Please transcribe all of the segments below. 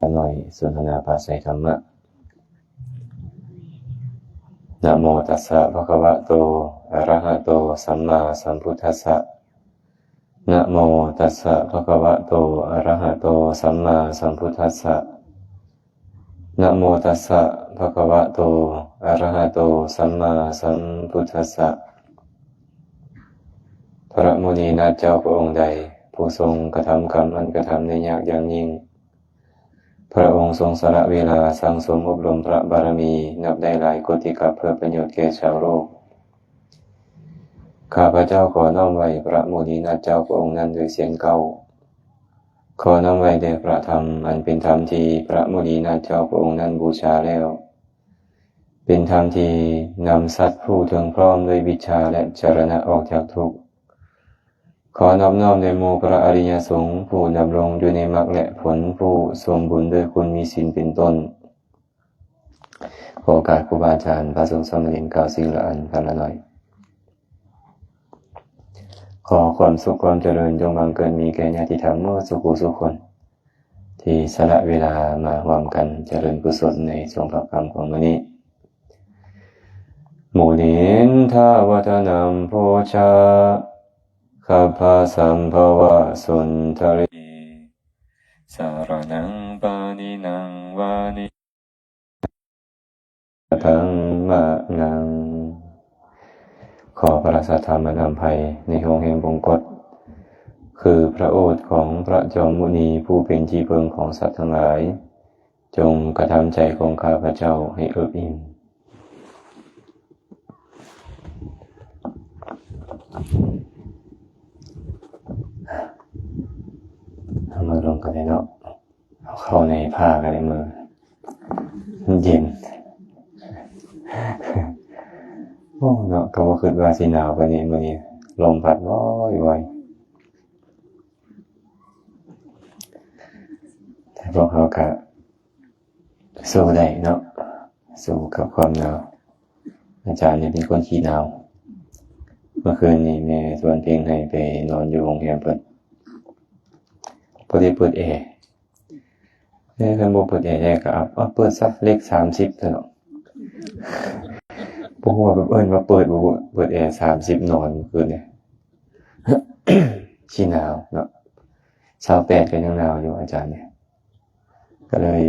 ຂ້ານ້ອຍສົນທະນາປາໄສທຳມະ. ນະໂມຕັດສະ ພະຄະວະໂຕ ອະຣະຫະໂຕ ສຳມາສຳພຸດທັດສະ. ນະໂມຕັດສະ ພະຄະວະໂຕ ອະຣະຫະໂຕ ສຳມາສຳພຸດທັດສະ. ນະໂມຕັດສະ ພະຄະວະໂຕ ອະຣະຫະໂຕ ສຳມາສຳພຸດທັດສະ. ພະມຸນີນາດເຈົ້າພະອົງໃດ ຜູ້ຊົງກະທຳກຳອັນກະທຳໄດ້ຍາກຢ່າງຍິ່ງ, ພະອົງຊົງສະຫຼະເວລາສັ່ງສົມອົບຮົມພະບາລະມີນັບໄດ້ຫຼາຍໂກຕິກັບ ເພື່ອປະໂຫຍດແກ່ຊາວໂລກ. ຂ້າພະເຈົ້າຂໍນ້ອມໄຫວ້ພະມຸນີນາດເຈົ້າພະອົງນັ້ນດ້ວຍສຽງເກົ້າ. ຂໍນ້ອມໄຫວ້ແດ່ພະທຳ ອັນເປັນທຳທີ່ພະມຸນີນາດເຈົ້າພະອົງນັ້ນບູຊາແລ້ວ, ເປັນທຳທີ່ນຳສັດຜູ້ເຖິງພ້ອມດ້ວຍວິດຊາ ແລະ ຈະລະນະອອກຈາກທຸກ. ຂໍນອບນ້ອມແດ່ໝູ່ພະອະລິຍະສົງ ຜູ້ດຳລົງຢູ່ໃນມັກ ແລະ ຜົນ ຜູ້ສົມບູນດ້ວຍຄຸນມີສິນເປັນຕົ້ນ. ຂໍໂອກາດຄູບາອາຈານ ພະສົງສາມະເນນ ກ່າວສິ່ງລະອັນ ຄຳລະໜ້ອຍ. ຂໍຄວາມສຸກຄວາມຈະເລີນຈົ່ງບັງເກີດມີແກ່ຍາດຕິທຳໝົດສູ່ຜູ້ສູ່ຄົນ ທີ່ສະຫຼະເວລາມາຮ່ວມກັນຈະເລີນກຸສົນໃນຊ່ວງພະຄ່ຳຂອງມື້ນີ້. ມຸນິນທາວັດທະນັມໂພຊາ ຄັບພະສຳພະວະສຸນທະຣີ ສາລະນັງປານິນັງວານີ ທັງມະນັງ. ຂໍພະລາຊາທຳມະນຳໄພໃນໂຮງແຮມບົງກົດ ຄືພະໂອດຂອງພະຈອມມຸນີ ຜູ້ເປັນທີ່ເພິ່ງຂອງສັດທັງຫຼາຍ, ຈົ່ງກະທຳໃຈຂອງຂ້າພະເຈົ້າໃຫ້ເອິບອີ່ມ. ເອົາມາລົງກັນເລີຍເນາະ. ເອົາເຂົ້າໃນຜ້າກໍໄດ້ ມື້ມັນເຢັນ. ໂອ້ ເນາະ ກໍບໍ່ຄິດວ່າຊິໜາວປານນີ້ມື້ນີ້, ລົມພັດວອຍວອຍ. ແຕ່ພວກເຮົາກໍສູ້ໄດ້ເນາະ, ສູ້ກັບຄວາມໜາວ. ອາຈານນີ້ເປັນຄົນຂີ້ໜາວ. ເມື່ອຄືນນີ້ແມ່ຊວນເພງໃຫ້ໄປນອນຢູ່ໂຮງແຮມເພິ່ນ, ບໍ່ໄດ້ເປີດແອ. ເອີ ຄັນບໍ່ເປີດແອ ແອກໍອັບ, ເອົາເປີດຊະ ເລກສາມສິບຊັ້ນເນາະ. ບໍ່ຮູ້ວ່າແບບເອີ້ນວ່າເປີດບໍ່, ເປີດແອສາມສິບນອນຄືນນີ້. ຂີ້ໜາວເນາະ, ຊາວແປດກໍຍັງໜາວຢູ່ອາຈານນີ້. ກໍເລີຍ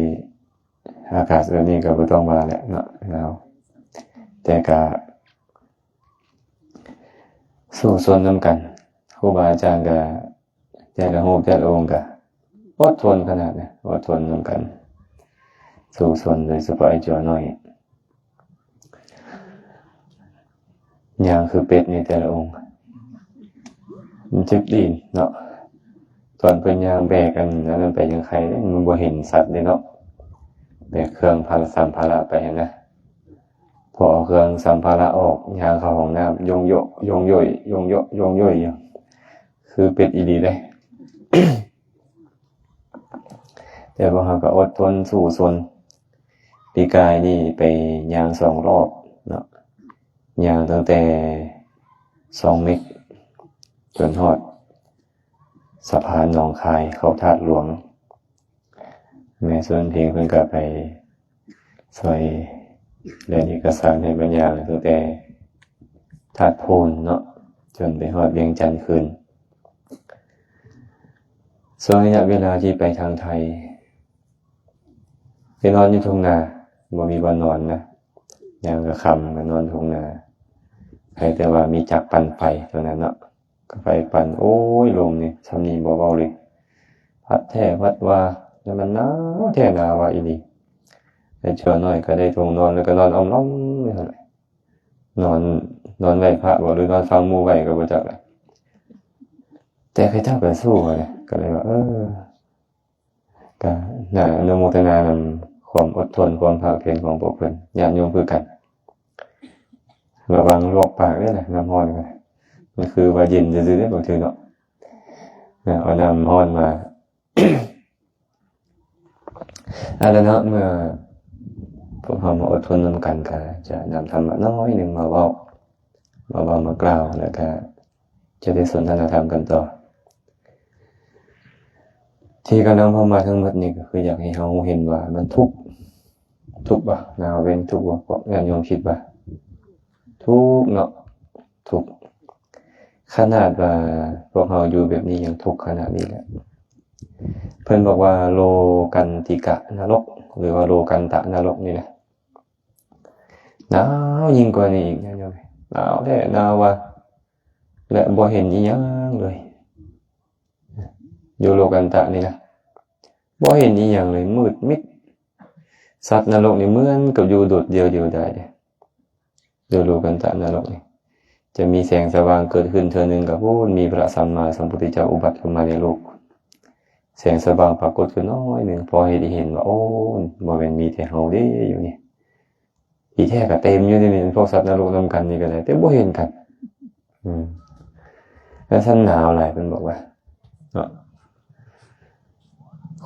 ອາກາດແບບນີ້ກໍບໍ່ຕ້ອງວ່າແຫຼະເນາະ, ໜາວ. ແຕ່ກໍ ສູ້ຊົນນຳກັນ. ຄູບາອາຈານກໍ ແຕ່ລະຮູບແຕ່ລະອົງກໍອົດທົນຂະໜາດນະ, ອົດທົນນຳກັນ, ສູ້ຊົນ, ໂດຍສະເພາະໄອ້ຈົວນ້ອຍ ຍ່າງຄືເປັດນີ້ແຕ່ລະອົງ. ມັນເຈັບຕີນເນາະ, ຕອນເພິ່ນຍ່າງແບກອັນນັ້ນໄປຍັງໄຄເດ້, ມັນບໍ່ເຫັນສັດເດ້ເນາະ, ແບກເຄື່ອງພາລະສຳພາລະໄປຫັ້ນນະ. ພໍເອົາເຄື່ອງສຳພາລະອອກ, ຍ່າງເຂົ້າຫ້ອງນ້ຳ ຍົງໂຢະ ຍົງໂຢຍ ຍົງໂຢະ ຍົງໂຢຍຢູ່, ຄືເປັດອີ່ຫຼີເດ້. ແຕ່ວ່າເຮົາກໍອົດທົນສູ້ຊົນ. ປີກາຍນີ້ໄປຍ່າງສອງລອບເນາະ, ຍ່າງຕັ້ງແຕ່ຊ່ອງເມັກຈົນຮອດສະພານໜອງຄາຍເຂົ້າທາດຫຼວງ. ແມ່ຊວນເພງເພິ່ນກໍໄປຊ່ອຍເລື່ອງເອກະສານໃຫ້ບັນຍາ ຕັ້ງແຕ່ທາດໂພນເນາະ ຈົນໄປຮອດວຽງຈັນຄືນ. ຊ່ວງໄລຍະເວລາທີ່ໄປທາງໄທ ໄປນອນຢູ່ທົ່ງນາ, ບໍ່ມີບ່ອນນອນນະ, ຍາມກະຄ່ຳກໍນອນທົ່ງນາ, ໃຜແຕ່ວ່າມີຈັກປັ່ນໄຟເທົ່ານັ້ນເນາະ. ໄຟປັ່ນ ໂອ້ຍ ລົມນີ້ ຊ່ຳນີ້ບໍ່ເວົ້າເລີຍ, ພັດແທ້ພັດວ່າ, ແລ້ວມັນໜາວແທ້ໜາວວ່າອີ່ຫຼີ. ແຕ່ຊົ່ວໜ້ອຍກໍໄດ້ທົ່ງນອນ ແລ້ວກໍນອນອອມລ້ອມຢູ່ຫັ້ນແຫຼະ, ນອນ, ນອນໄຫວ້ພະບໍ ຫຼືນອນຟັງໝູ່ໄຫວ້ກໍບໍ່ຈັກແຫຼະ. ແຕ່ເຂົາເຈົ້າກໍສູ້ຫັ້ນແຫຼະ, ກໍເລີຍວ່າ ເອີ ກໍໜ້າອະນຸໂມທະນານຳຄວາມອົດທົນ ຄວາມພາກພຽນຂອງພວກເພິ່ນ, ຍາດໂຍມຄືກັນ. ລະວັງລວກປາກເດີ້ນະ, ນ້ຳຮ້ອນກໍ ມັນຄືວ່າເຢັນຊື່ໆເດ້ ບາງເທື່ອເນາະ, ເອົານ້ຳຮ້ອນມາ. ເອົາລະເນາະ, ເມື່ອພວກເຮົາມາອົດທົນນຳກັນ ກໍຈະນຳທຳມະໜ້ອຍໜຶ່ງມາເວົ້າ, ມາເວົ້າມາກ່າວ, ແລ້ວກໍຈະໄດ້ສົນທະນາທຳກັນຕໍ່. ທີ່ກະນຳເຮົາມາທັງໝົດນີ້ ກໍຄືຢາກໃຫ້ເຮົາເຫັນວ່າມັນທຸກ ທຸກບໍ່? ໜາວເວັນທຸກບໍ່? ພວກຍາດໂຍມຄິດວ່າທຸກເນາະ ທຸກ ຂະໜາດວ່າພວກເຮົາຢູ່ແບບນີ້ຍັງທຸກຂະໜາດນີ້ແຫຼະ. ເພິ່ນບອກວ່າໂລກັນຕິກະນະລົກ ຫຼືວ່າໂລກັນຕະນະລົກນີ້ນະ ໜາວຍິ່ງກວ່ານີ້ອີກ ຍາດໂຍມ ໜາວແທ້ໜາວວ່າ ແລະບໍ່ເຫັນອີ່ຫຍັງເລີຍ ຢູ່ໂລກັນຕະນີ້ນະ ບໍ່ເຫັນອີ່ຫຍັງເລີຍ ມືດມິດ. ສັດນະລົກນີ້ເໝືອນກັບຢູ່ໂດດດ່ຽວດຽວດາຍເດ້ ຢູ່ໂລກັນຕະນະລົກນີ້ ຈະມີແສງສະຫວ່າງເກີດຂຶ້ນເທື່ອໜຶ່ງກໍພຸ້ນ ມີພະສຳມາສຳພຸດທະເຈົ້າອຸບັດຂຶ້ນມາໃນໂລກ ແສງສະຫວ່າງປາກົດຂຶ້ນໜ້ອຍໜຶ່ງ ພໍເຮັດໃຫ້ເຫັນວ່າ ໂອ້ ບໍ່ແມ່ນມີແຕ່ເຮົາເດ້ຢູ່ນີ້ ທີ່ແທ້ກໍເຕັມຢູ່ນີ້ ພວກສັດນະລົກນຳກັນນີ້ກໍໄດ້ ແຕ່ບໍ່ເຫັນກັນ ອືມ ແລ້ວຊັ້ນໜາວຫຼາຍ ເພິ່ນບອກວ່າເນາະ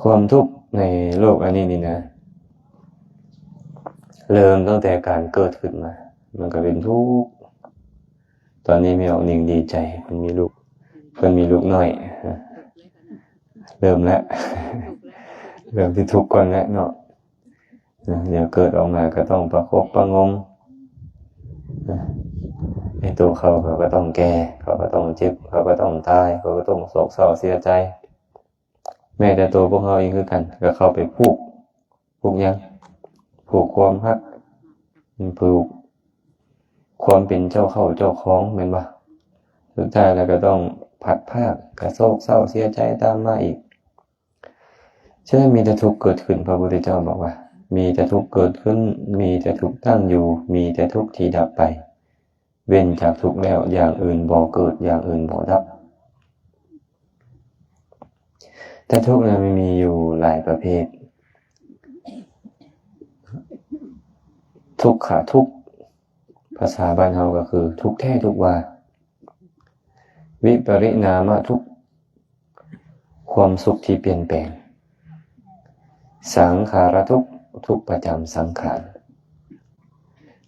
ຄວາມທຸກໃນໂລກອັນນີ້ນີ້ນະ ເລີ່ມຕັ້ງແຕ່ການເກີດຂຶ້ນມາ ມັນກໍເປັນທຸກ. ຕອນນີ້ແມ່ອອກນິງດີໃຈ ເພິ່ນມີລູກ ເພິ່ນມີລູກນ້ອຍ ເລີ່ມແລ້ວ ເລີ່ມຊິທຸກກ່ອນແລ້ວເນາະ. ດຽວເກີດອອກມາກໍຕ້ອງປະຄົບປະງົມ ໃນໂຕເຂົາ ເຂົາກໍຕ້ອງແກ່ ເຂົາກໍຕ້ອງເຈັບ ເຂົາກໍຕ້ອງຕາຍ ເຂົາກໍຕ້ອງໂສກເສົ້າເສຍໃຈ. ແມ້ແຕ່ໂຕພວກເຮົາເອງຄືກັນ ກໍເຂົ້າໄປຜູກ ຜູກຫຍັງ? ຜູກຄວາມຮັກ ຜູກຄວາມເປັນເຈົ້າເຂົ້າເຈົ້າຂອງ ແມ່ນບໍ່? ສຸດທ້າຍແລ້ວກໍຕ້ອງພັດພາກ ກໍໂສກເສົ້າເສຍໃຈຕາມມາອີກ. ສະນັ້ນມີແຕ່ທຸກເກີດຂຶ້ນ ພະພຸດທະເຈົ້າບອກວ່າ ມີແຕ່ທຸກເກີດຂຶ້ນ ມີແຕ່ທຸກຕັ້ງຢູ່ ມີແຕ່ທຸກທີ່ດັບໄປ ເວັ້ນຈາກທຸກແລ້ວ ຢ່າງອື່ນບໍ່ເກີດ ຢ່າງອື່ນບໍ່ດັບ. ແຕ່ທຸກນັ້ນມັນມີຢູ່ຫຼາຍປະເພດ ທຸກຂະທຸກ ພາສາບ້ານເຮົາກໍຄືທຸກແທ້ທຸກວ່າ ວິປະລິນາມະທຸກ ຄວາມສຸກທີ່ປ່ຽນແປງ ສັງຂາລະທຸກ ທຸກປະຈຳສັງຂານ.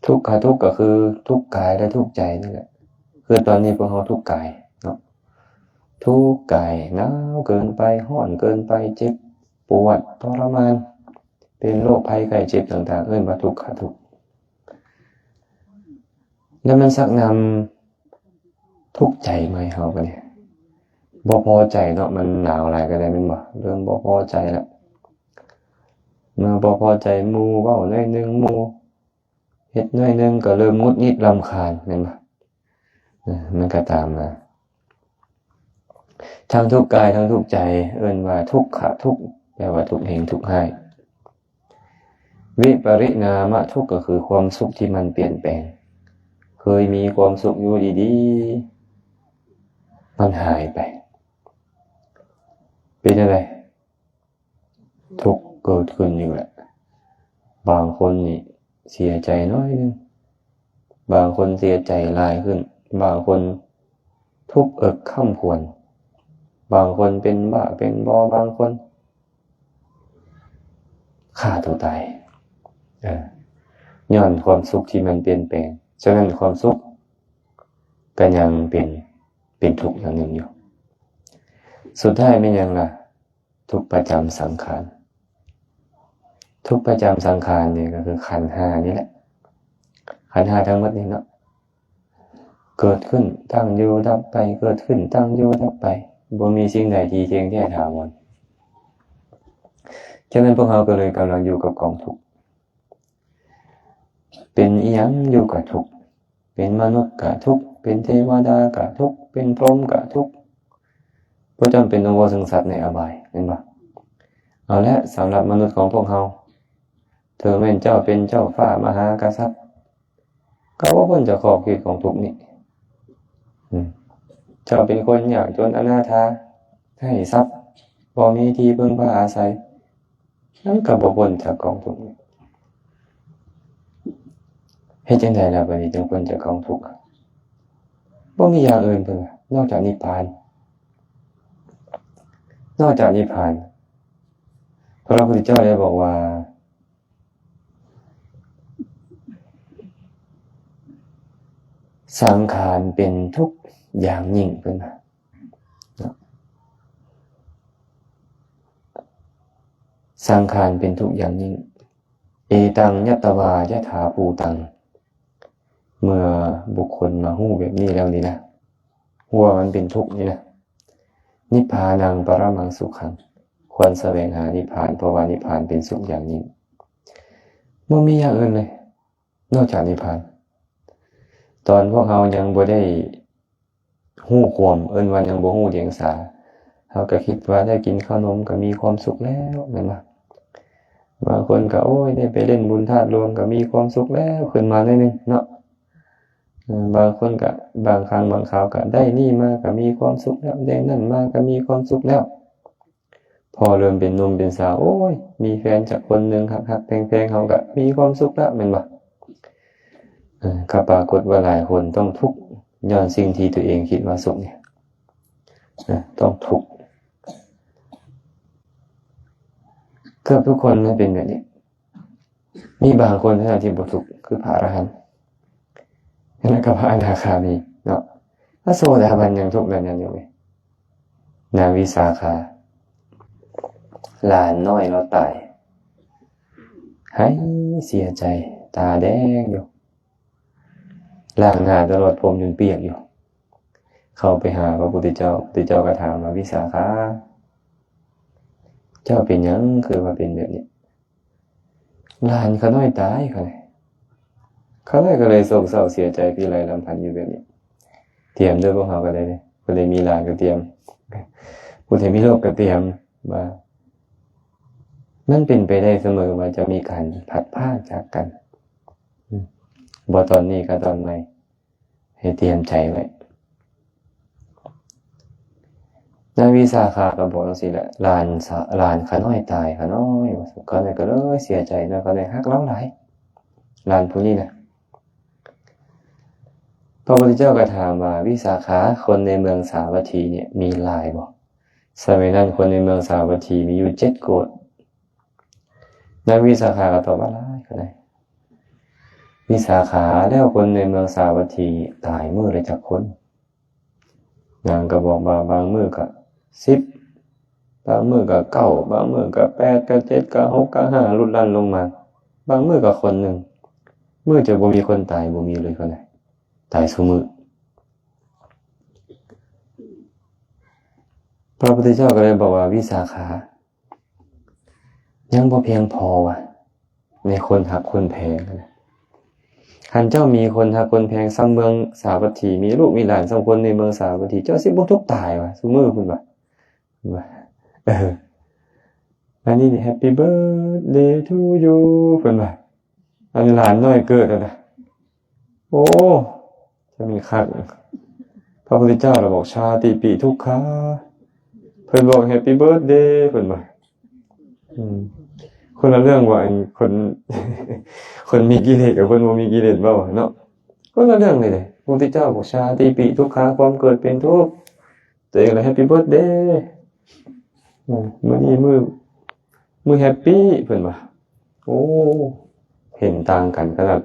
ທຸກຂະທຸກກໍຄືທຸກກາຍ ແລະ ທຸກໃຈນີ້ແຫຼະ ຄືຕອນນີ້ພວກເຮົາທຸກກາຍເນາະ ທຸກກາຍ ໜາວເກີນໄປ ຮ້ອນເກີນໄປ ເຈັບປວດທໍລະມານ ເປັນໂລກໄພໄຂ້ເຈັບຕ່າງໆ ເອີ້ນວ່າທຸກຂະທຸກ. ແລ້ວມັນຊັກນຳທຸກໃຈມາໃຫ້ເຮົາບາດນີ້ ບໍ່ພໍໃຈເນາະ ມັນໜາວຫຼາຍກໍໄດ້ແມ່ນບໍ່? ເລີ່ມບໍ່ພໍໃຈແລ້ວ ເມື່ອບໍ່ພໍໃຈໝູ່ເວົ້າໜ້ອຍໜຶ່ງ ໝູ່ເຮັດໜ້ອຍໜຶ່ງ ກໍເລີ່ມຫງຸດຫງິດລຳຄານແມ່ນບໍ່? ເອີ ມັນກໍຕາມມາ ທັງທຸກກາຍທັງທຸກໃຈ ເອີ້ນວ່າທຸກຂະທຸກ ແປວ່າທຸກແຮງທຸກຮ້າຍ. ວິປະລິນາມະທຸກ ກໍຄືຄວາມສຸກທີ່ມັນປ່ຽນແປງ ເຄີຍມີຄວາມສຸກຢູ່ດີໆ ມັນຫາຍໄປ ເປັນຈັ່ງໃດ? ທຸກເກີດຂຶ້ນອີກແຫຼະ ບາງຄົນນີ້ເສຍໃຈໜ້ອຍໜຶ່ງ ບາງຄົນເສຍໃຈຫຼາຍຂຶ້ນ ບາງຄົນທຸກເອິກຄ້ຳຄວນ ບາງຄົນເປັນບ້າເປັນບໍ ບາງຄົນຂ້າຕົວຕາຍ ເອີ ຍ້ອນຄວາມສຸກທີ່ມັນປ່ຽນແປງ. ສະນັ້ນຄວາມສຸກກໍຍັງເປັນ ເປັນທຸກຢ່າງໜຶ່ງຢູ່. ສຸດທ້າຍແມ່ນຫຍັງລະ? ທຸກປະຈຳສັງຂານ ທຸກປະຈຳສັງຂານນີ້ກໍຄືຂັນຫ້ານີ້ແຫຼະ ຂັນຫ້າທັງໝົດນີ້ເນາະ ເກີດຂຶ້ນ ຕັ້ງຢູ່ ດັບໄປ ເກີດຂຶ້ນ ຕັ້ງຢູ່ ດັບໄປ ບໍ່ມີສິ່ງໃດທີ່ທ່ຽງແທ້ຖາວອນ. ສະນັ້ນພວກເຮົາກໍເລີຍກຳລັງຢູ່ກັບກອງທຸກ ເປັນອີ່ຫຍັງຢູ່ກໍທຸກ ເປັນມະນຸດກະທຸກ ເປັນເທວະດາກະທຸກ ເປັນພົມກະທຸກ ບໍ່ຈຳເປັນຕ້ອງເວົ້າເຖິງສັດໃນອະບາຍ ແມ່ນບໍ່? ເອົາລະ ສຳລັບມະນຸດຂອງພວກເຮົາ ເຖິງແມ່ນເຈົ້າເປັນເຈົ້າຟ້າມະຫາກະສັດ ກໍບໍ່ພົ້ນຈາກຂອບເຂດຂອງທຸກນີ້ ອືມ ເຈົ້າເປັນຄົນຍາກຈົນອະນາຖາ ໄຮ້ຊັບ ບໍ່ມີທີ່ເພິ່ງພາອາໄສ ມັນກໍບໍ່ພົ້ນຈາກກອງທຸກນີ້. ເຮັດຈັ່ງໃດລະບາດນີ້ຈຶ່ງພົ້ນຈາກກອງທຸກ? ບໍ່ມີຢ່າງອື່ນເພິ່ນວ່າ ນອກຈາກນິບພານ ນອກຈາກນິບພານ. ພະພຸດທະເຈົ້າໄດ້ບອກວ່າ ສັງຂານເປັນທຸກຢ່າງຍິ່ງ ເພິ່ນວ່າ ເນາະ. ສັງຂານເປັນທຸກຢ່າງຍິ່ງ ເອຕັງ ຍະຕະວາ ຍະຖາພູຕັງ. ເມື່ອບຸກຄົນມາຮູ້ແບບນີ້ແລ້ວນີ້ນະ ຮູ້ວ່າມັນເປັນທຸກນີ້ນະ ນິບພານັງ ປະຣະມັງ ສຸຂັງ. ຄວນສະແຫວງຫານິບພານ ເພາະວ່ານິບພານເປັນສຸກຢ່າງຍິ່ງ. ບໍ່ມີຢ່າງອື່ນເລີຍ ນອກຈາກນິບພານ. ຕອນພວກເຮົາຍັງບໍ່ໄດ້ຮູ້ຄວາມ ເອີ້ນວ່າຍັງບໍ່ຮູ້ດຽງສາ ເຮົາກໍຄິດວ່າໄດ້ກິນເຂົ້າໜົມກໍມີຄວາມສຸກແລ້ວ ແມ່ນບໍ່? ບາງຄົນກໍ ໂອ້ຍ ໄດ້ໄປຫຼິ້ນບຸນທາດຫຼວງກໍມີຄວາມສຸກແລ້ວ ຂຶ້ນມາໜ້ອຍໜຶ່ງເນາະ. ເອີ ບາງຄົນກໍ ບາງຄັ້ງບາງຄາວກໍໄດ້ນີ້ມາກໍມີຄວາມສຸກແລ້ວ ໄດ້ນັ້ນມາກໍມີຄວາມສຸກແລ້ວ. ພໍເລີ່ມເປັນໜຸ່ມເປັນສາວ ໂອ້ຍ ມີແຟນຈັກຄົນໜຶ່ງຮັກໆແພງໆ ເຮົາກໍມີຄວາມສຸກແລ້ວ ແມ່ນບໍ່? ເອີ ກໍປາກົດວ່າຫຼາຍຄົນຕ້ອງທຸກຍ້ອນສິ່ງທີ່ຕົວເອງຄິດວ່າສຸກນີ້ ເອີ ຕ້ອງທຸກ. ເກືອບທຸກຄົນມັນເປັນແບບນີ້. ມີບາງຄົນເທົ່ານັ້ນທີ່ບໍ່ທຸກ ຄືພະອະລະຫັນ ແລ້ວກໍພະອະນາຄາມີເນາະ. ພະໂສດາບັນຍັງທຸກເລື່ອງນັ້ນຢູ່ເວີຍ. ນາງວິສາຂາ ຫຼານນ້ອຍລາວຕາຍ ໄຫ້ເສຍໃຈ ຕາແດງຢູ່ ລ້າງໜ້າຕະຫຼອດ ຜົມຈົນປຽກຢູ່ ເຂົ້າໄປຫາພະພຸດທະເຈົ້າ ພະພຸດທະເຈົ້າກໍຖາມວ່າ ວິສາຂາ ເຈົ້າເປັນຫຍັງຄືວ່າເປັນແບບນີ້? ຫຼານຂ້ານ້ອຍຕາຍ ຂ້ານ້ອຍ ຂ້ານ້ອຍກໍເລີຍໂສກເສົ້າເສຍໃຈ ພິໄລລຳພັນຢູ່ແບບນີ້. ຕຽມເດີ ພວກເຮົາກໍໄດ້ເດ້ ຜູ້ໃດມີຫຼານກໍຕຽມ ຜູ້ໃດມີລູກກໍຕຽມ ວ່າມັນເປັນໄປໄດ້ສະເໝີວ່າຈະມີການພັດພາກຈາກກັນ ອືມ ບໍ່ຕອນນີ້ກໍຕອນໃໝ່ ໃຫ້ຕຽມໃຈໄວ້. ນາງວິສາຂາກໍບອກຈັ່ງຊີ້ແຫຼະ ຫຼານສາ ຫຼານຂ້ານ້ອຍຕາຍ ຂ້ານ້ອຍ ວ່າຊັ້ນ ຂ້ານ້ອຍກໍເລີຍເສຍໃຈເນາະ ຂ້ານ້ອຍຮັກລາວຫຼາຍ ຫຼານຜູ້ນີ້ນະ. ພະພຸດທະເຈົ້າກໍຖາມວ່າ ວິສາຂາ ຄົນໃນເມືອງສາວັດຖີນີ້ມີຫຼາຍບໍ່? ສະໄໝນັ້ນຄົນໃນເມືອງສາວັດຖີມີຢູ່ເຈັດໂກດ. ນາງວິສາຂາກໍຕອບວ່າ ຫຼາຍ ກໍໄດ້. ວິສາຂາ ແລ້ວຄົນໃນເມືອງສາວັດຖີຕາຍມື້ລະຈັກຄົນ? ນາງກໍບອກວ່າ ບາງມື້ກໍສິບ ບາງມື້ກໍເກົ້າ ບາງມື້ກໍແປດ ກໍເຈັດ ກໍຫົກ ກໍຫ້າ ຫຼຸດລ່ອນລົງມາ ບາງມື້ກໍຄົນໜຶ່ງ ມື້ຈະບໍ່ມີຄົນຕາຍ ບໍ່ມີເລີຍ ກໍໄດ້ ຕາຍຊຸມື້. ພະພຸດທະເຈົ້າກໍເລີຍບອກວ່າ ວິສາຂາ ຍັງບໍ່ພຽງພໍວ່າ ໃນຄົນຮັກຄົນແພງນະ. ຄັນເຈົ້າມີຄົນຮັກຄົນແພງສ່ຳເມືອງສາວັດຖີ ມີລູກມີຫຼານສ່ຳຄົນໃນເມືອງສາວັດຖີ ເຈົ້າຊິບໍ່ທຸກຕາຍວ່າ ຊຸມື້ພຸ້ນວ່າ ວ່າ ເອີ ອັນນີ້ Happy birthday to you ເພິ່ນວ່າ ອັນຫຼານນ້ອຍເກີດຫັ້ນນະ. ໂອ້ ຈະມີຄັກ ພະພຸດທະເຈົ້າລະບອກ ຊາຕິປິທຸກຂາ ເພິ່ນບອກ Happy birthday ເພິ່ນວ່າ ອືມ ຄົນລະເລື່ອງວ່າ ອັນຄົນ ຄົນມີກິເລດກັບຄົນບໍ່ມີກິເລດເວົ້າເນາະ ຄົນລະເລື່ອງເລີຍເດ້. ພະພຸດທະເຈົ້າບອກ ຊາຕິປິທຸກຂາ ຄວາມເກີດເປັນທຸກ ຕົວເອງລະ Happy birthday ອືມ ມື້ນີ້ມື້ ມື້ Happy ເພິ່ນວ່າ. ໂອ້ ເຫັນຕ່າງກັນຂະໜາດ.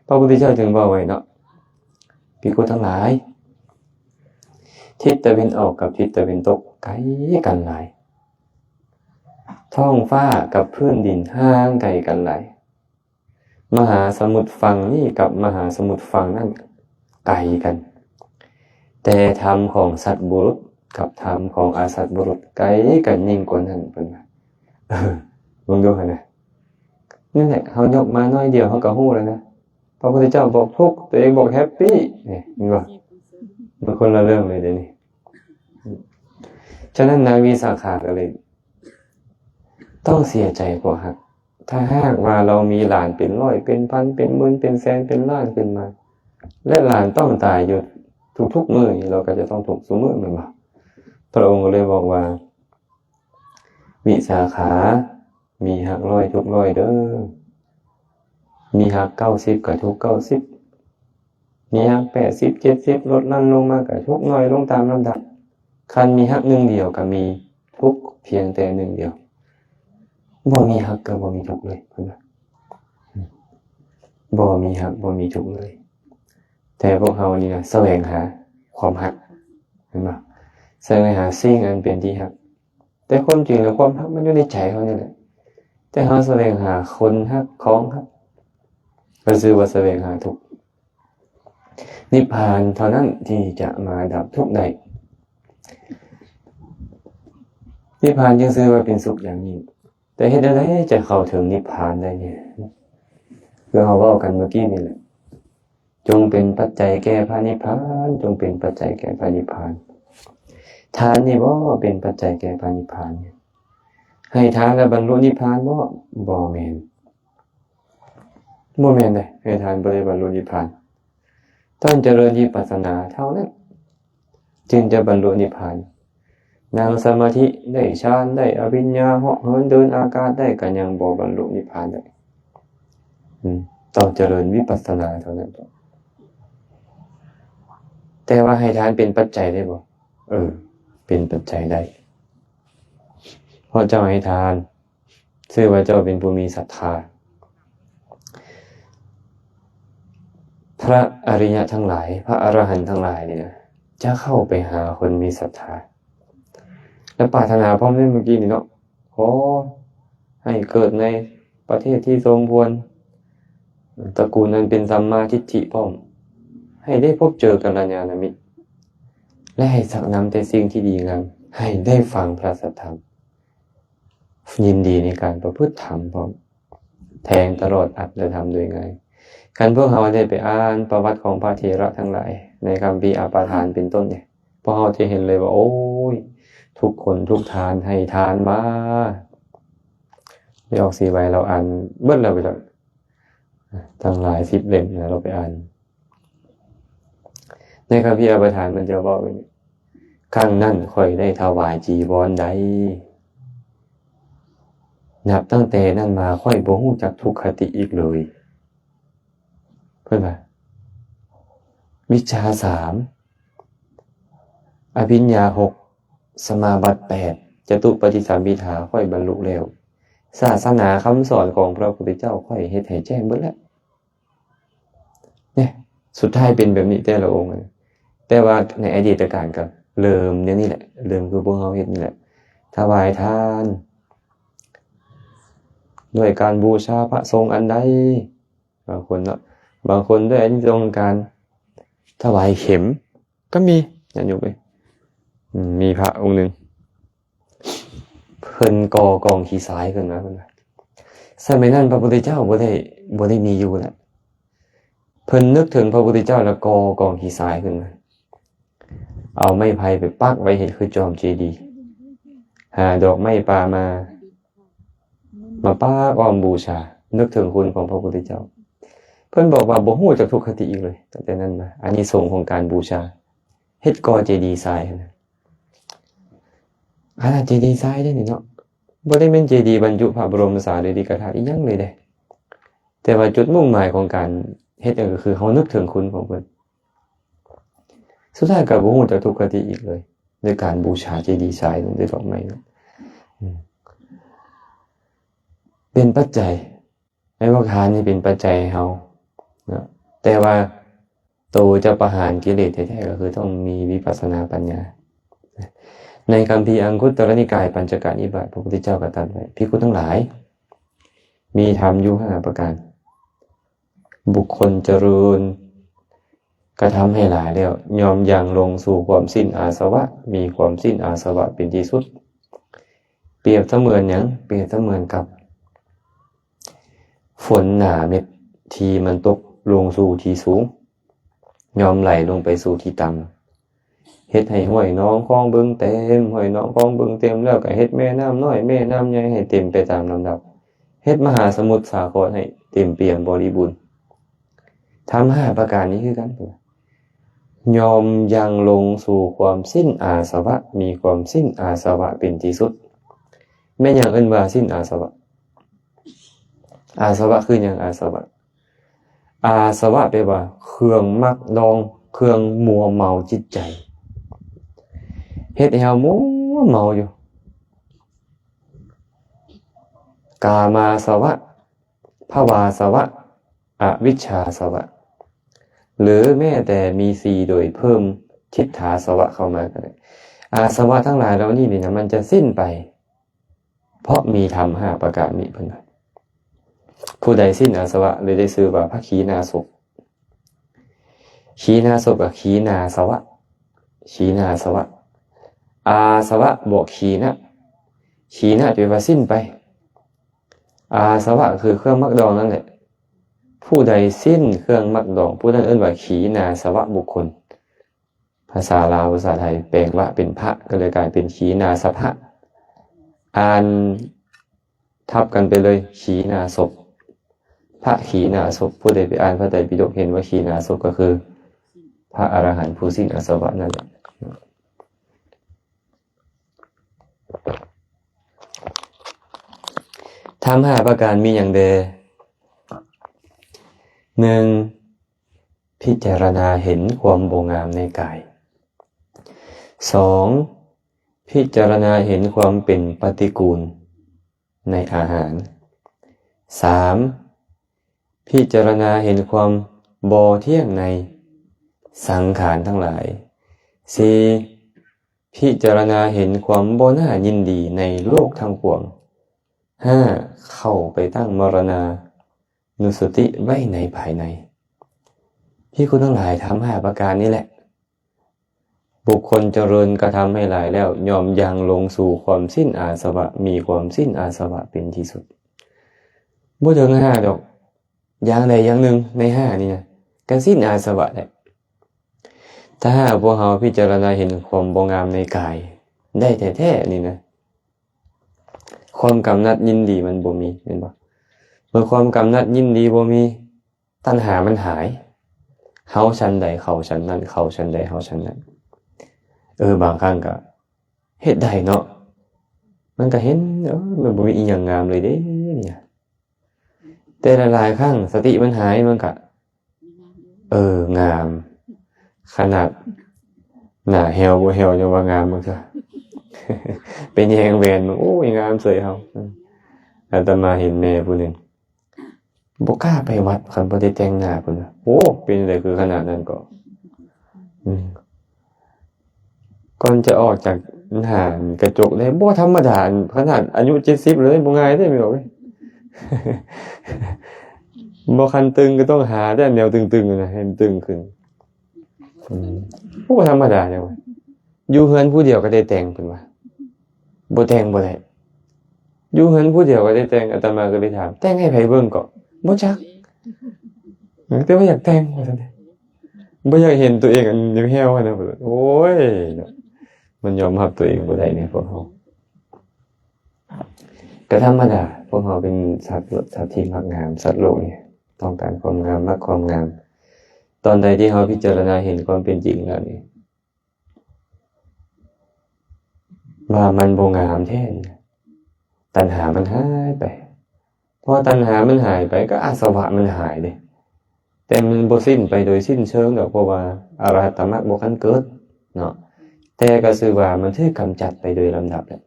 ພະພຸດທະເຈົ້າຈຶ່ງເວົ້າໄວ້ເນາະ ພິກຂຸທັງຫຼາຍ ທິດຕາເວັນອອກກັບທິດຕາເວັນຕົກໄກກັນຫຼາຍ ທ້ອງຟ້າກັບພື້ນດິນຫ່າງໄກກັນຫຼາຍ ມະຫາສະໝຸດຝັ່ງນີ້ກັບມະຫາສະໝຸດຝັ່ງນັ້ນໄກກັນ ແຕ່ທຳຂອງສັດບຸລຸດກັບທຳຂອງອະສັດບຸລຸດໄກກັນຍິ່ງກວ່ານັ້ນ ເພິ່ນວ່າ. ເອີ ເບິ່ງດູຫັ້ນນະ ນັ້ນແຫຼະ ເຮົາຍົກມາໜ້ອຍດຽວເຮົາກໍຮູ້ແລ້ວນະ. ພະພຸດທະເຈົ້າບອກທຸກ ຕົວເອງບອກ Happy ນີ້ ເຫັນບໍ່? ມັນຄົນລະເລື່ອງເລີຍເດນີ້. ສະນັ້ນນາງວິສາຂາກໍເລີຍ ຕ້ອງເສຍໃຈເພາະຮັກ. ຖ້າຫາກວ່າເຮົາມີຫຼານເປັນຮ້ອຍເປັນພັນເປັນໝື່ນເປັນແສນເປັນລ້ານຂຶ້ນມາ ແລະ ຫຼານຕ້ອງຕາຍຢູ່ທຸກໆມື້ນີ້ ເຮົາກໍຈະຕ້ອງທຸກຊຸມື້ແມ່ນບໍ່? ພະອົງກໍເລີຍບອກວ່າ ວິສາຂາ ມີຮັກຮ້ອຍທຸກຮ້ອຍເດີ ມີຮັກເກົ້າສິບກໍທຸກເກົ້າສິບ ມີຮັກແປດສິບ ເຈັດສິບ ຫຼຸດລ່ອນລົງມາກໍທຸກໜ້ອຍລົງຕາມລຳດັບ. ຄັນມີຮັກໜຶ່ງດຽວກໍມີທຸກພຽງແຕ່ໜຶ່ງດຽວ. ບໍ່ມີຮັກກໍບໍ່ມີທຸກເລີຍ ເພິ່ນວ່າ. ບໍ່ມີຮັກບໍ່ມີທຸກເລີຍ. ແຕ່ພວກເຮົານີ້ນະ ສະແຫວງຫາຄວາມຮັກ ເຫັນບໍ່? ສະແຫວງຫາສິ່ງອັນເປັນທີ່ຮັກ. ແຕ່ຄວາມຈິງແລ້ວ ຄວາມຮັກມັນຢູ່ໃນໃຈເຮົານີ້ແຫຼະ. ແຕ່ເຮົາສະແຫວງຫາຄົນຮັກ ຂອງຮັກ ກໍຊື່ວ່າສະແຫວງຫາທຸກ. ນິບພານເທົ່ານັ້ນທີ່ຈະມາດັບທຸກໄດ້. ນິບພານຈຶ່ງຊື່ວ່າເປັນສຸກຢ່າງຍິ່ງ. ແຕ່ເຮັດແນວໃດຈະເຂົ້າເຖິງນິບພານໄດ້ນີ້? ຄືເຮົາເວົ້າກັນເມື່ອກີ້ນີ້ແຫຼະ. ຈົ່ງເປັນປັດໄຈແກ່ພະນິບພານ, ຈົ່ງເປັນປັດໄຈແກ່ພະນິບພານ. ທານນີ້ບໍ່ເປັນປັດໄຈແກ່ພະນິບພານ? ໃຫ້ທານແລ້ວບັນລຸນິບພານບໍ່? ບໍ່ແມ່ນ. ບໍ່ແມ່ນເດ້, ໃຫ້ທານບໍ່ໄດ້ບັນລຸນິບພານ. ຕ້ອງຈະເລີນວິປັດສະນາເທົ່ານັ້ນ ຈຶ່ງຈະບັນລຸນິບພານ. ນັ່ງສະມາທິໄດ້, ຊານໄດ້, ອະພິນຍາ, ເຫາະເຫີນເດີນອາກາດໄດ້, ກໍຍັງບໍ່ບັນລຸນິບພານໄດ້. ອືມ, ຕ້ອງຈະເລີນວິປັດສະນາເທົ່ານັ້ນ. ແຕ່ວ່າໃຫ້ທານເປັນປັດໄຈໄດ້ບໍ່? ເອີ, ເປັນປັດໄຈໄດ້. ເພາະເຈົ້າໃຫ້ທານ ຊື່ວ່າເຈົ້າເປັນຜູ້ມີສັດທາ. ພະອະລິຍະທັງຫຼາຍ, ພະອະລະຫັນທັງຫຼາຍນີ້ນະ, ຈະເຂົ້າໄປຫາຄົນມີສັດທາ ແລະ ປາດຖະໜາພ້ອມໃນມື້ກີ້ນີ້ເນາະ, ຂໍໃຫ້ເກີດໃນປະເທດທີ່ສົມຄວນ, ຕະກູນອັນເປັນສຳມາທິດຖິພ້ອມ, ໃຫ້ໄດ້ພົບເຈີກັນລະຍານະມິດ, ແລະ ໃຫ້ຊັກນຳແຕ່ສິ່ງທີ່ດີງາມ, ໃຫ້ໄດ້ຟັງພະສັດທຳ. ຍິນດີໃນການປະພຶດທຳພ້ອມ, ແທງຕະຫຼອດອັດ ແລະ ທຳໂດຍງ່າຍ. ຄັນພວກເຮົາໄດ້ໄປອ່ານປະຫວັດຂອງພະເຖລະທັງຫຼາຍໃນຄຳພີອາປາທານເປັນຕົ້ນນີ້, ພວກເຮົາຈະເຫັນເລີຍວ່າ ໂອ້ຍ, ທຸກຄົນທຸກທ່ານໃຫ້ທານມາ. ຍອກສີໄວລາວອ່ານເບິດແລ້ວໄປແລ້ວ, ຕັ້ງຫຼາຍສິບເຫຼັ້ມນະ, ລາວໄປອ່ານ. ໃນຄຳພີອາປາທານເພິ່ນຈະເວົ້າວ່າ ຄັ້ງນັ້ນຂ້ອຍໄດ້ຖວາຍຈີວອນໃດ, ນັບຕັ້ງແຕ່ນັ້ນມາຂ້ອຍບໍ່ຮູ້ຈັກທຸກຄະຕິອີກເລີຍ. ເພິ່ນວ່າ ວິດຊາສາມ, ອະພິນຍາຫົກ, ສະມາບັດແປດ, ຈະຕຸປະຕິສຳພິທາ ຂ້ອຍບັນລຸແລ້ວ. ສາສະໜາຄຳສອນຂອງພະພຸດທະເຈົ້າ ຂ້ອຍເຮັດໃຫ້ແຈ້ງເບິດແລ້ວ. ນີ້ ສຸດທ້າຍເປັນແບບນີ້ແຕ່ລະອົງ. ແຕ່ວ່າໃນອະດີດຕະການກໍເລີ່ມແນວນີ້ແຫຼະ, ເລີ່ມຄືພວກເຮົາເຮັດນີ້ແຫຼະ, ຖວາຍທານດ້ວຍການບູຊາພະສົງອັນໃດ, ບາງຄົນເນາະ, ບາງຄົນດ້ວຍອານິສົງຂອງການຖວາຍເຂັມກໍມີ, ຍາດໂຍມເອີຍ. ອືມ, ມີພະອົງໜຶ່ງ ເພິ່ນກໍ່ກອງຂີ້ຊາຍຂຶ້ນມາ, ເພິ່ນວ່າ ສະໄໝນັ້ນພະພຸດທະເຈົ້າບໍ່ໄດ້, ບໍ່ໄດ້ມີຢູ່ແລ້ວ. ເພິ່ນນຶກເຖິງພະພຸດທະເຈົ້າ ແລ້ວກໍ່ກອງຂີ້ຊາຍຂຶ້ນມາ, ເອົາໄມ້ໄຜ່ໄປປັກໄວ້ເຮັດຄືຈອມເຈດີ, ຫາດອກໄມ້ປ່າມາ, ມາປັກອ້ອມບູຊາ, ນຶກເຖິງຄຸນຂອງພະພຸດທະເຈົ້າ. ເພິ່ນບອກວ່າບໍ່ຮູ້ຈັກທຸກຄະຕິອີກເລີຍ, ຕັ້ງແຕ່ນັ້ນມາ ອານິສົງຂອງການບູຊາ, ເຮັດກໍ່ເຈດີຊາຍຫັ້ນນະ. ອັນນັ້ນເຈດີຊາຍເດ້ນີ້ເນາະ, ບໍ່ໄດ້ແມ່ນເຈດີບັນຈຸພະບໍລົມສາລີລິກະທາດອີ່ຫຍັງເລີຍເດ້. ແຕ່ວ່າຈຸດມຸ່ງໝາຍຂອງການເຮັດນັ້ນກໍຄືເຮົານຶກເຖິງຄຸນຂອງເພິ່ນ. ສຸດທ້າຍກໍບໍ່ຮູ້ຈັກທຸກຄະຕິອີກເລີຍ ໃນການບູຊາເຈດີຊາຍນັ້ນ ດ້ວຍດອກໄມ້ນັ້ນ. ອືມ. ເປັນປັດໄຈ ໃຫ້ພວກທານນີ້ເປັນປັດໄຈໃຫ້ເຮົາເນາະ, ແຕ່ວ່າໂຕຈະປະຫານກິເລດແທ້ໆ ກໍຄືຕ້ອງມີວິປັດສະນາປັນຍາ. ໃນຄຳພີອັງຄຸດຕະລະນິກາຍ ປັນຈະກະນິບາດ ພະພຸດທະເຈົ້າກໍຕັດໄວ້, ພິກຂຸທັງຫຼາຍ, ມີທຳຢູ່ຫ້າປະການ. ບຸກຄົນຈະເລີນກະທຳໃຫ້ຫຼາຍແລ້ວ ຍ່ອມຢ່າງລົງສູ່ຄວາມສິ້ນອາສະວະ, ມີຄວາມສິ້ນອາສະວະເປັນທີ່ສຸດ. ປຽບສະເໝືອນຫຍັງ? ປຽບສະເໝືອນກັບຝົນໜາເມັດທີ່ມັນຕົກລົງສູ່ທີ່ສູງ, ຍ່ອມໄຫຼລົງໄປສູ່ທີ່ຕ່ຳ, ເຮັດໃຫ້ຫ້ວຍໜອງຄອງບຶງເຕັມ, ຫ້ວຍໜອງຄອງບຶງເຕັມແລ້ວກໍເຮັດແມ່ນ້ຳນ້ອຍແມ່ນ້ຳໃຫຍ່ໃຫ້ເຕັມໄປຕາມລຳດັບ, ເຮັດມະຫາສະໝຸດສາຄອນໃຫ້ເຕັມປ່ຽມບໍລິບູນ. ທຳຫ້າປະການນີ້ຄືກັນ, ຍ່ອມຢ່າງລົງສູ່ຄວາມສິ້ນອາສະວະ, ມີຄວາມສິ້ນອາສະວະເປັນທີ່ສຸດ. ແມ່ນຫຍັງເອີ້ນວ່າສິ້ນອາສະວະ? ອາສະວະຄືຫຍັງ? ອາສະວະ ອາສະວະແປວ່າເຄື່ອງມັກດອງ, ເຄື່ອງມົວເມົາຈິດໃຈ, ເຮັດໃຫ້ເຮົາມົວເມົາຢູ່. ກາມາສະວະ, ພະວາສະວະ, ອະວິດຊາສະວະ, ຫຼືແມ້ແຕ່ມີສີ່ໂດຍເພີ່ມທິດຖາສະວະເຂົ້າມາກໍໄດ້. ອາສະວະທັງຫຼາຍເຫຼົ່ານີ້ນີ້ນະ ມັນຈະສິ້ນໄປ ເພາະມີທຳຫ້າປະການນີ້ ເພິ່ນວ່າ ຜູ້ໃດສິ້ນອາສະວະ ເລີຍໄດ້ຊື່ວ່າພະຂີນາສົບ. ຂີນາສົບກໍຂີນາສະວະ, ຂີນາສະວະ. ອາສະວະບວກຂີນະ, ຂີນະແປວ່າສິ້ນໄປ. ອາສະວະຄືເຄື່ອງມັກດອງນັ້ນແຫຼະ. ຜູ້ໃດສິ້ນເຄື່ອງມັກດອງ ຜູ້ນັ້ນເອີ້ນວ່າຂີນາສະວະບຸກຄົນ. ພາສາລາວ ພາສາໄທແປງວະເປັນພະ ກໍເລີຍກາຍເປັນຂີນາສະພະ. ອ່ານທັບກັນໄປເລີຍ ຂີນາສົບ, ພະຂີນາສົບ. ຜູ້ໃດໄປອ່ານພະໄຕປິດົກເຫັນວ່າຂີນາສົບກໍຄືພະອະລະຫັນຜູ້ສິ້ນອາສະວະນັ້ນແຫຼະ. ທຳຫ້າປະການມີຫຍັງແດ່? ໜຶ່ງ ພິຈາລະນາເຫັນຄວາມບໍ່ງາມໃນກາຍ. ສອງ ພິຈາລະນາເຫັນຄວາມເປັນປະຕິກູນໃນອາຫານ. ສາມ ພິຈາລະນາເຫັນຄວາມບໍ່ທ່ຽງໃນສັງຂານທັງຫຼາຍ. ສີ່ ພິຈາລະນາເຫັນຄວາມບໍ່ໜ້າຍິນດີໃນໂລກທັງປວງ. ຫ້າ ເຂົ້າໄປຕັ້ງມະລະນານຸສະຕິໄວ້ໃນພາຍໃນ. ພິກຂຸທັງຫຼາຍ, ທຳຫ້າປະການນີ້ແຫຼະ ບຸກຄົນຈະເລີນກະທຳໃຫ້ຫຼາຍແລ້ວ ຍ່ອມຢ່າງລົງສູ່ຄວາມສິ້ນອາສະວະ, ມີຄວາມສິ້ນອາສະວະເປັນທີ່ສຸດ. ບໍ່ເຖິງຫ້າດອກ, ຢ່າງໃດຢ່າງໜຶ່ງໃນຫ້ານີ້ນະ ກະສິ້ນອາສະວະແຫຼະ. ຖ້າຫາກພວກເຮົາພິຈາລະນາເຫັນຄວາມບໍ່ງາມໃນກາຍໄດ້ແທ້ໆນີ້ນະ, ຄວາມກຳໜັດຍິນດີມັນບໍ່ມີ, ແມ່ນບໍ່? ເມື່ອຄວາມກຳໜັດຍິນດີບໍ່ມີ, ຕັນຫາມັນຫາຍ. ເຮົາຊັ້ນໃດ ເຂົາຊັ້ນນັ້ນ, ເຂົາຊັ້ນໃດ ເຮົາຊັ້ນນັ້ນ. ເອີ ບາງຄັ້ງກະເຮັດໄດ້ເນາະ, ມັນກະເຫັນ, ເອີ ມັນບໍ່ມີອີ່ຫຍັງງາມເລີຍເດ້ນີ້. ແຕ່ຫຼາຍໆຄັ້ງສະຕິມັນຫາຍ, ມັນກະ ເອີ ງາມ. ຂະໜາດໜ້າແຫ້ວບໍ່ແຫ້ວຍັງວ່າງາມບາງເທື່ອ. ໄປແຍງແວ່ນເບິ່ງ, ໂອ້ຍ ງາມເສີຍເຮົາ. ອາດຕະມາເຫັນແມ່ຜູ້ໜຶ່ງ ບໍ່ກ້າໄປວັດ ຄັນບໍ່ໄດ້ແຕ່ງໜ້າ, ເພິ່ນວ່າ ໂອ້ ເປັນຈັ່ງໃດຄືຂະໜາດນັ້ນເກາະ. ອືມ ກ່ອນຈະອອກຈາກໜ້າກະຈົກໄດ້ ບໍ່ທຳມະດາ, ຂະໜາດອາຍຸເຈັດສິບແລ້ວ ບໍ່ງ່າຍເດ້ ແມ່ນບໍ່ເວີຍ. ບໍ່ຄັນຕຶງກໍຕ້ອງຫາແຕ່ແນວຕຶງໆນະ ໃຫ້ມັນຕຶງຂຶ້ນ. ອືມ ບໍ່ທຳມະດາເດ້. ຢູ່ເຮືອນຜູ້ດຽວກໍໄດ້ແຕ່ງ ເພິ່ນວ່າ, ບໍ່ແຕ່ງບໍ່ໄດ້. ຢູ່ເຮືອນຜູ້ດຽວກໍໄດ້ແຕ່ງ. ອາດຕະມາກໍເລີຍຖາມ, ແຕ່ງໃຫ້ໃຜເບິ່ງເກາະ? ບໍ່ຈັກ, ແຕ່ວ່າຢາກແຕ່ງ ວ່າຊັ້ນເດ. ບໍ່ຢາກເຫັນຕົວເອງອັນແຫ້ວໆຫັ້ນນະ. ໂອ້ຍ ມັນຍອມຮັບຕົວເອງບໍ່ໄດ້ນີ້ ພວກເຮົາ. ກໍທຳມະດາ, ພວກເຮົາເປັນສັດ, ສັດທີ່ມັກງາມ, ສັດໂລກນີ້ຕ້ອງການຄວາມງາມ, ມັກຄວາມງາມ. ຕອນໃດທີ່ເຮົາພິຈາລະນາເຫັນຄວາມເປັນຈິງແລ້ວນີ້ ວ່າມັນບໍ່ງາມແທ້ນີ້, ຕັນຫາມັນຫາຍໄປ. ພໍຕັນຫາມັນຫາຍໄປ ກໍອາສະວະມັນຫາຍເດ້. ແຕ່ມັນບໍ່ສິ້ນໄປໂດຍສິ້ນເຊີງດອກ, ເພາະວ່າອະລະຫັດຕະມັກບໍ່ທັນເກີດເນາະ, ແຕ່ກໍຊື່ວ່າມັນຖືກກຳຈັດໄປໂດຍລຳດັບແຫຼະ.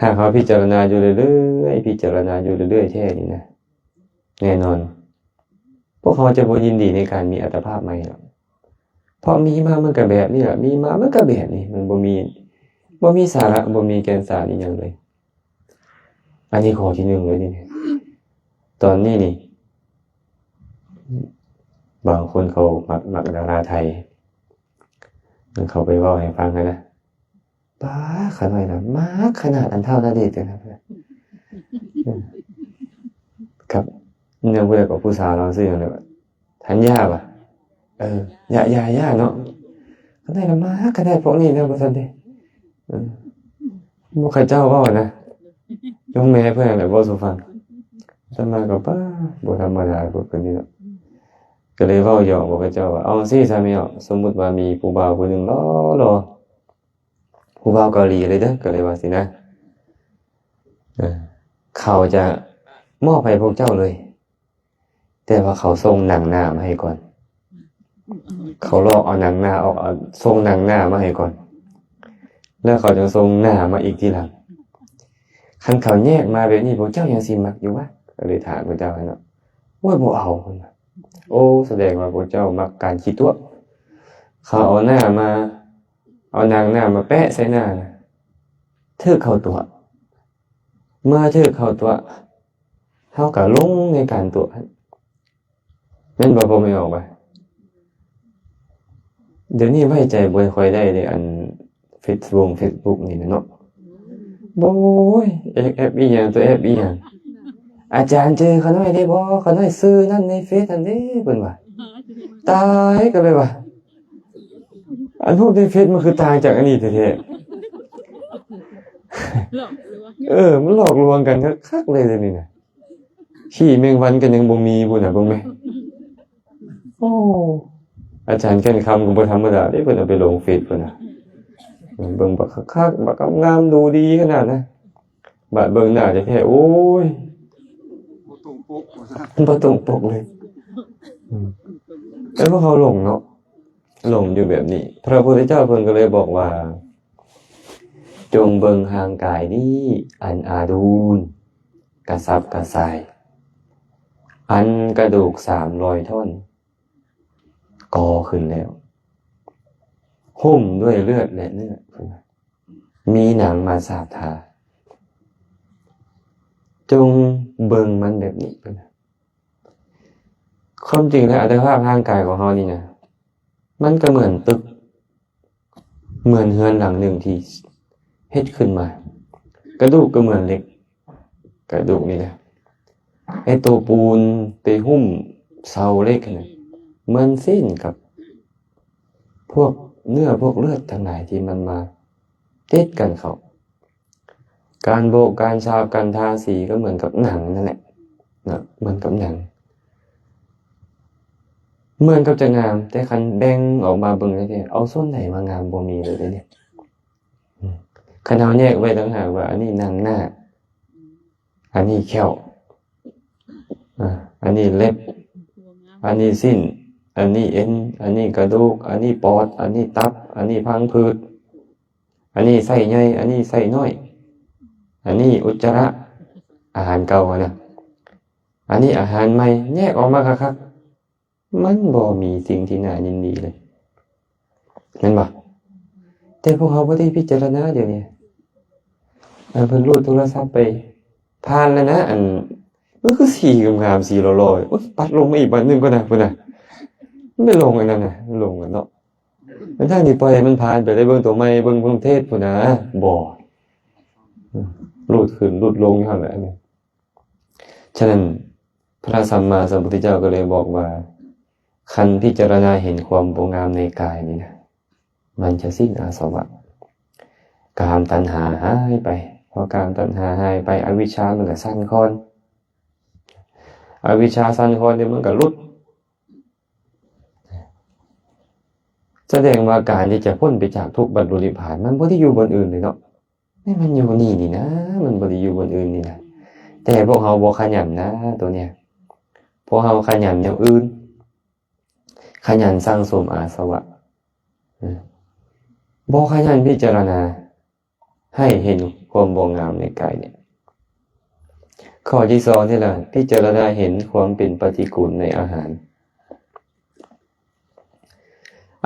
ຫາກເຮົາພິຈາລະນາຢູ່ເລື້ອຍໆ, ພິຈາລະນາຢູ່ເລື້ອຍໆແທ້ນີ້ນະ, ແນ່ນອນ ພວກເຮົາຈະບໍ່ຍິນດີໃນການມີອັດຕະພາບໃໝ່ດອກ. ເພາະມີມາມັນກໍແບບນີ້ລະ, ມີມາມັນກໍແບບນີ້, ມັນບໍ່ມີ, ບໍ່ມີສາລະ, ບໍ່ມີແກ່ນສານອີ່ຫຍັງເລີຍ. ອັນນີ້ຂໍ້ທີໜຶ່ງເລີຍນີ້. ຕອນນີ້ນີ້ ບາງຄົນເຂົາມັກ, ມັກດາລາໄທ, ເຂົາໄປເວົ້າໃຫ້ຟັງຫັ້ນນະ. ປ້າ ຂ້ານ້ອຍນະ ມັກຂະໜາດອັນທ້າວນະເດດນະ. ກັບ ຍັງຜູ້ໃດກໍ ຜູ້ສາວລາວຊື່ຫຍັງເດ ທັນຍາຫວາ? ເອີ ຢາ ຢາ ຢາເນາະ. ຂ້ານ້ອຍນະ ມັກຂະໜາດພວກນີ້ນະ ວ່າຊັ້ນເດ. ເອີ ບໍ່ ເຂົາເຈົ້າເວົ້ານະ ນ້ອງແມ່ເພິ່ນຫັ້ນແຫຼະເວົ້າສູ່ຟັງ. ອາດຕະມາກໍ ປ້າ ບໍ່ທຳມະດາພວກເພິ່ນນີ້ເນາະ. ກໍເລີຍເວົ້າຫຍອກບອກເຂົາເຈົ້າວ່າ ເອົາຈັ່ງຊີ້ຊະແມ່ເນາະ, ສົມມຸດວ່າມີຜູ້ບ່າວຜູ້ໜຶ່ງຫຼໍ່ໆ ຜູ້ບ່າວເກົາຫຼີເລີຍເດີ, ກໍເລີຍວ່າຊີ້ນະ, ເອີ ເຂົາຈະມອບໃຫ້ພວກເຈົ້າເລີຍ, ແຕ່ວ່າເຂົາສົ່ງໜັງໜ້າມາໃຫ້ກ່ອນ. ເຂົາລອກເອົາໜັງໜ້າອອກ, ເອົາ ສົ່ງໜັງໜ້າມາໃຫ້ກ່ອນ, ແລ້ວເຂົາຈຶ່ງສົ່ງໜ້າມາອີກທີຫຼັງ. ຄັນເຂົາແຍກມາແບບນີ້ ພວກເຈົ້າຍັງຊິມັກຢູ່ຫວາ? ກໍເລີຍຖາມພວກເຈົ້າຫັ້ນເນາະ. ໂອ້ຍ ບໍ່ເອົາ, ເພິ່ນວ່າ. ໂອ້ ສະແດງວ່າພວກເຈົ້າມັກການຂີ້ຕົວະ. ເຂົາເອົາໜ້າມາ, ເອົາໜັງໜ້າມາແປະໃສ່ໜ້ານະ, ຖືກເຂົາຕົວະ. ເມື່ອຖືກເຂົາຕົວະ ເຮົາກໍລົງໃນການຕົວະຫັ້ນ ແມ່ນບໍ່ ພໍ່ແມ່ອອກວ່າ? ດຽວນີ້ໄວ້ໃຈບໍ່ຄ່ອຍໄດ້ເດ້ ອັນເຟສບຸກ ເຟສບຸກນີ້ນະເນາະ. ໂອ້ຍ ແອັບ ແອັບອີ່ຫຍັງ ຕົວແອັບອີ່ຫຍັງ ອາຈານເຈີຂ້ານ້ອຍໄດ້ບໍ່? ຂ້ານ້ອຍຊື່ນັ້ນໃນເຟສຫັ້ນເດ້ ເພິ່ນວ່າ. ຕາຍ ກໍເລີຍວ່າ ອັນຮູບໃນເຟສມັນຄືຕ່າງຈາກອັນນີ້ແທ້ໆ. ເອີ ມັນຫຼອກລວງກັນຄັກໆເລີຍດຽວນີ້ນະ. ຂີ້ແມງວັນກໍຍັງບໍ່ມີພຸ້ນນະ ເບິ່ງແມ. ໂອ້ ອາຈານແກ່ນຄຳກໍບໍ່ທຳມະດາເດ້ ເພິ່ນເອົາໄປລົງເຟສພຸ້ນນະ. ເບິ່ງບັກຄັກໆ ບັກງາມໆ ດູດີຂະໜາດນະ. ບາດເບິ່ງໜ້າແທ້ໆ ໂອ້ຍ ບໍ່ຕົງປົກ ບໍ່ຕົງປົກເລີຍ. ອືມ ແຕ່ພວກເຮົາຫຼົງເນາະ ຫຼົງຢູ່ແບບນີ້. ພະພຸດທະເຈົ້າເພິ່ນກໍເລີຍບອກວ່າ ຈົ່ງເບິ່ງຮ່າງກາຍນີ້ ອັນອາດູນ ກະສັບກະສ່າຍ ອັນກະດູກສາມຮ້ອຍທ່ອນ ກໍຂຶ້ນແລ້ວ ຫຸ້ມດ້ວຍເລືອດ ແລະ ເນື້ອ ມີໜັງມາສາບທາ. ຈົ່ງເບິ່ງມັນແບບນີ້. ຄວາມຈິງແລ້ວ ອັດຕະພາບຮ່າງກາຍຂອງເຮົານີ້ນະ ມັນກໍເໝືອນຕຶກ ເໝືອນເຮືອນຫຼັງໜຶ່ງທີ່ເຮັດຂຶ້ນມາ. ກະດູກກໍເໝືອນເຫຼັກ ກະດູກນີ້ແຫຼະ ໄອ້ໂຕປູນໄປຫຸ້ມເສົາເຫຼັກຫັ້ນນະ ເໝືອນຊີ້ນກັບພວກເນື້ອພວກເລືອດທັງຫຼາຍທີ່ມັນມາຕິດກັນເຂົ້າ. ການໂບກ ການສາບ ການທາສີ ກໍເໝືອນກັບໜັງນັ້ນແຫຼະເນາະ ເໝືອນກັບໜັງ. ເໝືອນກັບຈະງາມ ແຕ່ຄັນແບ່ງອອກມາເບິ່ງແທ້ໆ ເອົາສ່ວນໃດມາງາມ ບໍ່ມີເລີຍເດ້. ອືມ ຄັນເຮົາແຍກໄວ້ຕ່າງຫາກວ່າ ອັນນີ້ໜັງໜ້າ ອັນນີ້ແຂ້ວ ອາ ອັນນີ້ເລັບ ອັນນີ້ຊີ້ນ ອັນນີ້ເອັນ ອັນນີ້ກະດູກ ອັນນີ້ປອດ ອັນນີ້ຕັບ ອັນນີ້ພັງຜືດ ອັນນີ້ໄສ້ໃຫຍ່ ອັນນີ້ໄສ້ນ້ອຍ ອັນນີ້ອຸດຈະຣະ ອາຫານເກົ່າຫັ້ນນະ ອັນນີ້ອາຫານໃໝ່ ແຍກອອກມາຄັກໆ ມັນບໍ່ມີສິ່ງທີ່ໜ້າຍິນດີເລີຍ ແມ່ນບໍ່? ແຕ່ພວກເຮົາບໍ່ໄດ້ພິຈາລະນາດຽວນີ້ ອັນເພິ່ນຮູດໂທລະສັບໄປ ຜ່ານແລ້ວນະ ອັນມັນຄືສີງາມໆ ສີຫຼໍ່ໆ ໂອ້ຍ ປັດລົງມາອີກບາດໜຶ່ງກ່ອນນະ ພຸ້ນນະ ມັນໄປລົງອັນນັ້ນນະ ລົງອັນເນາະ. ແລ້ວທາງນີ້ປ່ອຍໃຫ້ມັນຜ່ານໄປເລີຍ ເບິ່ງຕົວໃໝ່ ເບິ່ງເພິ່ນເທດພຸ້ນນະ ບໍ່ ອືມ ຮູດຂຶ້ນຮູດລົງຢູ່ຫັ້ນແຫຼະ. ສະນັ້ນ ພະສຳມາສຳພຸດທະເຈົ້າກໍເລີຍບອກວ່າ ຄັນພິຈາລະນາເຫັນຄວາມບໍ່ງາມໃນກາຍນີ້ນະ ມັນຈະສິ້ນອາສະວະ ກາມຕັນຫາຫາຍໄປ. ພໍກາມຕັນຫາຫາຍໄປ ອະວິຊຊາມັນກໍສັ່ນຄອນ ອະວິຊຊາສັ່ນຄອນ ດຽວມັນກໍຫຼຸດ. ສະແດງວ່າການທີ່ຈະພົ້ນໄປຈາກທຸກບັນລຸນິບພານ ມັນບໍ່ໄດ້ຢູ່ບ່ອນອື່ນເລີຍເນາະ ນີ້ມັນຢູ່ນີ້ນີ້ນະ ມັນບໍ່ໄດ້ຢູ່ບ່ອນອື່ນນີ້ນະ. ແຕ່ພວກເຮົາບໍ່ຂະຫຍັນນະໂຕເນີ້ຍ ພວກເຮົາຂະຫຍັນແນວອື່ນ ຂະຫຍັນສັ່ງສົມອາສະວະ ອືມ ບໍ່ຂະຫຍັນພິຈາລະນາໃຫ້ເຫັນຄວາມບໍ່ງາມໃນກາຍນີ້. ຂໍ້ທີສອງນີ້ລະ ພິຈາລະນາເຫັນຄວາມເປັນປະຕິກູນໃນອາຫານ.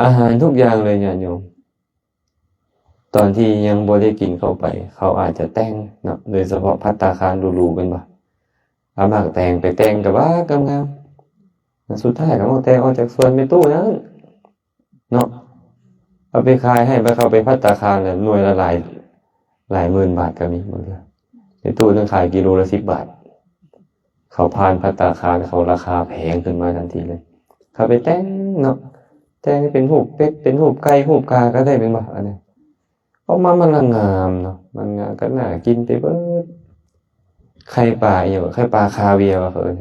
ອາຫານທຸກຢ່າງເລີຍຍາດໂຍມ ຕອນທີ່ຍັງບໍ່ໄດ້ກິນເຂົ້າໄປ ເຂົາອາດຈະແຕ່ງເນາະ ໂດຍສະເພາະພັດຕາຄານຫຼູໆ ແມ່ນບໍ່? ເອົາໝາກແຕງໄປແຕ່ງກັບໝາກງາມໆ ສຸດທ້າຍກໍໝາກແຕງອອກຈາກສວນແມ່ຕູ້ນັ້ນເນາະ ເອົາໄປຂາຍໃຫ້ ບາດເຂົ້າໄປພັດຕາຄານລະໜ່ວຍລະຫຼາຍ ຫຼາຍໝື່ນບາດກໍມີບາງເທື່ອ ແມ່ຕູ້ນັ້ນຂາຍກິໂລລະສິບບາດ. ເຂົາຜ່ານພັດຕາຄານ ເຂົາລາຄາແພງຂຶ້ນມາທັນທີເລີຍ. ເຂົາໄປແຕ່ງເນາະ ແຕ່ງເປັນຮູບເປັດ ເປັນຮູບໄກ່ ຮູບກາກໍໄດ້ແມ່ນບໍ່? ອັນນີ້ອອກມາມັນລະງາມເນາະ ມັນງາມກໍໜ້າກິນໄປເບີດ. ໄຂ່ປາອີ່ຫຍັງ ໄຂ່ປາຄາເວຍວ່າເຂົາເອີ້ນ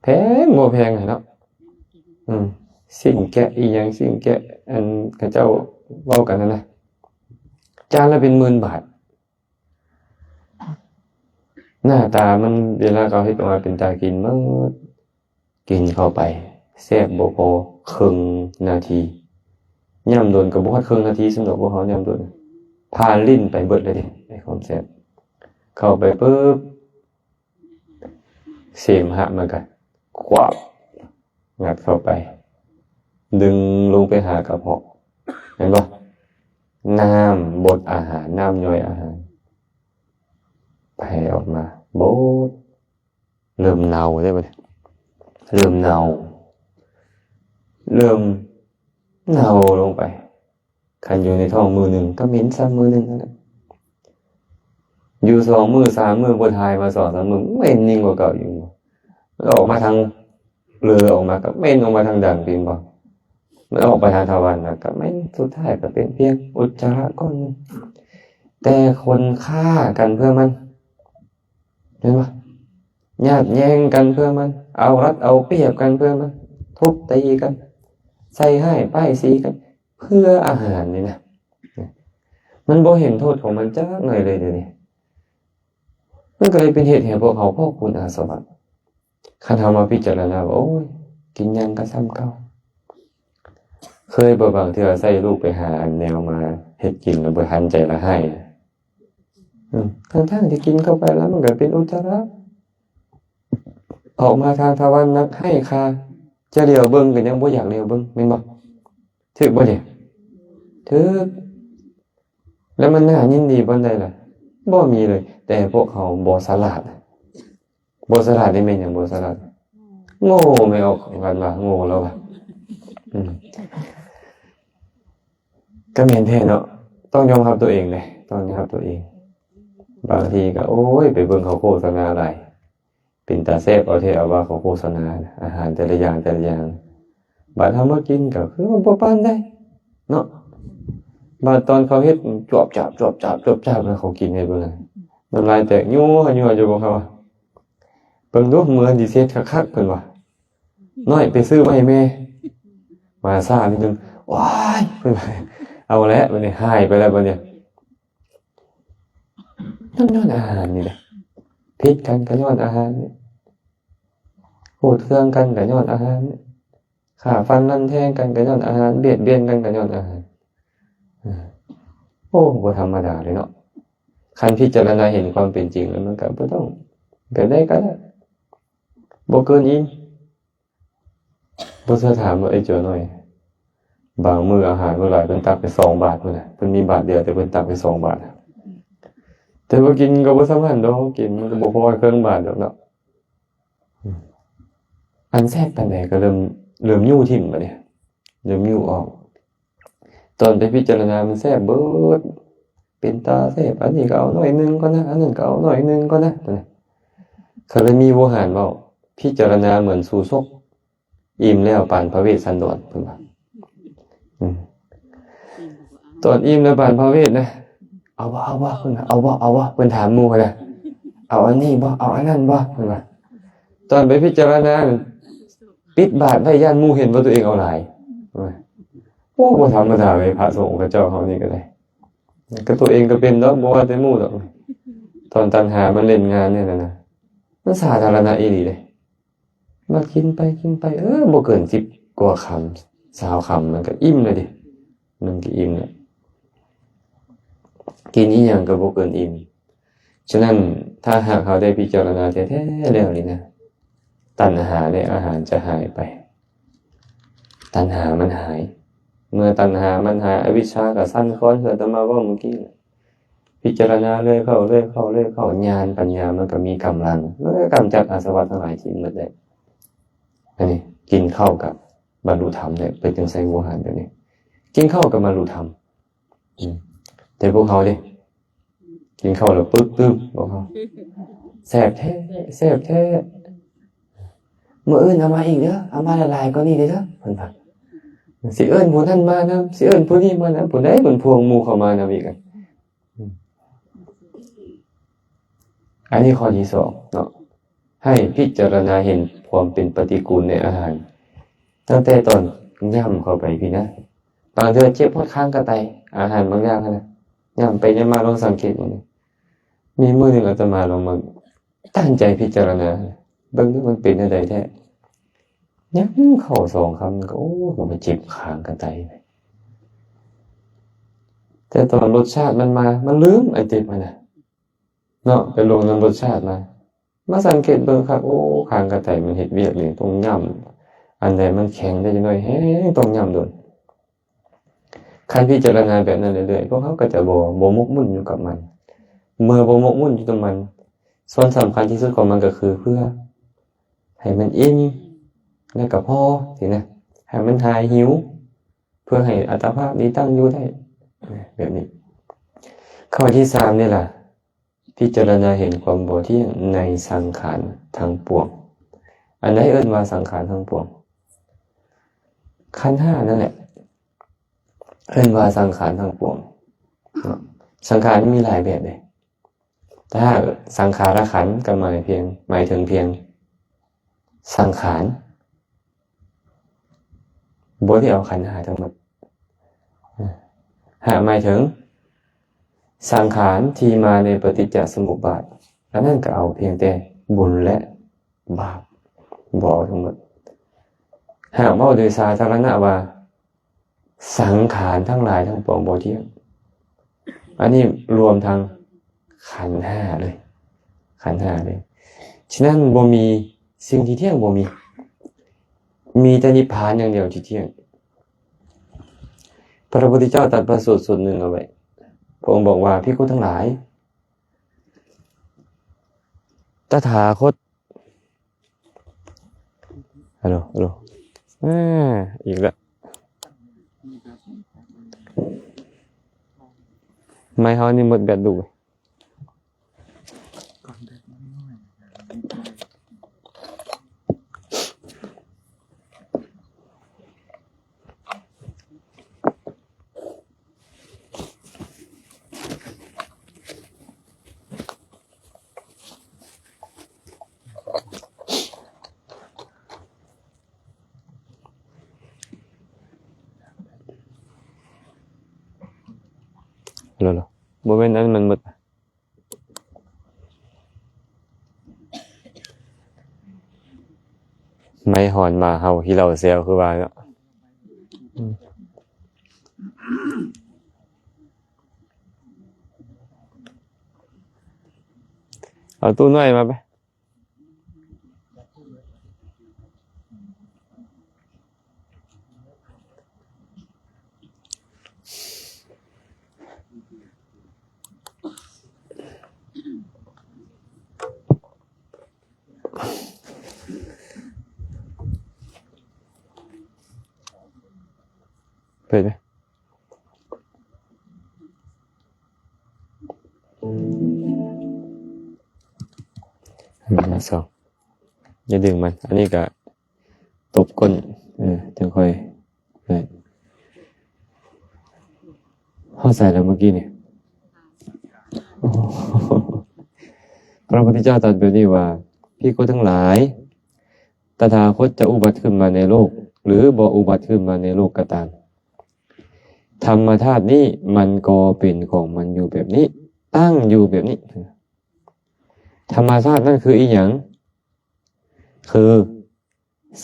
ແພງບໍ່ແພງຫັ້ນເນາະ. ອືມ ຊີ້ນແກະອີ່ຫຍັງ ຊີ້ນແກະ ອັນເຂົາເຈົ້າເວົ້າກັນຫັ້ນນະ ຈານລະເປັນໝື່ນບາດ. ໜ້າຕາມັນເວລາເຂົາເຮັດອອກມາເປັນຕາກິນໝົດ ກິນເຂົ້າໄປແຊບບໍ່ພໍເຄິ່ງນາທີ ຫຍ້ຳດົນກໍບໍ່ຮອດເຄິ່ງນາທີຊ້ຳດອກ ພວກເຮົາຫຍ້ຳດົນ ຜ່ານລີ້ນໄປເບິດເລີຍເດ້ ໄອ້ຄວາມແຊບ. ເຂົ້າໄປປຶບ ເສມຫະມັນກະຄວາບ ງັດເຂົ້າໄປ ດຶງລົງໄປຫາກະເພາະ ເຫັນບໍ່? ນ້ຳບົດອາຫານ ນ້ຳຍ່ອຍອາຫານ ໄປອອກມາບົດ ເລີ່ມເນົ່າເດ້ບັດນີ້ ເລີ່ມເນົ່າ ເລີ່ມເນົ່າລົງໄປ. ຄັນຢູ່ໃນທ້ອງມື້ໜຶ່ງກໍເໝັນຊຳມື້ໜຶ່ງນັ້ນແຫຼະ. ຢູ່ສອງມື້ສາມມື້ ບໍ່ຖ່າຍມາສອງສາມມື້ ເໝັນຍິ່ງກວ່າເກົ່າອີກ. ມັນອອກມາທາງເລີ ອອກມາກໍເໝັນອອກມາທາງດັງ ເຫັນບໍ່? ມັນອອກໄປທາງທະວັນ ແລ້ວກໍເໝັນ ສຸດທ້າຍກໍເປັນພຽງອຸດຈາລະກ້ອນໜຶ່ງ. ແຕ່ຄົນຂ້າກັນເພື່ອມັນ ເຫັນບໍ່? ຍາດແຍ່ງກັນເພື່ອມັນ ເອົາລັດເອົາປຽບກັນເພື່ອມັນ ທຸບຕີກັນ ໃສ່ຮ້າຍປ້າຍສີກັນ ເພື່ອອາຫານນີ້ນະ ມັນບໍ່ເຫັນໂທດຂອງມັນຈັກໜ້ອຍເລີຍດຽວນີ້. ມັນກໍເລີຍເປັນເຫດໃຫ້ພວກເຮົາພອກພູນອາສະວະ. ຄັນເຮົາມາພິຈາລະນາວ່າ ໂອ້ຍ ກິນຫຍັງກໍສ່ຳເກົ່າ. ເຄີຍບໍ່ ບາງເທື່ອໃຊ້ລູກໄປຫາອັນແນວມາເຮັດກິນ ແລ້ວບໍ່ທັນໃຈລະໄຫ້? ອືມ ທັງໆທີ່ກິນເຂົ້າໄປແລ້ວມັນກໍເປັນອຸດຈາລະ ອອກມາທາງທະວັນ ນັກໄຫ້ຄາ ຈະຫຼຽວເບິ່ງກໍຍັງບໍ່ຢາກຫຼຽວເບິ່ງ ແມ່ນບໍ່? ຖືກບໍ່ນີ້? ຖືກ. ແລ້ວມັນໜ້າຍິນດີປານໃດລະ? ບໍ່ມີເລີຍ. ແຕ່ພວກເຮົາບໍ່ສະຫຼາດ. ບໍ່ສະຫຼາດນີ້ແມ່ນຫຍັງ? ບໍ່ສະຫຼາດ ໂງ່ແມ່ນອອກກັນວ່າໂງ່ແລ້ວວ່າ ອືມ ກໍແມ່ນແທ້ເນາະ. ຕ້ອງຍອມຮັບຕົວເອງເດ້ ຕ້ອງຍອມຮັບຕົວເອງ. ບາງທີກໍ ໂອ້ຍ ໄປເບິ່ງເຂົາໂຄສະນາຫຼາຍ ເປັນຕາແຊບເອົາແທ້ເອົາວ່າ ເຂົາໂຄສະນາອາຫານແຕ່ລະຢ່າງແຕ່ລະຢ່າງ. ບາດເຮົາມາກິນກໍຄືວ່າບໍ່ປານໃດເນາະ. ບາດຕອນເຂົາເຮັດຈວບຈາບ ຈວບຈາບ ຈວບຈາບ ແລ້ວເຂົາກິນໃຫ້ເບິ່ງ ນ້ຳລາຍແຕກຍົວໆຢູ່ບໍ່ ເຂົາວ່າ ເບິ່ງດູ ມື້ນີ້ຊິເຮັດຄັກໆ ເພິ່ນວ່າ. ນ້ອຍ ໄປຊື້ມາໃຫ້ແມ່. ມາຊ້ານິດໜຶ່ງ ໂອ້ຍ ເພິ່ນວ່າ ເອົາແລ້ວ ບາດນີ້ຫາຍໄປແລ້ວ ບາດນີ້ ຍ້ອນອາຫານນີ້ແຫຼະ. ຜິດກັນກໍຍ້ອນອາຫານນີ້ ໂກດເຄືອງກັນກໍຍ້ອນອາຫານນີ້ ຂ້າຟັນລັນແທງກັນກໍຍ້ອນອາຫານ ບຽດບຽນກັນກໍຍ້ອນອາຫານ. ໂອ້ ບໍ່ທຳມະດາເລີຍເນາະ. ຄັນພິຈາລະນາເຫັນຄວາມເປັນຈິງແລ້ວ ມັນກໍບໍ່ຕ້ອງ ແບບໃດກໍໄດ້ ບໍ່ເກີນອີ່ມ. ບໍ່ເຊື່ອຖາມເບິ່ງ ເອີ ໂຈນ້ອຍ ບາງມື້ອາຫານເພິ່ນຫຼາຍ ເພິ່ນຕັກໄປສອງບາດພຸ້ນນະ. ເພິ່ນມີບາດດຽວ ແຕ່ເພິ່ນຕັກໄປສອງບາດ. ແຕ່ວ່າກິນກໍບໍ່ສ່ຳຫັ້ນດອກ ກິນມັນກໍບໍ່ພໍເຄິ່ງບາດດອກເນາະ. ອັນແຊບປານໃດກໍເລີ່ມ ເລີ່ມຍູ້ຖິ້ມບາດນີ້ ເລີ່ມຍູ້ອອກ. ຕອນໄປພິຈາລະນາມັນແຊບເບີດ ເປັນຕາແຊບ ອັນນີ້ກໍເອົາໜ້ອຍໜຶ່ງກ່ອນນະ ອັນນັ້ນກໍເອົາໜ້ອຍໜຶ່ງກ່ອນນະ. ກໍເລີຍມີໂວຫານເວົ້າ ພິຈາລະນາເໝືອນສູສົກ ອີ່ມແລ້ວປານພະເວດສັນດອນ ເພິ່ນວ່າ. ອືມ ຕອນອີ່ມແລ້ວປານພະເວດນະ ເອົາບໍ່ ເອົາບໍ່ ເພິ່ນວ່າ ເອົາບໍ່ ເອົາບໍ່ ເພິ່ນຖາມໝູ່ນະ ເອົາອັນນີ້ບໍ່ ເອົາອັນນັ້ນບໍ່ ເພິ່ນວ່າ. ຕອນໄປພິຈາລະນາ ປິດບາດໄວ້ ຢ້ານໝູ່ເຫັນວ່າຕົວເອງເອົາຫຼາຍ. ໂອ້ ບໍ່ທຳມະດາເວີຍ ພະສົງຂອງເຈົ້າເຮົານີ້ກໍໄດ້ ກໍຕົວເອງກໍເປັນດອກ ບໍ່ວ່າແຕ່ໝູ່ດອກ. ຕອນຕັນຫາມັນເລ່ນງານນີ້ນະ ມັນສາທາລະນະອີ່ຫຼີເດ້. ມາກິນໄປກິນໄປ ເອີ ບໍ່ເກີນສິບກວ່າຄຳ ຊາວຄຳ ມັນກໍອີ່ມແລ້ວເດ້ ມັນກໍອີ່ມແລ້ວ. ກິນອີ່ຫຍັງກໍບໍ່ເກີນອີ່ມ. ສະນັ້ນ ຖ້າຫາກເຮົາໄດ້ພິຈາລະນາແທ້ໆແລ້ວນີ້ນະ ຕັນຫາໃນອາຫານຈະຫາຍໄປ ຕັນຫາມັນຫາຍ. ເມື່ອຕັນຫາມັນຫາຍ ອະວິຊຊາກໍສັ່ນຄອນ ຄືອາດຕະມາເວົ້າມື້ກີ້ ພິຈາລະນາເລື້ອຍເຂົ້າ ເລື້ອຍເຂົ້າ ເລື້ອຍເຂົ້າ ຍານປັນຍາມັນກໍມີກຳລັງ ມັນກໍກຳຈັດອາສະວະທັງຫຼາຍຖິ້ມໝົດແລ້ວ. ອັນນີ້ກິນເຂົ້າກັບບັນລຸທຳແຫຼະ ເປັນຈັ່ງໃສ່ໂວຫານແບບນີ້ ກິນເຂົ້າກັບບັນລຸທຳ. ອືມ ແຕ່ພວກເຮົາເດ້ ກິນເຂົ້າແລ້ວປຶບຕື່ມ ພວກເຮົາ ແຊບແທ້ ແຊບແທ້ ມື້ອື່ນເອົາມາອີກເດີ ເອົາມາຫຼາຍໆກວ່ານີ້ເດີ ເພິ່ນວ່າ. ຊິເອີ້ນຜູ້ນັ້ນມານຳ ຊິເອີ້ນຜູ້ນີ້ມານຳ ຜູ້ໃດເພິ່ນພວງໝູ່ເຂົ້າມານຳອີກ. ອັນນີ້ຂໍ້ທີສອງເນາະ ໃຫ້ພິຈາລະນາເຫັນຄວາມເປັນປະຕິກູນໃນອາຫານ ຕັ້ງແຕ່ຕອນຫຍ້ຳເຂົ້າໄປພີ້ນະ. ບາງເທື່ອເຈັບຮອດຄາງກະໄຕ ອາຫານບາງຢ່າງຫັ້ນນະ ຫຍ້ຳໄປຫຍ້ຳມາ ລອງສັງເກດເບິ່ງ. ມີມື້ໜຶ່ງອາດຕະມາລອງມາຕັ້ງໃຈພິຈາລະນາ ເບິ່ງດູມັນເປັນແນວໃດແທ້. ຫຍ້ຳເຂົ້າສອງຄຳກໍ ໂອ້ ກໍມາເຈັບຄາງກະໄຕ. ແຕ່ຕອນລົດຊາດມັນມາ ມັນລືມໄອ້ເຈັບຫັ້ນນະເນາະ ໄປຫຼົງນຳລົດຊາດມາ. ມາສັງເກດເບິ່ງຄັກ ໂອ້ ຄາງກະໄຕມັນເຮັດວຽກນີ້ ຕ້ອງຫຍ້ຳ ອັນໃດມັນແຂງໄດ້ຈັກໜ້ອຍແຮງ ຕ້ອງຫຍ້ຳດົນ. ຄັນພິຈາລະນາແບບນັ້ນເລື້ອຍໆ ພວກເຮົາກໍຈະບໍ່ ບໍ່ໝົກໝຸ່ນຢູ່ກັບມັນ. ເມື່ອບໍ່ໝົກໝຸ່ນຢູ່ກັບມັນ ສ່ວນສຳຄັນທີ່ສຸດຂອງມັນກໍຄືເພື່ອ ໃຫ້ມັນອີ່ມ ແລ້ວກໍພໍຊີ້ນະ ໃຫ້ມັນຫາຍຫິວ ເພື່ອໃຫ້ອັດຕະພາບນີ້ຕັ້ງຢູ່ໄດ້ ແບບນີ້. ຂໍ້ທີສາມນີ້ລະ ພິຈາລະນາເຫັນຄວາມບໍ່ທ່ຽງໃນສັງຂານທັງປວງ. ອັນໃດເອີ້ນວ່າສັງຂານທັງປວງ? ຂັນຫ້ານັ້ນແຫຼະ ເອີ້ນວ່າສັງຂານທັງປວງເນາະ. ສັງຂານມີຫຼາຍແບບເດ້. ຖ້າສັງຂາລະຂັນກໍໝາຍພຽງ ໝາຍເຖິງພຽງສັງຂານ ບໍ່ໄດ້ເອົາຂັນຫ້າທັງໝົດ. ຫາກໝາຍເຖິງສັງຂານທີ່ມາໃນປະຕິດຈະສະມຸບບາດ, ອັນນັ້ນກໍເອົາພຽງແຕ່ບຸນ ແລະ ບາບ, ບໍ່ເອົາທັງໝົດ. ຫາກເວົ້າໂດຍສາທາລະນະວ່າ ສັງຂານທັງຫຼາຍທັງປວງບໍ່ທ່ຽງ. ອັນນີ້ລວມທັງຂັນຫ້າເລີຍ, ຂັນຫ້າເລີຍ. ສະນັ້ນບໍ່ມີສິ່ງທີ່ທ່ຽງ, ບໍ່ມີ, ມີແຕ່ນິບພານຢ່າງດຽວທີ່ທ່ຽງ. ພະພຸດທະເຈົ້າຕັດພະສູດສູດໜຶ່ງເອົາໄວ້. ພະອົງບອກວ່າ, ພິກຂຸທັງຫຼາຍ, ຕະຖາຄົດ ຮັລໂຫຼ ຮັລໂຫຼ ອາ ອີກແລ້ວ ໄມເຮົານີ້ໝົດແບັດດູ. ໂລໂລ ບໍ່ແມ່ນອັນມັນໝົດ. ໄມຮ້ອນມາເຮົາ ຂີ້ເຫຼົ້າແຊວຄືວ່າເນາະ. ເອົາຕູ້ນ້ອຍມາໄປ. ເປີດເລີຍ. ອັນນີ້ສອງ ຢ່າດຶງມັນ, ອັນນີ້ກະຕົບກົ້ນ ເອີ ຈັ່ງຄ່ອຍ ເຮົາໃສ່ແລ້ວເມື່ອກີ້ນີ້. ໂອ້ ພະພຸດທະເຈົ້າຕັດແບບນີ້ວ່າ, ພິກຂຸທັງຫຼາຍ, ຕະຖາຄົດຈະອຸບັດຂຶ້ນມາໃນໂລກ ຫຼື ບໍ່ອຸບັດຂຶ້ນມາໃນໂລກກໍຕາມ, ທຳມະທາດນີ້ມັນກໍເປັນຂອງມັນຢູ່ແບບນີ້, ຕັ້ງຢູ່ແບບນີ້. ທຳມະທາດນັ້ນຄືອີຫຍັງ? ຄື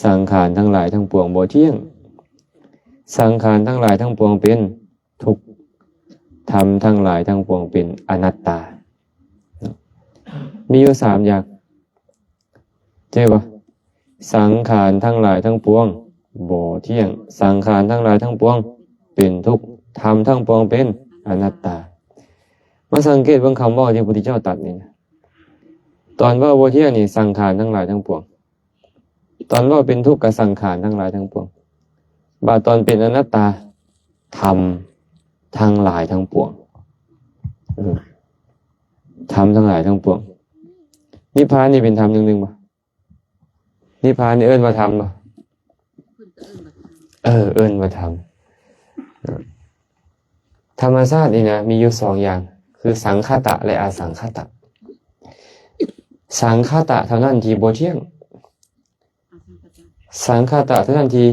ສັງຂານທັງຫຼາຍທັງປວງບໍ່ທ່ຽງ, ສັງຂານທັງຫຼາຍທັງປວງເປັນທຸກ, ທຳທັງຫຼາຍທັງປວງເປັນອະນັດຕາ. ມີຢູ່ສາມຢ່າງ. ເຈົ້າວ່າ ສັງຂານທັງຫຼາຍທັງປວງບໍ່ທ່ຽງ, ສັງຂານທັງຫຼາຍທັງປວງເປັນທຸກ, ທຳທັງປວງເປັນອະນັດຕາ. ມາສັງເກດເບິ່ງຄຳເວົ້າທີ່ພະພຸດທະເຈົ້າຕັດນີ້ນະ, ຕອນເວົ້າບໍ່ທ່ຽງນີ້ ສັງຂານທັງຫຼາຍທັງປວງ, ຕອນເວົ້າເປັນທຸກກໍສັງຂານທັງຫຼາຍທັງປວງ, ບາດຕອນເປັນອະນັດຕາ ທຳທັງຫຼາຍທັງປວງ, ເອີ ທຳທັງຫຼາຍທັງປວງ. ນິບພານນີ້ເປັນທຳຢ່າງໜຶ່ງບໍ່? ນິບພານນີ້ເອີ້ນວ່າທຳບໍ່? ເອີ ເອີ້ນວ່າທຳ. ທຳມະຊາດນີ້ນະ ມີຢູ່ສອງຢ່າງ ຄືສັງຄະຕະ ແລະ ອະສັງຄະຕະ. ສັງຄະຕະເທົ່ານັ້ນທີ່ບໍ່ທ່ຽງ, ສັງຄະຕະເທົ່ານັ້ນທີ່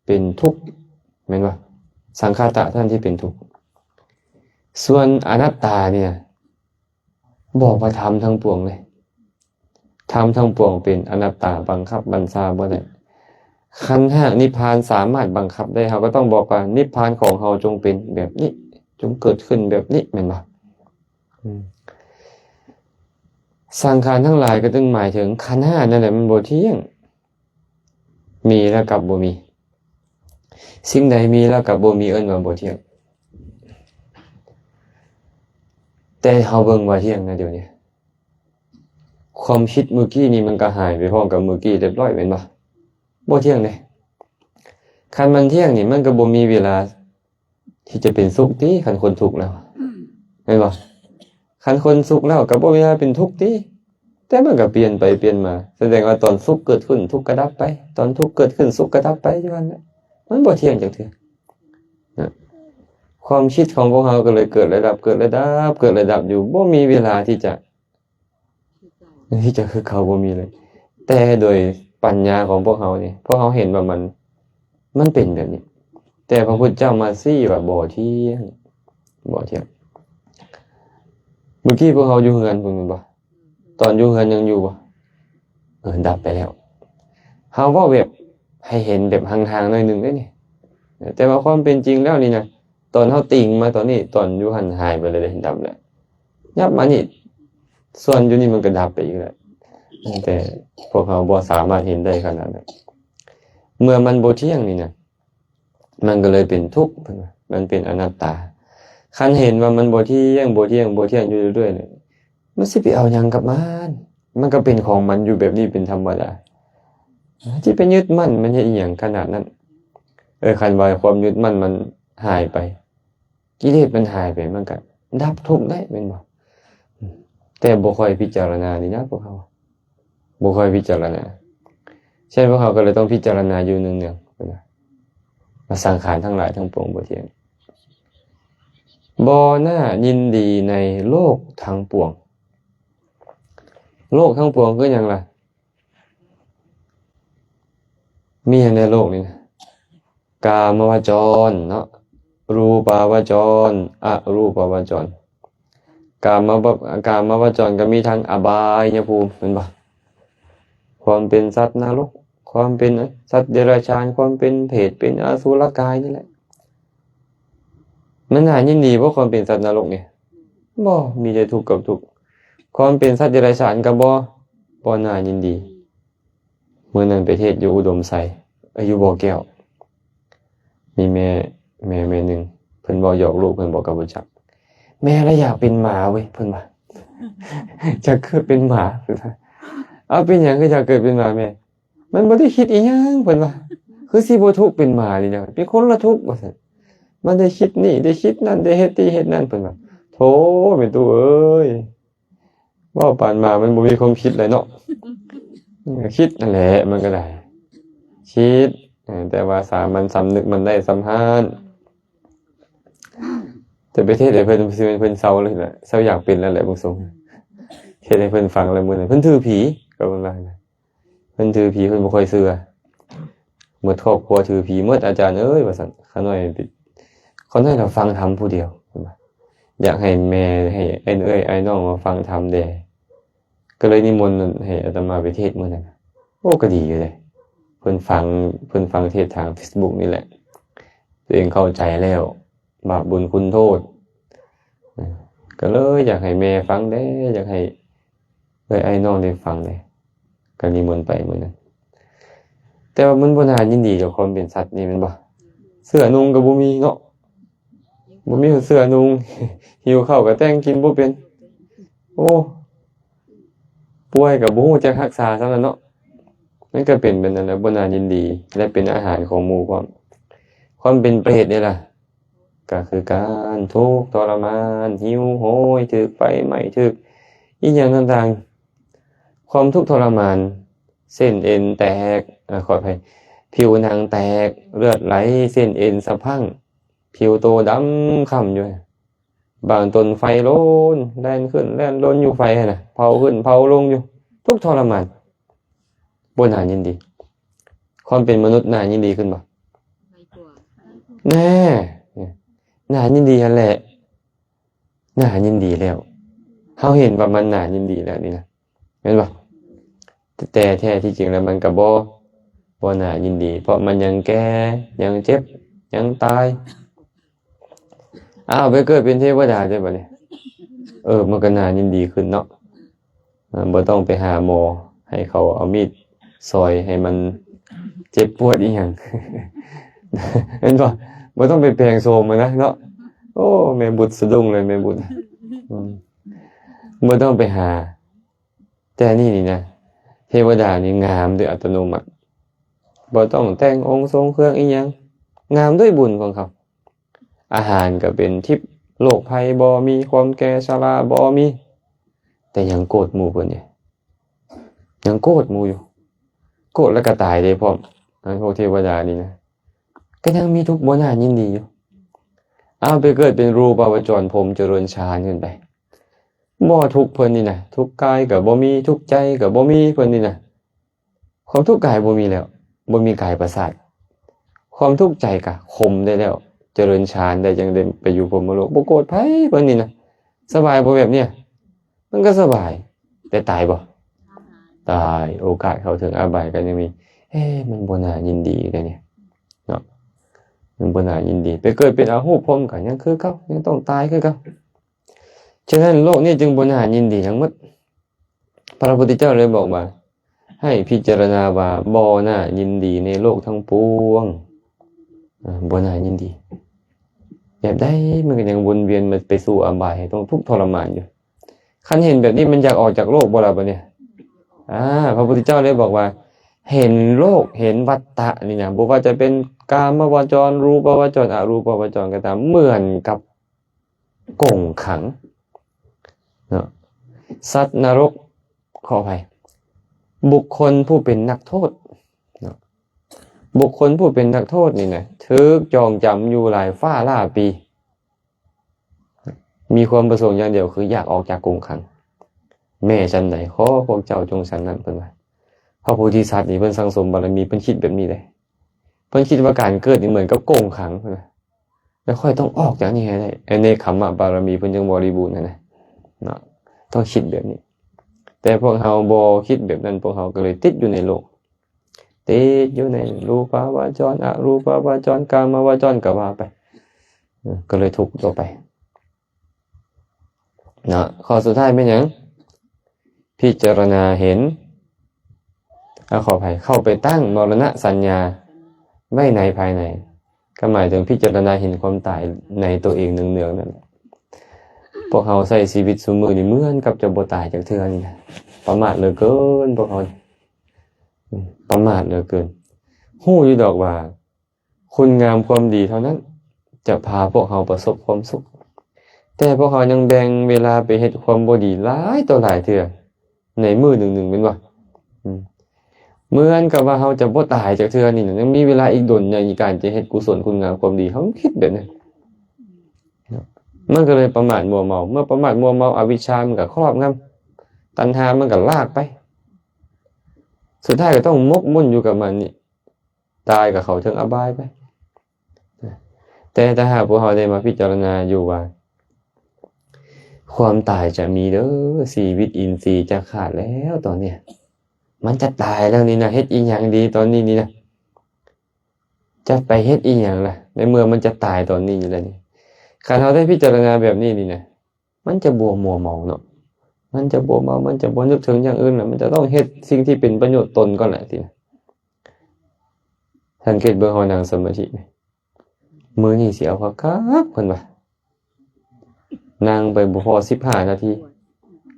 ເປັນທຸກ, ແມ່ນບໍ່? ສັງຄະຕະເທົ່ານັ້ນທີ່ເປັນທຸກ. ສ່ວນອະນັດຕານີ້ນະ ບອກວ່າທຳທັງປວງເລີຍ, ທຳທັງປວງເປັນອະນັດຕາ, ບັງຄັບບັນຊາບໍ່ໄດ້. ຄັນຫາກນິບພານສາມາດບັງຄັບໄດ້, ເຮົາກໍຕ້ອງບອກວ່າ ນິບພານຂອງເຮົາຈົ່ງເປັນແບບນີ້, ຈົ່ງເກີດຂຶ້ນແບບນີ້, ແມ່ນບໍ່? ອືມ ສັງຂານທັງຫຼາຍກໍຈຶ່ງໝາຍເຖິງຂັນຫ້ານັ້ນແຫຼະ, ມັນບໍ່ທ່ຽງ. ມີແລ້ວກັບບໍ່ມີ. ສິ່ງໃດມີແລ້ວກັບບໍ່ມີເອີ້ນວ່າບໍ່ທ່ຽງ. ແຕ່ເຮົາເບິ່ງວ່າທ່ຽງນະດຽວນີ້. ຄວາມຄິດມື້ກີ້ນີ້ມັນກໍຫາຍໄປພ້ອມກັບມື້ກີ້ຮຽບຮ້ອຍແມ່ນບໍ່? ບໍ່ທ່ຽງເດ້. ຄັນມັນທ່ຽງນີ້ ມັນກໍບໍ່ມີເວລາທີ່ຈະເປັນສຸກຕິ ຄັນຄົນທຸກແລ້ວ ແມ່ນບໍ່? ຄັນຄົນສຸກແລ້ວກໍບໍ່ມີເວລາເປັນທຸກຕິ. ແຕ່ມັນກໍປ່ຽນໄປປ່ຽນມາ ສະແດງວ່າຕອນສຸກເກີດຂຶ້ນ ທຸກກໍດັບໄປ ຕອນທຸກເກີດຂຶ້ນ ສຸກກໍດັບໄປ ຢູ່ຫັ້ນແຫຼະ. ມັນບໍ່ທ່ຽງຈັກເທື່ອນະ. ຄວາມຄິດຂອງພວກເຮົາກໍເລີຍເກີດແລະດັບ ເກີດແລະດັບ ເກີດແລະດັບຢູ່ ບໍ່ມີເວລາທີ່ຈະ ທີ່ຈະຄືເກົ່າ ບໍ່ມີເລີຍ. ແຕ່ໂດຍປັນຍາຂອງພວກເຮົານີ້ ພວກເຮົາເຫັນວ່າມັນ ມັນເປັນແບບນີ້ ແຕ່ພະພຸດທະເຈົ້າມາຊີ້ວ່າບໍ່ທ່ຽງ ບໍ່ທ່ຽງ. ມື້ກີ້ພວກເຮົາຢູ່ເຮືອນພຸ້ນແມ່ນບໍ່? ຕອນຢູ່ເຮືອນຍັງຢູ່ບໍ່? ເອີ ດັບໄປແລ້ວ. ເຮົາເວົ້າແບບໃຫ້ເຫັນແບບຫ່າງໆໜ້ອຍໜຶ່ງເດ້ນີ້ ແຕ່ວ່າຄວາມເປັນຈິງແລ້ວນີ້ນະ ຕອນເຮົາຕິງມາຕອນນີ້ ຕອນຢູ່ຫັ້ນຫາຍໄປແລ້ວເດ້ ດັບແລ້ວ. ຍັບມານີ້ ສ່ວນຢູ່ນີ້ມັນກໍດັບໄປອີກແລ້ວ ແຕ່ພວກເຮົາບໍ່ສາມາດເຫັນໄດ້ຂະໜາດນັ້ນ. ເມື່ອມັນບໍ່ທ່ຽງນີ້ນະ ມັນກໍເລີຍເປັນທຸກ ເພິ່ນວ່າ ມັນເປັນອະນັດຕາ. ຄັນເຫັນວ່າມັນບໍ່ທ່ຽງ ບໍ່ທ່ຽງ ບໍ່ທ່ຽງຢູ່ເລື້ອຍໆນີ້ ມັນຊິໄປເອົາຫຍັງກັບມັນ? ມັນກໍເປັນຂອງມັນຢູ່ແບບນີ້ເປັນທຳມະດາ. ຊິໄປຍຶດໝັ້ນມັນເຮັດອີ່ຫຍັງຂະໜາດນັ້ນ? ເອີ ຄັນວ່າຄວາມຍຶດໝັ້ນມັນຫາຍໄປ ກິເລດມັນຫາຍໄປ ມັນກໍດັບທຸກໄດ້ແມ່ນບໍ່? ແຕ່ບໍ່ຄ່ອຍພິຈາລະນານີ້ນະພວກເຮົາ ບໍ່ຄ່ອຍພິຈາລະນາ. ເຊັ່ນພວກເຮົາກໍເລີຍຕ້ອງພິຈາລະນາຢູ່ເນື່ອງໆ ວ່າສັງຂານທັງຫຼາຍທັງປວງບໍ່ທ່ຽງ ບໍ່ໜ້າຍິນດີໃນໂລກທັງປວງ. ໂລກທັງປວງຄືຫຍັງລະ? ມີຫຍັງໃນໂລກນີ້ນະ? ກາມະວະຈອນເນາະ ຮູປາວະຈອນ ອະຮູປາວະຈອນ. ກາມະວະ ກາມະວະຈອນກໍມີທັງອະບາຍະພູມ ແມ່ນບໍ່? ຄວາມເປັນສັດນະລົກ ຄວາມເປັນສັດເດຍລະຈານ ຄວາມເປັນເປດ ເປັນອະສຸລະກາຍນີ້ແຫຼະ. ມັນໜ້າຍິນດີບໍ່ ຄວາມເປັນສັດນະລົກນີ້? ບໍ່ ມີແຕ່ທຸກກັບທຸກ. ຄວາມເປັນສັດເດຍລະຈານກໍບໍ່ ບໍ່ໜ້າຍິນດີ. ມື້ນັ້ນໄປເທດຢູ່ອຸດົມໄຊ ເອີ ຢູ່ບໍ່ແກ້ວ ມີແມ່ ແມ່ ແມ່ໜຶ່ງ ເພິ່ນເວົ້າຫຍອກລູກເພິ່ນ ບອກກັບບໍ່ຈັກ ແມ່ລະຢາກເປັນໝາເວີຍ ເພິ່ນວ່າ ຢາກເກີດເປັນໝາ ເພິ່ນວ່າ. ເອົາ ເປັນຫຍັງຄືຢາກເກີດເປັນໝາແມ່? ມັນບໍ່ໄດ້ຄິດອີ່ຫຍັງ ເພິ່ນວ່າ ຄືຊິບໍ່ທຸກເປັນໝານີ້ນະ ເປັນຄົນລະທຸກວ່າຊັ້ນ. ມັນໄດ້ຄິດນີ້ ໄດ້ຄິດນັ້ນ ໄດ້ເຮັດນີ້ເຮັດນັ້ນ ເພິ່ນວ່າ. ໂທ້ ແມ່ຕູ້ເອີຍ ເວົ້າປານໝາມັນບໍ່ມີຄວາມຄິດເລີຍເນາະ. ຄິດຫັ້ນແຫຼະ ມັນກໍໄດ້ຄິດ ເອີ ແຕ່ວ່າສາມັນສຳນຶກມັນໄດ້ສ່ຳຫັ້ນ. ຈະໄປເທດໃຫ້ເພິ່ນ ຊິເປັນເພິ່ນເຊົາເລີຍລະ ເຊົາຢາກເປັນແລ້ວແຫຼະ ເບິ່ງຊົງ. ເທດໃຫ້ເພິ່ນຟັງແລ້ວມື້ນັ້ນ ເພິ່ນຖືຜີ ກໍເພິ່ນວ່ານະ. ເພິ່ນຖືຜີ ເພິ່ນບໍ່ຄ່ອຍເຊື່ອ. ໝົດຄອບຄົວຖືຜີໝົດ ອາຈານເອີຍ ວ່າຊັ້ນ. ຂ້ານ້ອຍ ຂ້ານ້ອຍລະຟັງທຳຜູ້ດຽວ ເພິ່ນວ່າ. ຢາກໃຫ້ແມ່ ໃຫ້ອ້າຍເອື້ອຍອ້າຍນ້ອງມາຟັງທຳແດ່ ກໍເລີຍນິມົນໃຫ້ອາດຕະມາໄປເທດມື້ນັ້ນ. ໂອ້ ກໍດີຢູ່ເດ້ ເພິ່ນຟັງ ເພິ່ນຟັງເທດທາງເຟສບຸກນີ້ແຫຼະ ຕົວເອງເຂົ້າໃຈແລ້ວ ບາບບຸນຄຸນໂທດ. ກໍເລີຍຢາກໃຫ້ແມ່ຟັງແດ່ ຢາກໃຫ້ເອື້ອຍອ້າຍນ້ອງໄດ້ຟັງແດ່ ກໍນິມົນໄປມື້ນັ້ນ. ແຕ່ວ່າມັນບໍ່ໜ້າຍິນດີດອກ ຄວາມເປັນສັດນີ້ແມ່ນບໍ່? ເສື້ອນຸ່ງກໍບໍ່ມີເນາະ ບໍ່ມີເສື້ອນຸ່ງ ຫິວເຂົ້າກໍແຕ່ງກິນບໍ່ເປັນ. ໂອ້ ປ່ວຍກໍບໍ່ຮູ້ຈັກຮັກສາສ່ຳນັ້ນເນາະ. ມັນກໍເປັນແບບນັ້ນແຫຼະ ບໍ່ໜ້າຍິນດີ ແລະ ເປັນອາຫານຂອງໝູ່ພ້ອມ. ຄວາມເປັນເປດນີ້ລະ ກໍຄືການທຸກທໍລະມານ ຫິວໂຫຍ ຖືກໄຟໄໝ້ ຖືກອີ່ຫຍັງຕ່າງໆ. ຄວາມທຸກທໍລະມານ ເສັ້ນເອັນແຕກ ອາ ຂໍອະໄພ ຜິວໜັງແຕກ ເລືອດໄຫຼ ເສັ້ນເອັນສະພັງ ຜິວໂຕດຳຄ້ຳຢູ່. ບາງຕົນໄຟໂລນ ແລ່ນຂຶ້ນແລ່ນລົງຢູ່ໄຟຫັ້ນນະ ເຜົາຂຶ້ນເຜົາລົງຢູ່ ທຸກທໍລະມານ ບໍ່ໜ້າຍິນດີ. ຄວາມເປັນມະນຸດໜ້າຍິນດີຂຶ້ນບໍ່? ໜ້າຍິນດີຫັ້ນແຫຼະ ໜ້າຍິນດີແລ້ວ. ເຮົາເຫັນວ່າມັນໜ້າຍິນດີແລ້ວນີ້ນະ ແມ່ນບໍ່? ແຕ່ແທ້ທີ່ຈິງແລ້ວມັນກໍບໍ່ ບໍ່ໜ້າຍິນດີ ເພາະມັນຍັງແກ່ ຍັງເຈັບ ຍັງຕາຍ. ອ້າວ ໄປເກີດເປັນເທວະດາເດ້ບັດນີ້. ເອີ ມັນກໍໜ້າຍິນດີຂຶ້ນເນາະ. ເອີ ບໍ່ຕ້ອງໄປຫາໝໍ ໃຫ້ເຂົາເອົາມີດຊອຍໃຫ້ມັນເຈັບປວດອີ່ຫຍັງ ແມ່ນບໍ່? ບໍ່ຕ້ອງໄປແປງໂສມຫັ້ນນະເນາະ. ໂອ້ ແມ່ບຸດສະດຸ້ງເລີຍ ແມ່ບຸດ. ອືມ ບໍ່ຕ້ອງໄປຫາ ແຕ່ນີ້ນີ້ນະ ເທວະດານີ້ງາມໂດຍອັດຕະໂນມັດ ບໍ່ຕ້ອງແຕ່ງອົງຊົງເຄື່ອງອີ່ຫຍັງ ງາມດ້ວຍບຸນຂອງເຂົາ. ອາຫານກໍເປັນທິບ ໂລກໄພບໍ່ມີ ຄວາມແກ່ຊະລາບໍ່ມີ. ແຕ່ຍັງໂກດໝູ່ເພິ່ນນີ້ ຍັງໂກດໝູ່ຢູ່ ໂກດແລ້ວກໍຕາຍເດ້ພ້ອມ. ອັນພວກເທວະດານີ້ນະ ກໍຍັງມີທຸກ ບໍ່ໜ້າຍິນດີຢູ່. ເອົາ ໄປເກີດເປັນຮູປະວະຈອນພົມ ຈະເລີນຊານຂຶ້ນໄປ ບໍ່ທຸກເພິ່ນນີ້ນະ ທຸກກາຍກໍບໍ່ມີ ທຸກໃຈກໍບໍ່ມີເພິ່ນນີ້ນະ. ຄວາມທຸກກາຍບໍ່ມີແລ້ວ ບໍ່ມີກາຍປະສາດ ຄວາມທຸກໃຈກະຂົ່ມໄດ້ແລ້ວ ຈະເລີນຊານໄດ້ ຈັ່ງໄດ້ໄປຢູ່ພົມມະໂລກ ບໍ່ໂກດໃຜເພິ່ນນີ້ນະ. ສະບາຍບໍ່ແບບເນີ້ຍ? ມັນກໍສະບາຍ ແຕ່ຕາຍບໍ່? ຕາຍ. ໂອກາດເຂົ້າເຖິງອະບາຍກໍຍັງມີ. ເອ ມັນບໍ່ໜ້າຍິນດີເດ້ນີ້ເນາະ ມັນບໍ່ໜ້າຍິນດີ. ໄປເກີດເປັນອະຮູບພົມກໍຍັງຄືເກົ່າ ຍັງຕ້ອງຕາຍຄືເກົ່າ. ສະນັ້ນໂລກນີ້ຈຶ່ງບໍ່ໜ້າຍິນດີທັງໝົດ. ພະພຸດທະເຈົ້າເລີຍບອກວ່າ ໃຫ້ພິຈາລະນາວ່າບໍ່ໜ້າຍິນດີໃນໂລກທັງປວງ. ເອີ ບໍ່ໜ້າຍິນດີ ແບບໃດມັນກໍຍັງວົນວຽນມາໄປສູ່ອະບາຍ ໃຫ້ຕ້ອງທຸກທໍລະມານຢູ່. ຄັນເຫັນແບບນີ້ ມັນຢາກອອກຈາກໂລກບໍ່ລະບັດນີ້? ອາ ພະພຸດທະເຈົ້າເລີຍບອກວ່າ ເຫັນໂລກ ເຫັນວັດຕະນີ້ນະ ບໍ່ວ່າຈະເປັນກາມະວະຈອນ ຮູປະວະຈອນ ອະຮູປະວະຈອນກໍຕາມ ເໝືອນກັບກົງຂັງເນາະ ສັດນະລົກ ຂໍອະໄພ ບຸກຄົນຜູ້ເປັນນັກໂທດເນາະ ບຸກຄົນຜູ້ເປັນນັກໂທດນີ້ນະ ຖືກຈອງຈຳຢູ່ຫຼາຍຟ້າຫຼາຍປີ ມີຄວາມປະສົງຢ່າງດຽວ ຄືຢາກອອກຈາກກົງຂັງ. ແມ່ສັນໃດ ຂໍພວກເຈົ້າຈົ່ງສັນນັ້ນ ເພິ່ນວ່າ. ພະໂພທິສັດນີ້ເພິ່ນສັ່ງສົມບາລະມີ ເພິ່ນຄິດແບບນີ້ເດ້ ເພິ່ນຄິດວ່າການເກີດນີ້ເໝືອນກັບກົງຂັງ ເພິ່ນວ່າ ແລ້ວຂ້ອຍຕ້ອງອອກຈາກນີ້ໃຫ້ໄດ້ ໃນເນກຂຳມະບາລະມີເພິ່ນຈັ່ງບໍລິບູນຫັ້ນນະເນາະ ຕ້ອງຄິດແບບນີ້. ແຕ່ພວກເຮົາບໍ່ຄິດແບບນັ້ນ ພວກເຮົາກໍເລີຍຕິດຢູ່ໃນໂລກ ຕິດຢູ່ໃນຮູປະວະຈອນ ອະຮູປະວະຈອນ ກາມະວະຈອນ ກໍວ່າໄປ ເອີ ກໍເລີຍທຸກຕໍ່ໄປເນາະ. ຂໍ້ສຸດທ້າຍແມ່ນຫຍັງ? ພິຈາລະນາເຫັນ ອາ ຂໍອະໄພ ເຂົ້າໄປຕັ້ງມໍລະນະສັນຍາໄວ້ໃນພາຍໃນ ກໍໝາຍເຖິງພິຈາລະນາເຫັນຄວາມຕາຍໃນຕົວເອງເນືອງໆນັ້ນ. ພວກເຮົາໃຊ້ຊີວິດຊຸມື້ນີ້ເໝືອນກັບຈະບໍ່ຕາຍຈັກເທື່ອນີ້ນະ ປະໝາດເຫຼືອເກີນພວກເຮົາ ປະໝາດເຫຼືອເກີນ. ຮູ້ຢູ່ດອກວ່າຄຸນງາມຄວາມດີເທົ່ານັ້ນຈະພາພວກເຮົາປະສົບຄວາມສຸກ ແຕ່ພວກເຮົາຍັງແບ່ງເວລາໄປເຮັດຄວາມບໍ່ດີຫຼາຍຕໍ່ຫຼາຍເທື່ອໃນມື້ໜຶ່ງໆ ແມ່ນບໍ່? ເໝືອນກັບວ່າເຮົາຈະບໍ່ຕາຍຈັກເທື່ອນີ້ນະ ຍັງມີເວລາອີກດົນໃນການຈະເຮັດກຸສົນຄຸນງາມຄວາມດີ ເຮົາຄິດແບບນັ້ນ ມັນກໍເລີຍປະໝາດມົວເມົາ. ເມື່ອປະໝາດມົວເມົາ ອະວິດຊາມັນກໍຄອບງຳ ຕັນຫາມັນກໍລາກໄປ ສຸດທ້າຍກໍຕ້ອງໝົກໝຸ່ນຢູ່ກັບມັນນີ້ ຕາຍກໍເຂົ້າເຖິງອະບາຍໄປ. ແຕ່ຖ້າຫາກພວກເຮົາໄດ້ມາພິຈາລະນາຢູ່ວ່າ ຄວາມຕາຍຈະມີເດີ ຊີວິດອິນຊີຈະຂາດແລ້ວຕອນນີ້ ມັນຈະຕາຍແລ້ວນີ້ນະ ເຮັດອີ່ຫຍັງດີຕອນນີ້ນີ້ນະ ຈະໄປເຮັດອີ່ຫຍັງລະ ໃນເມື່ອມັນຈະຕາຍຕອນນີ້ຢູ່ແລ້ວນີ້. ຄັນເຮົາໄດ້ພິຈາລະນາແບບນີ້ນີ້ນະ ມັນຈະບໍ່ມົວເມົາເນາະ ມັນຈະບໍ່ເມົາ ມັນຈະບໍ່ນຶກເຖິງຢ່າງອື່ນລະ ມັນຈະຕ້ອງເຮັດສິ່ງທີ່ເປັນປະໂຫຍດຕົນກ່ອນລະ ຊີ້ນະ. ສັງເກດເບິ່ງເຮົານັ່ງສະມາທິ ມື້ນີ້ຊິເອົາຄັກໆ ເພິ່ນວ່າ ນັ່ງໄປບໍ່ພໍສິບຫ້ານາທີ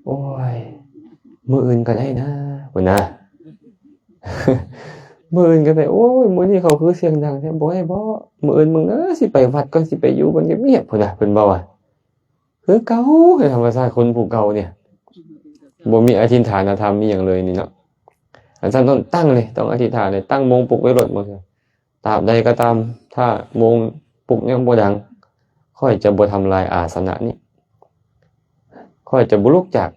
ໂອ້ຍ ມື້ອື່ນກໍໄດ້ນະ ເພິ່ນນະ ມື້ອື່ນກໍໄດ້ ໂອ້ຍ ມື້ນີ້ເຂົາຄືສຽງດັງແທ້ ບໍ່ໄດ້ບໍ ມື້ອື່ນເບິ່ງເດີ ຊິໄປວັດກ່ອນ ຊິໄປຢູ່ບ່ອນງຽບໆ ເພິ່ນນະ ເພິ່ນເວົ້າວ່າ ຄືເກົ່າ ໃນທຳມະຊາດຄົນຜູ້ເກົ່ານີ້ ບໍ່ມີອະທິດຖານະທຳອີ່ຫຍັງເລີຍນີ້ເນາະ. ອັນຊັ້ນຕ້ອງຕັ້ງເລີຍ ຕ້ອງອະທິດຖານເລີຍ ຕັ້ງໂມງປຸກໄວ້ໂລດ ຕາບໃດກໍຕາມ ຖ້າໂມງປຸກຍັງບໍ່ດັງ ຂ້ອຍຈະບໍ່ທຳລາຍອາສະນະນີ້ ຂ້ອຍຈະບໍ່ລຸກຈາກ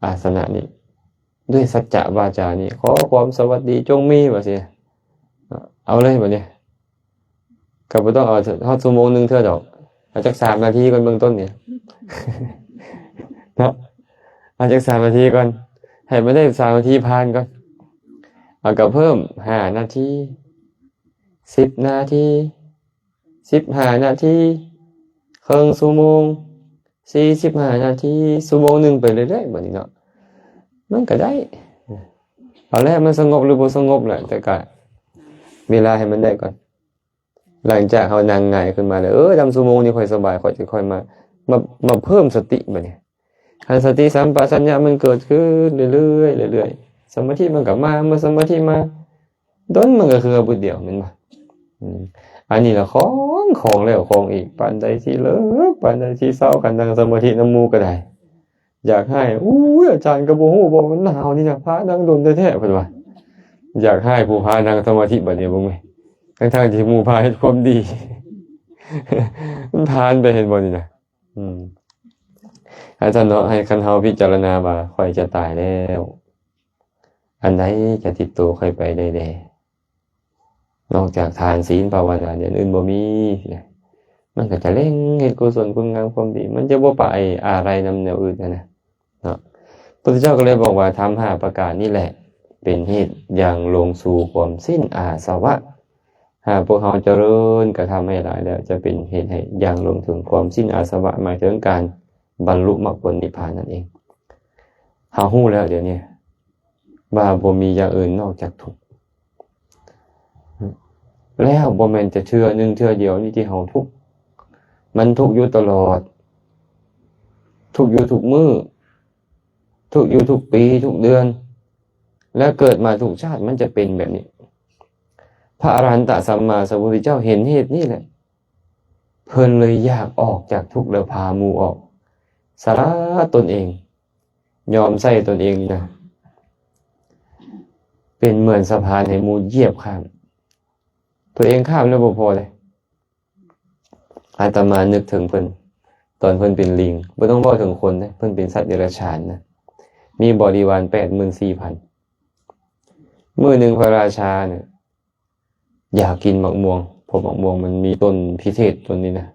ອາສະນະນີ້ ດ້ວຍສັດຈະວາຈານີ້ ຂໍຄວາມສະຫວັດດີຈົ່ງມີ ວ່າຊີ້ ເອົາເລີຍບັດນີ້ ກໍບໍ່ຕ້ອງເອົາຮອດຊົ່ວໂມງໜຶ່ງເທື່ອດອກ ເອົາຈັກສາມນາທີກ່ອນເບື້ອງຕົ້ນນີ້ເນາະ ເອົາຈັກສາມນາທີກ່ອນ ໃຫ້ມັນໄດ້ສາມນາທີຜ່ານກ່ອນ ເອົາກໍເພີ່ມຫ້ານາທີ ສິບນາທີ ສິບຫ້ານາທີ ເຄິ່ງຊົ່ວໂມງ ສີ່ສິບຫ້ານາທີ ຊົ່ວໂມງໜຶ່ງໄປເລື້ອຍໆ ບັດນີ້ເນາະ ມັນກໍໄດ້ ເອົາແຫຼະ ມັນສະຫງົບຫຼືບໍ່ສະຫງົບແຫຼະ ແຕ່ກະເວລາໃຫ້ມັນໄດ້ກ່ອນ. ຫຼັງຈາກເຮົານັ່ງຫງາຍຂຶ້ນມາແລ້ວ ເອີ ດຳຊົ່ວໂມງນີ້ຂ້ອຍສະບາຍ ຂ້ອຍຈະຄ່ອຍມາ ມາ ມາເພີ່ມສະຕິບັດນີ້. ເ ອັນສະຕິສຳປະຊັນຍະມັນເກີດຂຶ້ນເລື້ອຍໆ ເລື້ອຍໆ ສະມາທິມັນກໍມາ ເມື່ອສະມາທິມາ ດົນມັນກໍຄືບຶດດຽວ ແມ່ນບໍ່? ອືມ ອັນນີ້ລະຂອງ ຂອງແລ້ວຂອງອີກ ປານໃດຊິເລີກ ປານໃດຊິເຊົາ ຄັນນັ່ງສະມາທິນຳໝູ່ກໍໄດ້ ຢາກຮ້າຍ ໂອ້ຍ ອາຈານກໍບໍ່ຮູ້ບໍ່ ມັນໜາວນີ້ນະ ພານັ່ງດົນແທ້ໆ ເພິ່ນວ່າ ຢາກຮ້າຍຜູ້ພານັ່ງສະມາທິບັດນີ້ເບິ່ງແມ ທັງໆທີ່ໝູ່ພາເຮັດຄວາມດີ ມັນຜ່ານໄປ ເຫັນບໍ່ນີ້ນະ? ອືມ ອາຈານເນາະ ໃຫ້ຄັນເຮົາພິຈາລະນາວ່າ ຂ້ອຍຈະຕາຍແລ້ວ ອັນໃດຈະຕິດໂຕຂ້ອຍໄປໄດ້ແດ່? ນອກຈາກທານ ສິນ ພາວະນາ ຢ່າງອື່ນບໍ່ມີ ມັນກໍຈະເລັ່ງເຮັດກຸສົນຄຸນງາມຄວາມດີ ມັນຈະບໍ່ໄປອາໄລນຳແນວອື່ນຫັ້ນນະ ເນາະ. ພະພຸດທະເຈົ້າກໍເລີຍບອກວ່າ ທຳຫ້າປະການນີ້ແຫຼະ ເປັນເຫດຍ່າງລົງສູ່ຄວາມສິ້ນອາສະວະ. ຫາກພວກເຮົາຈະເລີນກະທຳໃຫ້ຫຼາຍແລ້ວ ຈະເປັນເຫດໃຫ້ຍ່າງລົງເຖິງຄວາມສິ້ນອາສະວະ ໝາຍເຖິງການບັນລຸມັກຜົນນິບພານນັ້ນເອງ. ເຮົາຮູ້ແລ້ວດຽວນີ້ວ່າບໍ່ມີຢ່າງອື່ນນອກຈາກທຸກ ແລ້ວບໍ່ແມ່ນແຕ່ເທື່ອໜຶ່ງເທື່ອດຽວນີ້ທີ່ເຮົາທຸກ ມັນທຸກຢູ່ຕະຫຼອດ ທຸກຢູ່ທຸກມື້ ທຸກຢູ່ທຸກປີ ທຸກເດືອນ ແລະ ເກີດມາທຸກຊາດມັນຈະເປັນແບບນີ້. ພະອະລະຫັນຕະສຳມາສຳພຸດທະເຈົ້າເຫັນເຫດນີ້ແຫຼະ ເພິ່ນເລີຍຢາກອອກຈາກທຸກ ແລ້ວພາໝູ່ອອກ ສະຫຼະຕົນເອງ ຍອມໃຊ້ຕົນເອງນີ້ນະ ເປັນເໝືອນສະພານໃຫ້ໝູ່ຢຽບຂ້າມ ຕົວເອງຂ້າມແລ້ວບໍ່ພໍເດ້. ອາດຕະມານຶກເຖິງເພິ່ນ ຕອນເພິ່ນເປັນລິງ ບໍ່ຕ້ອງເວົ້າເຖິງຄົນເດ້ ເພິ່ນເປັນສັດເດຍລະສານນະ ມີບໍລິວານແປດໝື່ນສີ່ພັນ. ມື້ໜຶ່ງພະລາຊານະ ຢາກກິນໝາກມ່ວງ ເພາະໝາກມ່ວງມັນມີຕົ້ນພິເສດຕົ້ນນີ້ນະ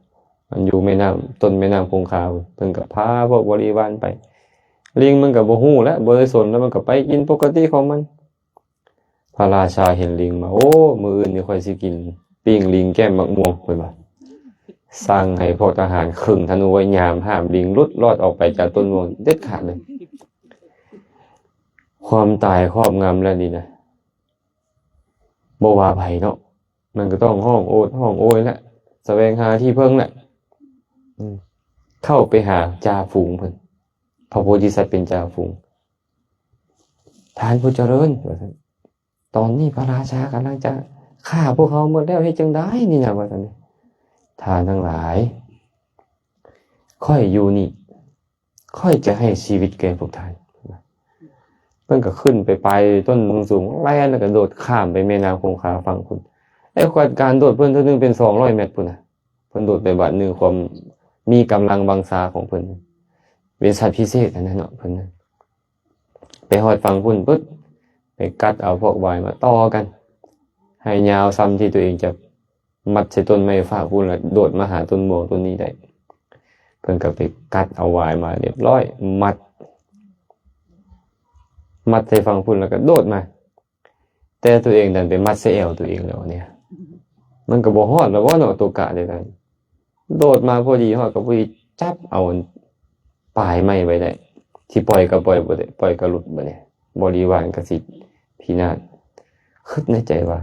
ມັນຢູ່ແມ່ນ້ຳ ຕົ້ນແມ່ນ້ຳຄົງຄາ ເພິ່ນກໍພາພວກບໍລິວານໄປ ລິງມັນກໍບໍ່ຮູ້ແຫຼະ ບໍ່ໄດ້ສົນແລ້ວ ມັນກໍໄປກິນປົກກະຕິຂອງມັນ. ພະລາຊາເຫັນລິງມາ ໂອ້ ມື້ອື່ນນີ້ຂ້ອຍຊິກິນປີ້ງລິງແກ້ມໝາກມ່ວງ ເພິ່ນວ່າ ສັ່ງໃຫ້ພວກທະຫານເຄິ່ງທະນູໄວ້ຍາມ ຫ້າມລິງຫຼຸດລອດອອກໄປຈາກຕົ້ນມ່ວງເດັດຂາດເລີຍ. ຄວາມຕາຍຄອບງຳແລ້ວນີ້ນະ ບໍ່ວ່າໃຜເນາະ ມັນກໍຕ້ອງຮ້ອງໂອດຮ້ອງໂອຍແຫຼະ ສະແຫວງຫາທີ່ເພິ່ງແຫຼະ ອືມ ເຂົ້າໄປຫາຈ່າຝູງເພິ່ນ ພະໂພທິສັດເປັນຈ່າຝູງ ທ່ານຜູ້ຈະເລີນ ວ່າຊັ້ນ ຕອນນີ້ພະລາຊາກຳລັງຈະຂ້າພວກເຮົາໝົດແລ້ວ ເຮັດຈັ່ງໃດນີ້ນະ ວ່າຊັ້ນ. ທ່ານທັງຫຼາຍ ຂ້ອຍຢູ່ນີ້ ຂ້ອຍຈະໃຫ້ຊີວິດແກ່ພວກທ່ານ. ເພິ່ນກໍຂຶ້ນໄປປາຍຕົ້ນສູງ ແລ່ນແລ້ວກໍໂດດຂ້າມໄປແມ່ນ້ຳຄົງຄາຝັ່ງພຸ້ນ. ໄອ້ການໂດດເພິ່ນເທື່ອໜຶ່ງເປັນສອງຮ້ອຍແມັດພຸ້ນນະ. ເພິ່ນໂດດໄປບາດໜຶ່ງ ຄວາມມີກຳລັງວັງຊາຂອງເພິ່ນ ເປັນສັດພິເສດຫັ້ນນະເນາະ. ເພິ່ນໄປຮອດຝັ່ງພຸ້ນປຶບ ໄປກັດເອົາພວກຫວາຍມາຕໍ່ກັນ ໃຫ້ຍາວສ່ຳທີ່ຕົວເອງຈະ ມັດໃສ່ຕົ້ນໄມ້ຟາກພຸ້ນ ແລ້ວໂດດມາຫາຕົ້ນມ່ວງຕົ້ນນີ້ໄດ້. ເພິ່ນກໍໄປກັດເອົາຫວາຍມາຮຽບຮ້ອຍ ມັດ ມັດໃສ່ຝັ່ງພຸ້ນ ແລ້ວກໍໂດດມາ. ແຕ່ຕົວເອງດັນໄປມັດໃສ່ແອວຕົວເອງແລ້ວນີ້ ມັນກໍບໍ່ຮອດແລ້ວບໍ່ເນາະ ຕົວກະໄດ້ນັ້ນ. ໂດດມາພໍດີ ຮອດກໍພໍດີຈັບເອົາປາຍໄມ້ໄວ້ໄດ້ ຊິປ່ອຍກໍປ່ອຍບໍ່ໄດ້ ປ່ອຍກໍຫຼຸດ. ບັດນີ້ບໍລິວານກໍຊິພິນາດ ຄິດໃນໃຈວ່າ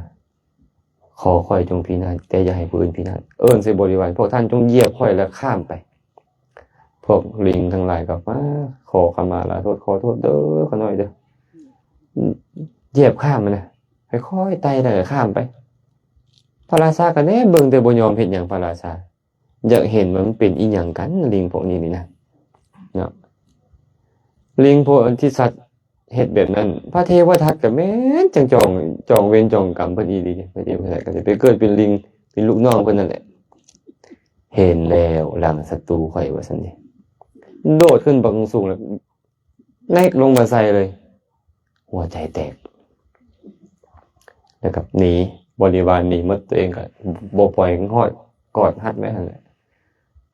ຂໍຂ້ອຍຈົ່ງພິນາດ ແຕ່ຢ່າໃຫ້ຜູ້ອື່ນພິນາດ. ເອີ້ນໃສ່ບໍລິວານ ພວກທ່ານຈົ່ງຢຽບຂ້ອຍແລ້ວຂ້າມໄປ. ພວກລິງທັງຫຼາຍກໍມາຂໍຂະມາລາໂທດ ຂໍໂທດເດີ ຂະນ້ອຍເດີ ຢຽບຂ້າມມັນນະ ຄ່ອຍໆໄຕ່ແລ້ວກໍຂ້າມໄປ. ພະລາຊາກໍແນມເບິ່ງ ແຕ່ບໍ່ຍອມເຮັດຫຍັງ. ພະລາຊາຢາກເຫັນວ່າມັນເປັນອີ່ຫຍັງກັນ ລິງພວກນີ້ນີ້ນະ ເນາະ. ລິງໂພທິສັດ ເຮັດແບບນັ້ນ ພະເທວະທັດກໍແມ່ນຈັ່ງຈອງ ຈອງເວນຈອງກຳເພິ່ນອີ່ຫຼີເດ້. ພະເທວະທັດກໍຊິໄປເກີດເປັນລິງ ເປັນລູກນ້ອງເພິ່ນນັ້ນແຫຼະ. ເຫັນແລ້ວ ຫຼັງສັດຕູຂ້ອຍ ວ່າຊັ້ນເດ ໂດດຂຶ້ນບັກສູງແລ້ວແນກລົງມາໃສ່ເລີຍ ຫົວໃຈແຕກ ແລ້ວກໍໜີ ບໍລິວານໜີໝົດ ຕົວເອງກໍບໍ່ປ່ອຍ ຮອດກອດຮັດໄວ້ຫັ້ນແຫຼະ.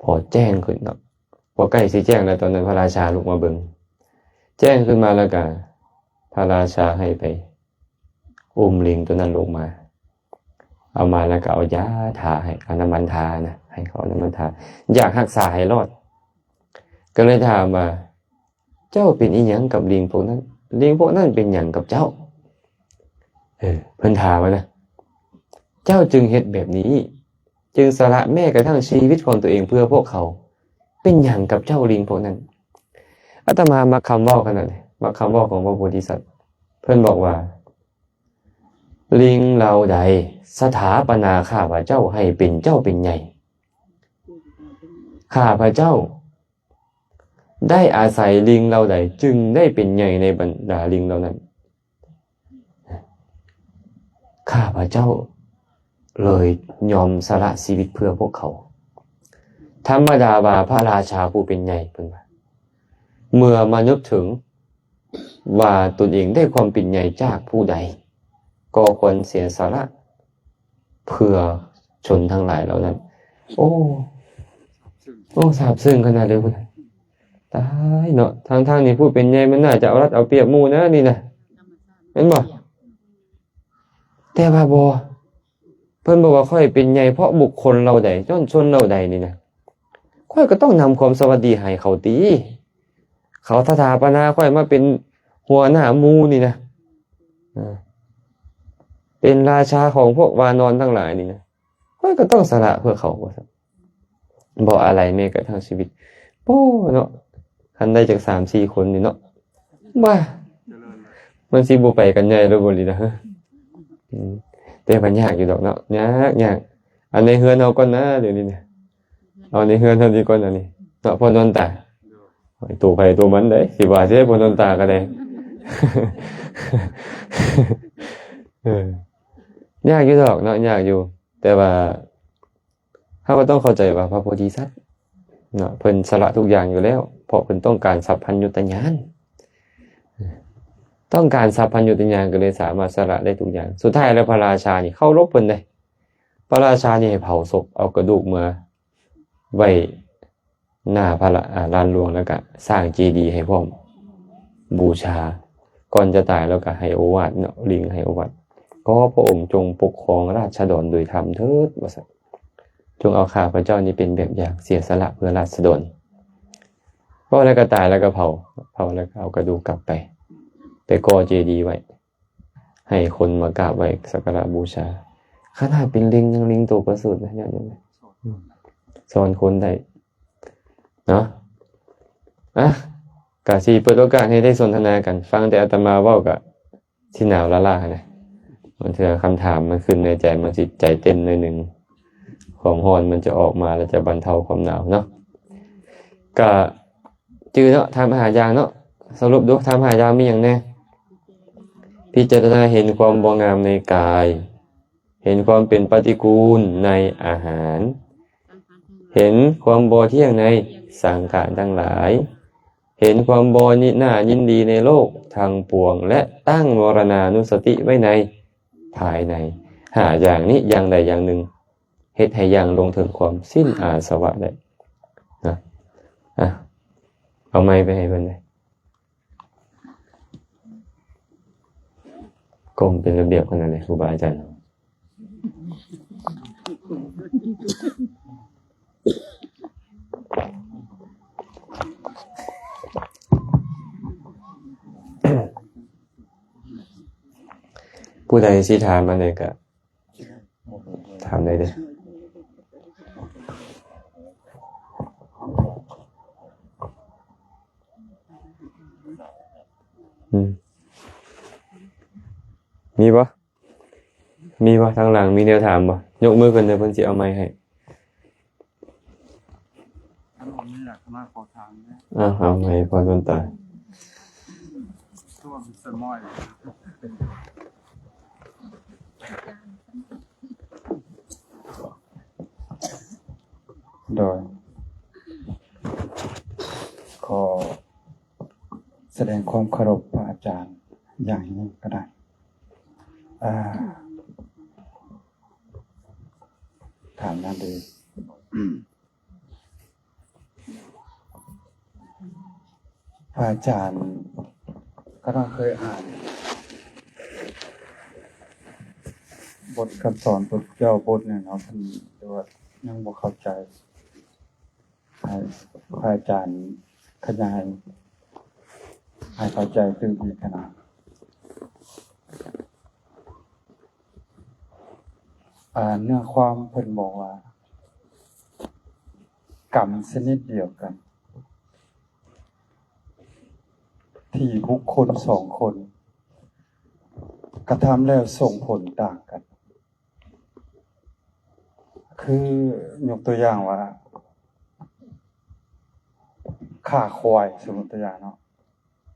ພໍແຈ້ງຂຶ້ນເນາະ ພໍໃກ້ຊິແຈ້ງແລ້ວ ຕອນນັ້ນພະລາຊາລຸກມາເບິ່ງ ແຈ້ງຂຶ້ນມາແລ້ວກະ ພະລາຊາໃຫ້ໄປອຸ້ມລິງຕົວນັ້ນລົງມາ ເອົາມາແລ້ວກະເອົາຢາທາໃຫ້ ເອົານ້ຳມັນທານະ ໃຫ້ເຂົາເອົານ້ຳມັນທາ ຢາກຮັກສາໃຫ້ລອດ. ກໍເລີຍຖາມວ່າ ເຈົ້າເປັນອີ່ຫຍັງກັບລິງພວກນັ້ນ? ລິງພວກນັ້ນເປັນຫຍັງກັບເຈົ້າ? ເອີ ເພິ່ນຖາມວ່ານະ ເຈົ້າຈຶ່ງເຮັດແບບນີ້ ຈຶ່ງສະຫຼະແມ້ກະທັ່ງຊີວິດຂອງຕົວເອງເພື່ອພວກເຂົາ ເປັນຫຍັງກັບເຈົ້າລິງພວກນັ້ນ? ອາດຕະມາມັກຄຳເວົ້າຂະໜາດນີ້ ມັກຄຳເວົ້າຂອງພະໂພທິສັດ. ເພິ່ນບອກວ່າ ລິງເຫຼົ່າໃດສະຖາປະນາຂ້າພະເຈົ້າໃຫ້ເປັນເຈົ້າເປັນໃຫຍ່, ຂ້າພະເຈົ້າໄດ້ອາໄສລິງເຫຼົ່າໃດຈຶ່ງໄດ້ເປັນໃຫຍ່ໃນບັນດາລິງເຫຼົ່ານັ້ນ. ຂ້າພະເຈົ້າເລີຍຍອມສະຫຼະຊີວິດເພື່ອພວກເຂົາ. ທຳມະດາວ່າພະລາຊາຜູ້ເປັນໃຫຍ່ ເພິ່ນວ່າ ເມື່ອມານຶກເຖິງວ່າຕົນເອງໄດ້ຄວາມເປັນໃຫຍ່ຈາກຜູ້ໃດ ກໍຄວນເສຍສະຫຼະເພື່ອຊົນທັງຫຼາຍເຫຼົ່ານັ້ນ. ໂອ້ ໂອ້ ຊາບຊຶ້ງຂະໜາດເລີຍພຸ້ນ. ຕາຍເນາະ ທັງໆນີ້ຜູ້ເປັນໃຫຍ່ມັນໜ້າຈະເອົາລັດເອົາປຽບໝູ່ນະນີ້ນະ ແມ່ນບໍ່? ແຕ່ວ່າບໍ່ ເພິ່ນບອກວ່າ ຂ້ອຍເປັນໃຫຍ່ເພາະບຸກຄົນເຫຼົ່າໃດ ຊົນເຫຼົ່າໃດນີ້ນະ ຂ້ອຍກໍຕ້ອງນຳຄວາມສະຫວັດດີໃຫ້ເຂົາຕິ. ເຂົາສະຖາປະນາຂ້ອຍມາເປັນຫົວໜ້າໝູ່ນີ້ນະ ເປັນລາຊາຂອງພວກວານອນທັງຫຼາຍນີ້ນະ ຂ້ອຍກໍຕ້ອງສະຫຼະເພື່ອເຂົາ ວ່າຊັ້ນ. ບໍ່ອາໄລແມ້ກະທັ່ງຊີວິດ. ໂອ້ເນາະ ຄັນໄດ້ຈັກສາມສີ່ຄົນນີ້ເນາະ ວ່າ ມັນຊິບໍ່ໄປກັນໃຫຍ່ແລ້ວບໍ່ນີ້ນະ. ອືມ ແຕ່ວ່າຍາກຢູ່ດອກເນາະ ຍາກ ຍາກ. ອັນໃນເຮືອນເຮົາກ່ອນນະ ດຽວນີ້ນະ ເອົາໃນເຮືອນເຮົານີ້ກ່ອນ ອັນນີ້ເນາະ ພໍ່ນວນຕາ. ໂຕໃຜໂຕມັນເດ້ ຊິວ່າຊິໃຫ້ພໍ່ນວນຕາກໍໄດ້. ເອີ ຍາກຢູ່ດອກເນາະ ຍາກຢູ່ ແຕ່ວ່າ ເຮົາກໍຕ້ອງເຂົ້າໃຈວ່າພະໂພທິສັດເນາະ ເພິ່ນສະຫຼະທຸກຢ່າງຢູ່ແລ້ວ ເພາະເພິ່ນຕ້ອງການສັບພັນຍຸດຕະຍານ ຕ້ອງການສັບພັນຍຸດຕະຍານ ກໍເລີຍສາມາດສະຫຼະໄດ້ທຸກຢ່າງ. ສຸດທ້າຍແລ້ວພະລາຊານີ້ເຄົາລົບເພິ່ນເດ້ ພະລາຊານີ້ໃຫ້ເຜົາສົບ ເອົາກະດູກເມືອໄວ້ໜ້າພະລາ ອາ ລານຫຼວງ ແລ້ວກະສ້າງເຈດີໃຫ້ພ້ອມ ບູຊາ. ກ່ອນຈະຕາຍແລ້ວກະໃຫ້ໂອວາດເນາະ ລິງໃຫ້ໂອວາດ ຂໍພະອົງຈົ່ງປົກຄອງລາຊະດອນໂດຍທຳເທີດ ວ່າຊັ້ນ. ຈົ່ງເອົາຂ້າພະເຈົ້ານີ້ເປັນແບບຢ່າງ ເສຍສະຫຼະເພື່ອລາຊະດອນ. ເວົ້າແລ້ວກໍຕາຍ ແລ້ວກໍເຜົາ ເຜົາແລ້ວກໍເອົາກະດູກກັບໄປ ໄປກໍ່ເຈດີໄວ້ ໃຫ້ຄົນມາກາບໄຫວ້ສັກກາລະບູຊາ. ຂະໜາດເປັນລິງ ຍັງລິງໂຕປະເສີດນະ ຍາດໂຍມ ອືມ ສອນຄົນໄດ້ເນາະ. ອ່ະ ກະຊິເປີດໂອກາດໃຫ້ໄດ້ສົນທະນາກັນ ຟັງແຕ່ອາດຕະມາເວົ້າກະ ທີ່ໜາວລ້າໆຫັ້ນນະ ບາງເທື່ອຄຳຖາມມັນຂຶ້ນໃນໃຈ ມັນຊິໃຈເຕັ້ນໜ້ອຍໜຶ່ງ ຄວາມຮ້ອນມັນຈະອອກມາ ແລ້ວຈະບັນເທົາຄວາມໜາວເນາະ. ກະຈື່ເນາະ ທຳຫ້າຢ່າງເນາະ ສະຫຼຸບດູ ທຳຫ້າຢ່າງມີຫຍັງແດ່? ພິຈາລະນາເຫັນຄວາມບໍ່ງາມໃນກາຍ ເຫັນຄວາມເປັນປະຕິກູນໃນອາຫານ ເຫັນຄວາມບໍ່ທ່ຽງໃນສັງຂານທັງຫຼາຍ ເຫັນຄວາມບໍ່ໜ້າຍິນດີໃນໂລກທັງປວງ ແລະ ຕັ້ງມໍລະນານຸສະຕິໄວ້ໃນພາຍໃນ. ຫ້າຢ່າງນີ້ ຢ່າງໃດຢ່າງໜຶ່ງ ເຮັດໃຫ້ຢ່າງລົງເຖິງຄວາມສິ້ນອາສະວະໄດ້ນະ. ອ່ະ ເອົາໄມໄປໃຫ້ເພິ່ນເລີຍ. ກົ້ມເປັນລະບຽບຂະໜາດໃດ ຄູບາອາຈານ? ຜູ້ໃດຊິຖາມອັນໃດກະ ຖາມໄດ້ເດີ້. ອືມ ມີບໍ່? ມີບໍ່? ທາງຫຼັງມີແນວຖາມບໍ່? ຍົກມືຂຶ້ນເດີ້ ເພິ່ນຊິເອົາໄມໃຫ້. ອັນນີ້ລະ ມາຂໍຖາມເດີ້. ເອົາ ເອົາໄມ ພໍ່ນວນຕາ. ໂດຍ ຂໍສະແດງຄວາມເຄົາລົບພະອາຈານຢ່າງຍິ່ງກໍໄດ້. ອ່າ ຖາມນັ້ນເດີ້. ພະອາຈານກໍຕ້ອງເຄີຍອ່ານບົດຄຳສອນພະພຸດທະເຈົ້າບົດໜຶ່ງເນາະ ເພິ່ນ ຫຼືວ່າຍັງບໍ່ເຂົ້າໃຈ ໃຫ້ພະອາຈານຂະຫຍາຍໃຫ້ເຂົ້າໃຈຕື່ມອີກຫັ້ນນະ. ອ່າ ເນື້ອຄວາມເພິ່ນບອກວ່າ ກຳຊະນິດດຽວກັນ ທີ່ບຸກຄົນສອງຄົນກະທຳແລ້ວສົ່ງຜົນຕ່າງກັນ. ຄືຍົກຕົວຢ່າງວ່າ ຂ້າຄວາຍ, ສົມມຸດຕົວຢ່າງເນາະ,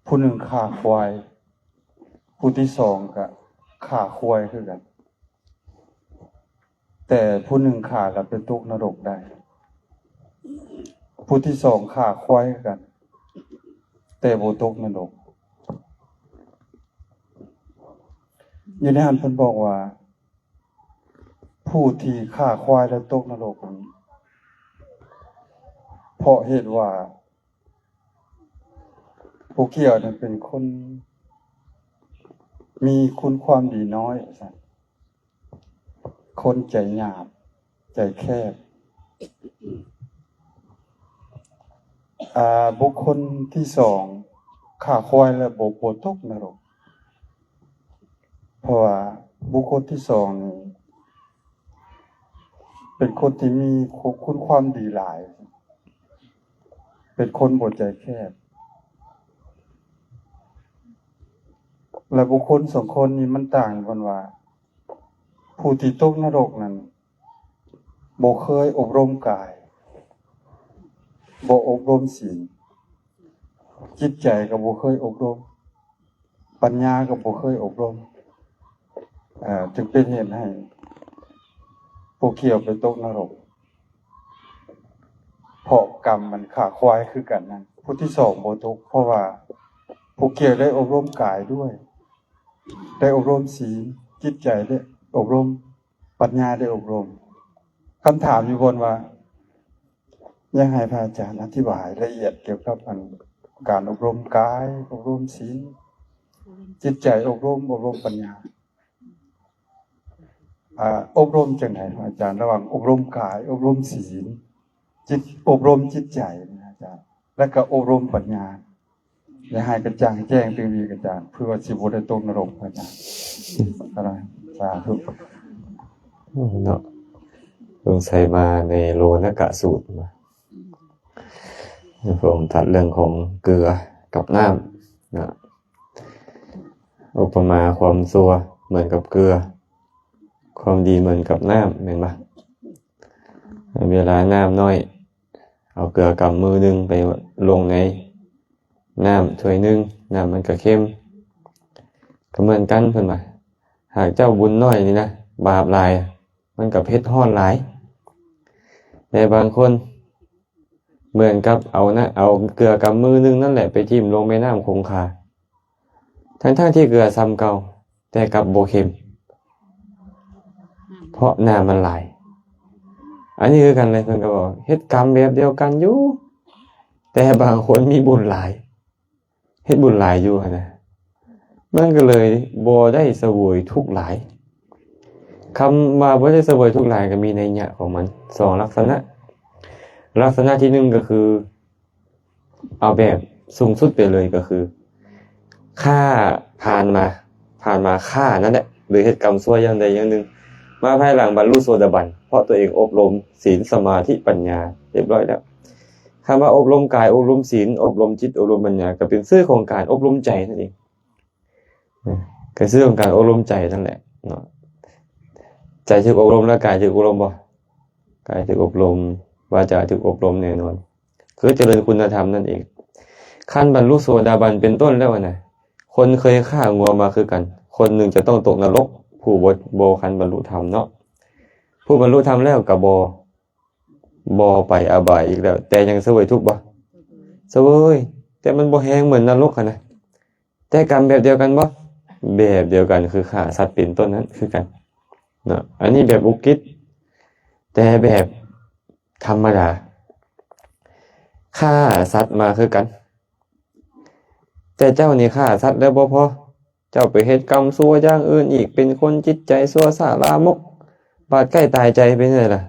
ຜູ້ໜຶ່ງຂ້າຄວາຍ, ຜູ້ທີສອງກະຂ້າຄວາຍຄືກັນ. ແຕ່ຜູ້ໜຶ່ງຂ້າແລ້ວໄປຕົກນະລົກໄດ້, ຜູ້ທີສອງຂ້າຄວາຍຄືກັນ ແຕ່ບໍ່ຕົກນະລົກ. ຢູ່ໃນຫັ້ນເພິ່ນບອກວ່າ ຜູ້ທີ່ຂ້າຄວາຍແລ້ວຕົກນະລົກນັ້ນ ເພາະເຫດວ່າ ຜູ້ກ່ຽວນັ້ນເປັນຄົນມີຄຸນຄວາມດີນ້ອຍ ວ່າຊັ້ນ, ຄົນໃຈຫຍາບ ໃຈແຄບ. ອາ ບຸກຄົນທີສອງຂ້າຄວາຍແລ້ວບໍ່ ບໍ່ຕົກນະລົກ, ເພາະວ່າບຸກຄົນທີສອງນີ້ ເປັນຄົນທີ່ມີຄຸນຄວາມດີຫຼາຍ, ເປັນຄົນບໍ່ໃຈແຄບ. ແລະ ບຸກຄົນສອງຄົນນີ້ມັນຕ່າງກັນວ່າ ຜູ້ທີ່ຕົກນະລົກນັ້ນ ບໍ່ເຄີຍອົບຮົມກາຍ, ບໍ່ອົບຮົມສີນ, ຈິດໃຈກໍບໍ່ເຄີຍອົບຮົມ, ປັນຍາກໍບໍ່ເຄີຍອົບຮົມ, ເອີ ຈຶ່ງເປັນເຫດໃຫ້ຜູ້ກ່ຽວໄປຕົກນະລົກ, ເພາະກຳມັນຂ້າຄວາຍຄືກັນນັ້ນ. ຜູ້ທີສອງບໍ່ຕົກ ເພາະວ່າຜູ້ກ່ຽວໄດ້ອົບຮົມກາຍດ້ວຍ, ໄດ້ອົບຮົມສີນ, ຈິດໃຈໄດ້ອົບຮົມ, ປັນຍາໄດ້ອົບຮົມ. ຄຳຖາມຢູ່ບົນວ່າ ຢາກໃຫ້ພະອາຈານອະທິບາຍລະອຽດກ່ຽວກັບອັນການອົບຮົມກາຍ, ອົບຮົມສີນ, ຈິດໃຈອົບຮົມ, ອົບຮົມປັນຍາ. ອາ ອົບຮົມຈັ່ງໃດພະອາຈານ ລະຫວ່າງອົບຮົມກາຍ, ອົບຮົມສີນ, ຈິດ ອົບຮົມຈິດໃຈນະອາຈານ, ແລະກະອົບຮົມປັນຍາ? ຢາກໃຫ້ກະຈ່າງແຈ້ງຕື່ມອີກອາຈານ ເພື່ອວ່າຊິບໍ່ໄດ້ຕົກນະລົກອາຈານ. ສາທຸ. ເນາະ ສົງໄສມາໃນໂລນະກະສູດ ພະອົງຕັດເລື່ອງຂອງເກືອກັບນ້ຳເນາະ, ອຸປະມາຄວາມຊົ່ວເໝືອນກັບເກືອ, ຄວາມດີເໝືອນກັບນ້ຳ ແມ່ນບໍ່? ເວລານ້ຳນ້ອຍ ເອົາເກືອກຳມືໜຶ່ງໄປລົງໃນນ້ຳຖ້ວຍໜຶ່ງ ນ້ຳມັນກະເຄັມ. ກະເໝືອນກັນເພິ່ນວ່າ ຫາກເຈົ້າບຸນນ້ອຍນີ້ນະ ບາບຫຼາຍ ມັນກະເຜັດຮ້ອນຫຼາຍ. ແຕ່ບາງຄົນເໝືອນກັບເອົານະ ເອົາເກືອກຳມືໜຶ່ງນັ້ນແຫຼະໄປຖິ້ມລົງແມ່ນ້ຳຄົງຄາ ທັງໆທີ່ເກືອຊ່ຳເກົ່າ ແຕ່ກັບບໍ່ເຄັມ ເພາະນ້ຳມັນຫຼາຍ. ອັນນີ້ຄືກັນເລີຍ ເພິ່ນກໍບອກເຮັດກຳແບບດຽວກັນຢູ່ ແຕ່ບາງຄົນມີບຸນຫຼາຍ ເຮັດບຸນຫຼາຍຢູ່ຫັ້ນນະ ມັນກໍເລີຍບໍ່ໄດ້ສະເຫວີຍທຸກຫຼາຍ. ຄຳວ່າບໍ່ໄດ້ສະເຫວີຍທຸກຫຼາຍກໍມີໄນຍະຂອງມັນສອງລັກສະນະ. ລັກສະນະທີໜຶ່ງກໍຄື ເອົາແບບສູງສຸດໄປເລີຍກໍຄື ຂ້າຜ່ານມາ ຜ່ານມາຂ້ານັ້ນແຫຼະ ຫຼືເຮັດກຳຊົ່ວຢ່າງໃດຢ່າງໜຶ່ງ ມາພາຍຫຼັງບັນລຸໂສດາບັນ ເພາະຕົວເອງອົບຮົມສີນ ສະມາທິ ປັນຍາຮຽບຮ້ອຍແລ້ວ. ຄຳວ່າອົບຮົມກາຍ ອົບຮົມສີນ ອົບຮົມຈິດ ອົບຮົມປັນຍາ ກໍເປັນຊື່ຂອງການອົບຮົມໃຈນັ້ນເອງ. ກໍຊື່ຂອງການອົບຮົມໃຈນັ້ນແຫຼະເນາະ. ໃຈຖືກອົບຮົມແລ້ວກາຍຖືກອົບຮົມບໍ່? ກາຍຖືກອົບຮົມ, ວາຈາຖືກອົບຮົມແນ່ນອນ, ຄືຈະເລີນຄຸນນະທຳນັ້ນເອງ. ຄັນບັນລຸໂສດາບັນເປັນຕົ້ນແລ້ວນະ, ຄົນເຄີຍຂ້າງົວມາຄືກັນ, ຄົນໜຶ່ງຈະຕ້ອງຕົກນະລົກ, ຜູ້ບໍ່, ບໍ່ຄັນບັນລຸທຳເນາະ. ຜູ້ບັນລຸທຳແລ້ວກໍບໍ່, ບໍ່ໄປອະບາຍອີກແລ້ວ, ແຕ່ຍັງສະເຫວີຍທຸກບໍ່? ສະເຫວີຍ, ແຕ່ມັນບໍ່ແຮງເໝືອນນະລົກຫັ້ນນະ. ແຕ່ກຳແບບດຽວກັນບໍ່? ແບບດຽວກັນ ຄືຂ້າສັດເປັນຕົ້ນນັ້ນຄືກັນເນາະ. ອັນນີ້ແບບອຸກິດ, ແຕ່ແບບທຳມະດາ ຂ້າສັດມາຄືກັນ. ແຕ່ເຈົ້ານີ້ຂ້າສັດແລ້ວບໍ່ພໍ, ເຈົ້າໄປເຮັດກຳຊົ່ວຢ່າງອື່ນອີກ, ເປັນຄົນຈິດໃຈຊົ່ວຊ້າລາມົກ, ບາດໃກ້ຕາຍໃຈເປັນຈັ່ງໃດລະ?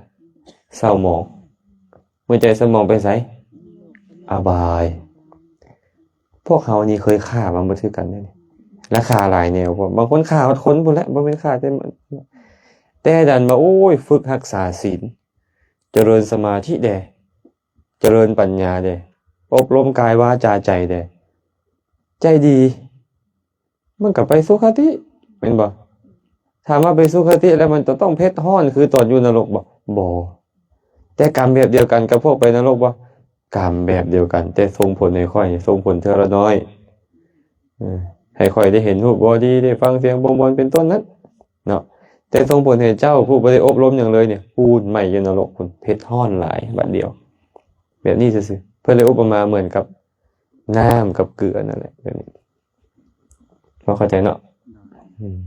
ເສົ້າໝອງ. ເມື່ອໃຈສະໝອງໄປໃສ? ອະບາຍ. ພວກເຮົານີ້ເຄີຍຂ້າມາໝົດຄືກັນເດ້ນີ້ ແລະຂ້າຫຼາຍແນວພ້ອມ. ບາງຄົນຂ້າຮອດຄົນພຸ້ນແຫຼະ, ບໍ່ແມ່ນຂ້າແຕ່, ແຕ່ດັນວ່າ ໂອ້ຍ, ຝຶກຮັກສາສິນ, ຈະເລີນສະມາທິແດ່, ຈະເລີນປັນຍາແດ່, ອົບຮົມກາຍວາຈາໃຈແດ່, ໃຈດີ ມັນກໍໄປສຸຄະຕິ ແມ່ນບໍ່? ຖາມວ່າໄປສຸຄະຕິແລ້ວ ມັນຈະຕ້ອງເຜັດຮ້ອນຄືຕອນຢູ່ນະລົກບໍ່? ບໍ່. ແຕ່ກຳແບບດຽວກັນກັບພວກໄປນະລົກບໍ່? ກຳແບບດຽວກັນ ແຕ່ສົ່ງຜົນໃຫ້ຂ້ອຍ ສົ່ງຜົນເທື່ອລະນ້ອຍ ເອີ ໃຫ້ຂ້ອຍໄດ້ເຫັນຮູບບໍ່ດີ ໄດ້ຟັງສຽງບໍ່ມ່ວນ ເປັນຕົ້ນນັ້ນເນາະ. ແຕ່ສົ່ງຜົນໃຫ້ເຈົ້າຜູ້ບໍ່ໄດ້ອົບຮົມຫຍັງເລີຍນີ້ ພູນໄໝ້ຢູ່ນະລົກພຸ້ນ ເຜັດຮ້ອນຫຼາຍບາດດຽວ. ແບບນີ້ຊື່ໆ ເພິ່ນເລີຍອຸປະມາເໝືອນກັບນ້ຳກັບເກືອນັ້ນແຫຼະ ແບບນີ້. ພໍເຂົ້າໃຈເນາະ? ອືມ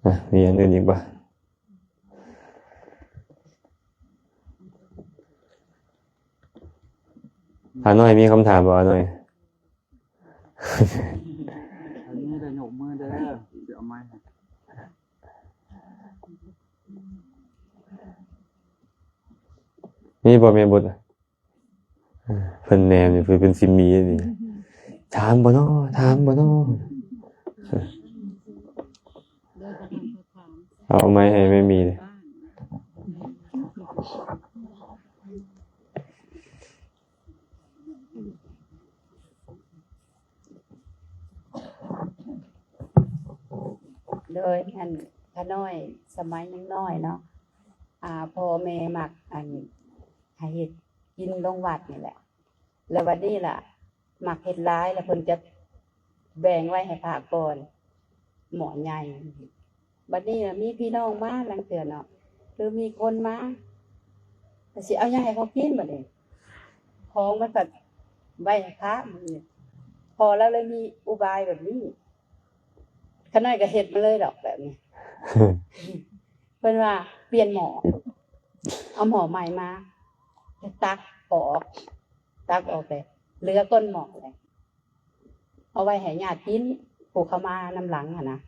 ອ່ະ ມີອັນອື່ນອີກບໍ່? ອານ້ອຍມີຄຳຖາມບໍ່? ອານ້ອຍ ອັນນີ້ໄດ້ຍົກມືເດີ ຊິເອົາໄມ້ໃຫ້ ມີບໍ່ແມ່ບຸດ? ເພິ່ນແນມຢູ່ ເພິ່ນຊິມີນີ້ ຖາມບໍ່ນໍ? ຖາມບໍ່ນໍ? ເອົາໄມ້ໃຫ້ແມ່ມີເດ້. ໂດຍ ອັນ ຂະນ້ອຍສະໄໝຍັງນ້ອຍເນາະ ອ່າ ພໍ່ແມ່ມັກ ອັນ ໃຫ້ເຮັດກິນລົງວັດນີ້ແຫຼະ ແລ້ວບັດນີ້ລະມັກເຮັດຫຼາຍ ແລ້ວເພິ່ນຈະແບ່ງໄວ້ໃຫ້ພະກ່ອນ ໝໍ້ໃຫຍ່. ບັດນີ້ລະມີພີ່ນ້ອງມາລາງເທື່ອເນາະ ຫຼືມີຄົນມາ ກໍຊິເອົາຫຍັງໃຫ້ເຂົາກິນບັດນີ້ ຂອງມັນພັດໄວ້ໃຫ້ພະ. ພໍ່ລາວເລີຍມີອຸບາຍແບບນີ້ ຂະນ້ອຍກໍເຮັດມາເລີຍດອກແບບນີ້ ເພິ່ນວ່າປ່ຽນໝໍ້ ເອົາໝໍ້ໃໝ່ມາ ແລ້ວຕັກອອກ ຕັກອອກແລ້ວເຫຼືອກົ້ນໝໍ້ແລ້ວ ເອົາໄວ້ໃຫ້ຍາດກິນ ຜູ້ເຂົາມານຳຫຼັງຫັ້ນນະ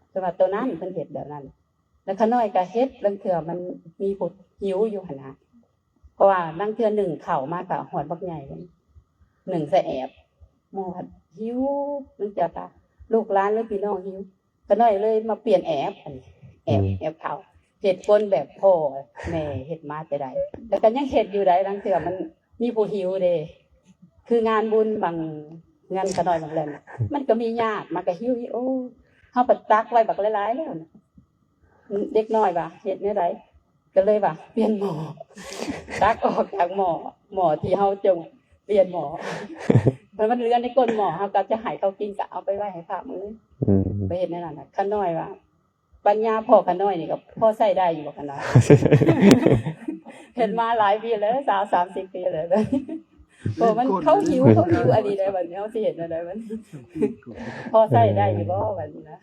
ເພິ່ນວ່າໂຕນັ້ນເພິ່ນເຮັດແບບນັ້ນ. ແລ້ວຂະນ້ອຍກໍເຮັດ ລາງເທື່ອມັນມີຜູ້ຫິວຢູ່ຫັ້ນນະ ເພາະວ່າລາງເທື່ອໜຶ້ງເຂົ້າມາກໍຮອດບັກໃຫຍ່ເລີຍ ໜຶ້ງໃສ່ແອບ ໝູ່ຫັ້ນຫິວ ລາງເທື່ອກໍລູກຫຼານ ຫຼືພີ່ນ້ອງຫິວ ຂະນ້ອຍເລີຍມາປ່ຽນແອບ ອັນນີ້ແອບ ອືມ ແອບເຂົ້າ ເຮັດຄົນແບບພໍ່ແມ່ເຮັດມາແຕ່ໃດ ແລ້ວກໍຍັງເຮັດຢູ່ໃດ໋. ລາງເທື່ອມັນມີຜູ້ຫິວເດ້ ຄືງານບຸນບາງເຮືອນຂະນ້ອຍບາງເຮືອນ ມັນກໍມີຍາດ ມັນກໍຫິວອີກ ໂອ້ ເຮົາໄປຕັກໄວ້ບັກຫຼາຍໆແລ້ວນະ ເດັກນ້ອຍວ່າເຮັດແນວໃດ ກໍເລີຍວ່າປ່ຽນໝໍ້ ຕັກອອກຈາກໝໍ້ ໝໍ້ທີ່ເຮົາຈົ່ງປ່ຽນໝໍ້ ແລ້ວມັນເຫຼືອໃນກົ້ນໝໍ້ ເຮົາກໍຈະໃຫ້ເຂົາກິນ ກໍເອົາໄປໄວ້ໃຫ້ພະມື້ອື່ນ ໄປເຮັດແນວນັ້ນນະ. ຂະນ້ອຍວ່າ ປັນຍາພໍ່ຂະນ້ອຍນີ້ກໍພໍໃຊ້ໄດ້ຢູ່ບໍ່ຂະນ້ອຍ? ເຮັດມາຫຼາຍປີແລ້ວ ຊາວ ສາມສິບປີແລ້ວ ເພາະມັນ ເຂົາຫິວ ເຂົາຫິວອັນນີ້ໄດ້ ບັດນີ້ເຮົາຊິເຮັດແນວໃດບັດນີ້ ພໍໃຊ້ໄດ້ຢູ່ບໍ່ບັດນີ້ນະ?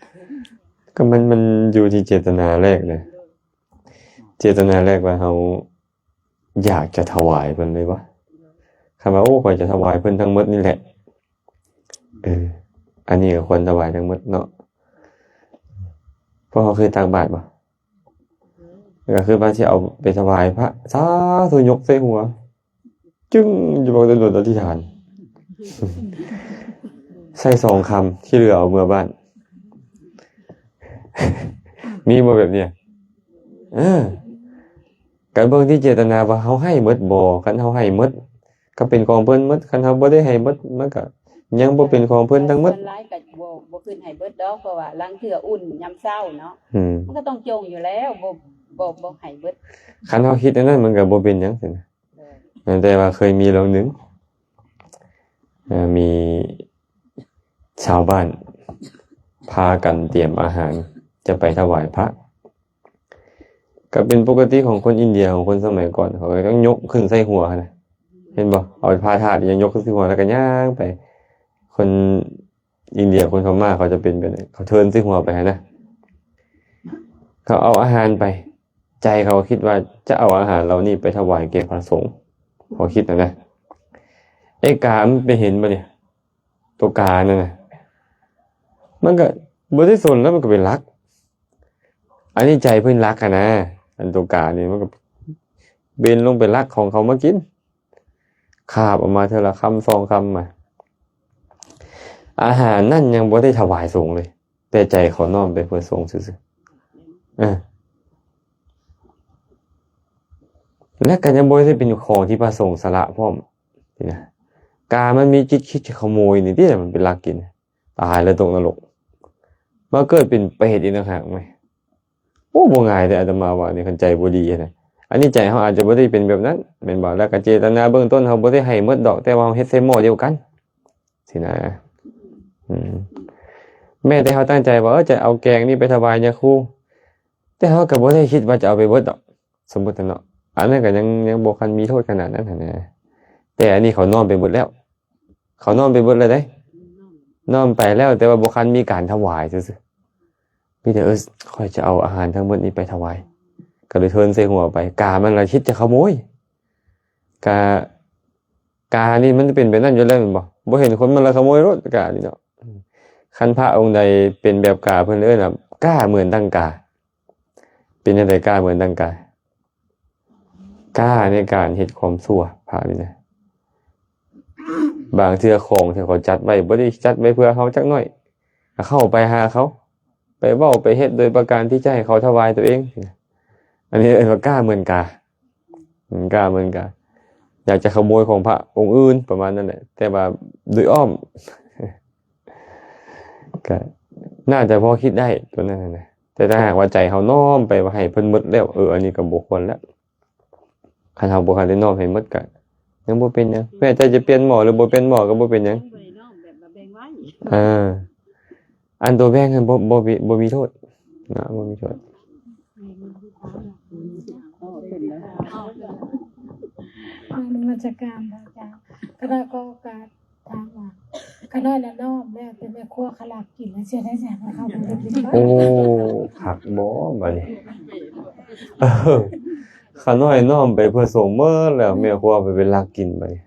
ກໍມັນ ມັນຢູ່ທີ່ເຈດຕະນາແລກເດ້ ເຈດຕະນາແລກວ່າເຮົາຢາກຈະຖວາຍເພິ່ນເລີຍບໍ່? ຄັນວ່າ ໂອ້ ຂ້ອຍຈະຖວາຍເພິ່ນທັງໝົດນີ້ແຫຼະ ເອີ ອັນນີ້ກໍຄວນຖວາຍທັງໝົດເນາະ ເພາະເຮົາເຄີຍຕັກບາດບໍ່? ກໍຄືວ່າຊິເອົາໄປຖວາຍພະ ສາທຸ ຍົກໃສ່ຫົວ ຈຶ່ງຢູ່ ບໍ່ໄດ້ດົນອະທິຖານ ໃສ່ສອງຄຳ ທີ່ເຫຼືອເອົາເມືອບ້ານ ມີບໍ່ແບບນີ້? ເອີ ກໍເບິ່ງທີ່ເຈດຕະນາວ່າເຮົາໃຫ້ໝົດບໍ່? ຄັນເຮົາໃຫ້ໝົດ ກໍເປັນຂອງເພິ່ນໝົດ ຄັນເຮົາບໍ່ໄດ້ໃຫ້ໝົດ ມັນກໍຍັງບໍ່ເປັນຂອງເພິ່ນທັງໝົດ. ສ່ວນຫຼາຍກໍບໍ່ ບໍ່ຂຶ້ນໃຫ້ເບິດດອກ ເພາະວ່າລາງເທື່ອອຸ່ນຍາມເຊົ້າເນາະ ອືມ ມັນກໍຕ້ອງຈົ່ງຢູ່ແລ້ວ ບໍ່ ບໍ່ ບໍ່ໃຫ້ເບິດ. ຄັນເຮົາຄິດແນວນັ້ນ ມັນກໍບໍ່ເປັນຫຍັງຊີ້ນະ. ແຕ່ວ່າເຄີຍມີເລື່ອງໜຶ່ງ ເອີ ມີຊາວບ້ານພາກັນຕຽມອາຫານຈະໄປຖວາຍພະ ກໍເປັນປົກກະຕິຂອງຄົນອິນເດຍ ຂອງຄົນສະໄໝກ່ອນ ເຂົາກໍຕ້ອງຍົກຂຶ້ນໃສ່ຫົວຫັ້ນນະ ເຫັນບໍ່? ເອົາຜ້າທາດຫຍັງຍົກຂຶ້ນໃສ່ຫົວ ແລ້ວກໍຍ່າງໄປ ຄົນອິນເດຍ ຄົນພະມ້າ ເຂົາຈະເປັນແບບນັ້ນ ເຂົາເທີນໃສ່ຫົວໄປຫັ້ນນະ ເຂົາເອົາອາຫານໄປ ໃຈເຂົາຄິດວ່າຈະເອົາອາຫານເຫຼົ່ານີ້ໄປຖວາຍແກ່ພະສົງ ເຂົາຄິດຫັ້ນນະ. ໄອ້ກາມັນໄປເຫັນບໍ່ນີ້ ຕົວການັ້ນນະ ມັນກໍບໍ່ໄດ້ສົນແລ້ວ ມັນກໍໄປລັກ. ອັນນີ້ໃຈເພິ່ນລັກຫັ້ນນະ ອັນຕົວການີ້ມັນກໍເບັນລົງໄປລັກຂອງເຂົາມາກິນ ຄາບເອົາມາເທື່ອລະຄຳສອງຄຳມາ ອາຫານນັ້ນຍັງບໍ່ໄດ້ຖວາຍສົງເລີຍ ແຕ່ໃຈເຂົານ້ອມໄປເພື່ອສົງຊື່ໆ ເອີ ແລະກໍຍັງບໍ່ໄດ້ເປັນຂອງທີ່ພະສົງສະຫຼະພ້ອມ ນີ້ນະ ກາມັນມີຈິດຄິດຈະຂະໂມຍນີ້ຕິ ມັນເປັນລັກກິນ ຕາຍແລ້ວຕົກນະລົກ ມາເກີດເປັນເປດອີກຕ່າງຫາກແມ. ໂອ້ ບໍ່ງ່າຍເດ້ ອາດຕະມາວ່ານີ້ ຄັນໃຈບໍ່ດີນະ. ອັນນີ້ໃຈເຮົາອາດຈະບໍ່ໄດ້ເປັນແບບນັ້ນ ແມ່ນບໍ່? ແລ້ວກໍເຈດຕະນາເບື້ອງຕົ້ນເຮົາບໍ່ໄດ້ໃຫ້ໝົດດອກ ແຕ່ວ່າເຮົາເຮັດໃສ່ໝໍ້ດຽວກັນ ຊີ້ນະ. ອືມ ແມ້ແຕ່ເຮົາຕັ້ງໃຈວ່າ ເອີ ຈະເອົາແກງນີ້ໄປຖວາຍຍາຄູ ແຕ່ເຮົາກໍບໍ່ໄດ້ຄິດວ່າຈະເອົາໄປເບິດດອກ ສົມມຸດເນາະ. ອັນນັ້ນກໍຍັງ ຍັງບໍ່ຄັນມີໂທດຂະໜາດນັ້ນຫັ້ນນະ ແຕ່ອັນນີ້ເຂົານ້ອມໄປເບິດແລ້ວ ເຂົານ້ອມໄປເບິດແລ້ວເດ້ ນ້ອມໄປແລ້ວ ແຕ່ວ່າບໍ່ຄັນມີການຖວາຍຊື່ໆ ມີແຕ່ ເອີ ຂ້ອຍຈະເອົາອາຫານທັງໝົດນີ້ໄປຖວາຍ ກໍເລີຍເທີນໃສ່ຫົວໄປ. ກາມັນລະຄິດຈະຂະໂມຍ ກາ ການີ້ມັນເປັນແບບນັ້ນຢູ່ແລ້ວແມ່ນບໍ່? ບໍ່ເຫັນຄົນມັນລະຂະໂມຍໂລດ ການີ້ເນາະ. ຄັນພະອົງໃດເປັນແບບກາ ເພິ່ນເອີ້ນວ່າກ້າເໝືອນດັ່ງກາ. ເປັນຈັ່ງໃດກ້າເໝືອນດັ່ງກາ? ກ້າໃນການເຮັດຄວາມຊົ່ວ ພະນີ້ນະ. ບາງເທື່ອຂອງທີ່ເຂົາຈັດໄວ້ ບໍ່ໄດ້ຈັດໄວ້ເພື່ອເຮົາຈັກໜ້ອຍ ກໍເຂົ້າໄປຫາເຂົາ ໄປເວົ້າໄປເຮັດໂດຍປະການທີ່ຈະໃຫ້ເຂົາຖວາຍຕົວເອງ. ອັນນີ້ເອີ້ນວ່າກ້າເໝືອນກາ ອືມ ກ້າເໝືອນກາ ຢາກຈະຂະໂມຍຂອງພະອົງອື່ນປະມານນັ້ນແຫຼະ ແຕ່ວ່າໂດຍອ້ອມ ກໍໜ້າຈະພໍຄິດໄດ້ຕົວນັ້ນນະ. ແຕ່ຖ້າຫາກວ່າໃຈເຮົານ້ອມໄປວ່າໃຫ້ເພິ່ນໝົດແລ້ວ ເອີ ອັນນີ້ກໍບໍ່ຄວນແລ້ວ. ຄັນເຮົາບໍ່ທັນໄດ້ນ້ອມໃຫ້ໝົດກໍຍັງບໍ່ເປັນຫຍັງ ແມ້ແຕ່ຈະປ່ຽນໝໍ້ ຫຼື ບໍ່ປ່ຽນໝໍ້ກໍບໍ່ເປັນຫຍັງ ຍັງບໍ່ໄດ້ນ້ອມແບບວ່າແບ່ງໄວ້. ເອີ ອັນຕົວແບ່ງຫັ້ນບໍ່ ບໍ່ມີ ບໍ່ມີໂທດເນາະ ບໍ່ມີໂທດ. ນະມັດສະການພະອາຈານ ຄະນະກໍໂອກາດ ຖາມວ່າ ຂະນ້ອຍລະນ້ອມແລ້ວ ແຕ່ແມ່ຄົວຂະລັກກິນແລ້ວ ເສຍໄດ້ຫຍັງ ເຂົາບໍ່ໄດ້ກິນ. ໂອ້ ຄັກບໍ່ບາດນີ້? ເອີ ຂະນ້ອຍນ້ອມໄປເພື່ອສົງໝົດແລ້ວ ແມ່ຄົວໄປ ໄປລັກກິນບາດນີ້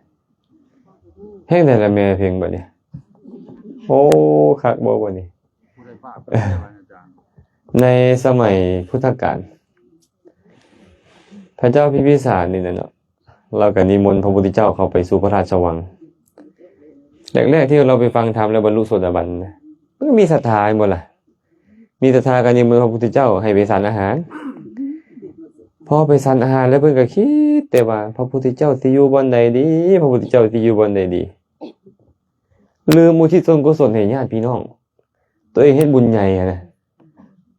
ແຮງໃດລະແມ່ເພັງບາດນີ້? ໂອ້ ຄັກບໍ່ບາດນີ້? ໃນສະໄໝພຸດທະການ ພະເຈົ້າພິມພິສານນີ້ນະເນາະ ລາວກໍນິມົນພະພຸດທະເຈົ້າເຂົ້າໄປສູ່ພະລາຊະວັງ. ແລກໆທີ່ລາວໄປຟັງທຳແລ້ວບັນລຸໂສດາບັນນະ ມັນກໍມີສັດທາແມ່ນບໍ່ລະ? ມີສັດທາກໍນິມົນພະພຸດທະເຈົ້າໃຫ້ໄປສັນອາຫານ. ພໍໄປສັນອາຫານແລ້ວ ເພິ່ນກໍຄິດແຕ່ວ່າ ພະພຸດທະເຈົ້າຊິຢູ່ບ່ອນໃດດີ? ພະພຸດທະເຈົ້າຊິຢູ່ບ່ອນໃດດີ? ລືມອຸທິດສ່ວນກຸສົນໃຫ້ຍາດພີ່ນ້ອງ. ຕົວເອງເຮັດບຸນໃຫຍ່ຫັ້ນນະ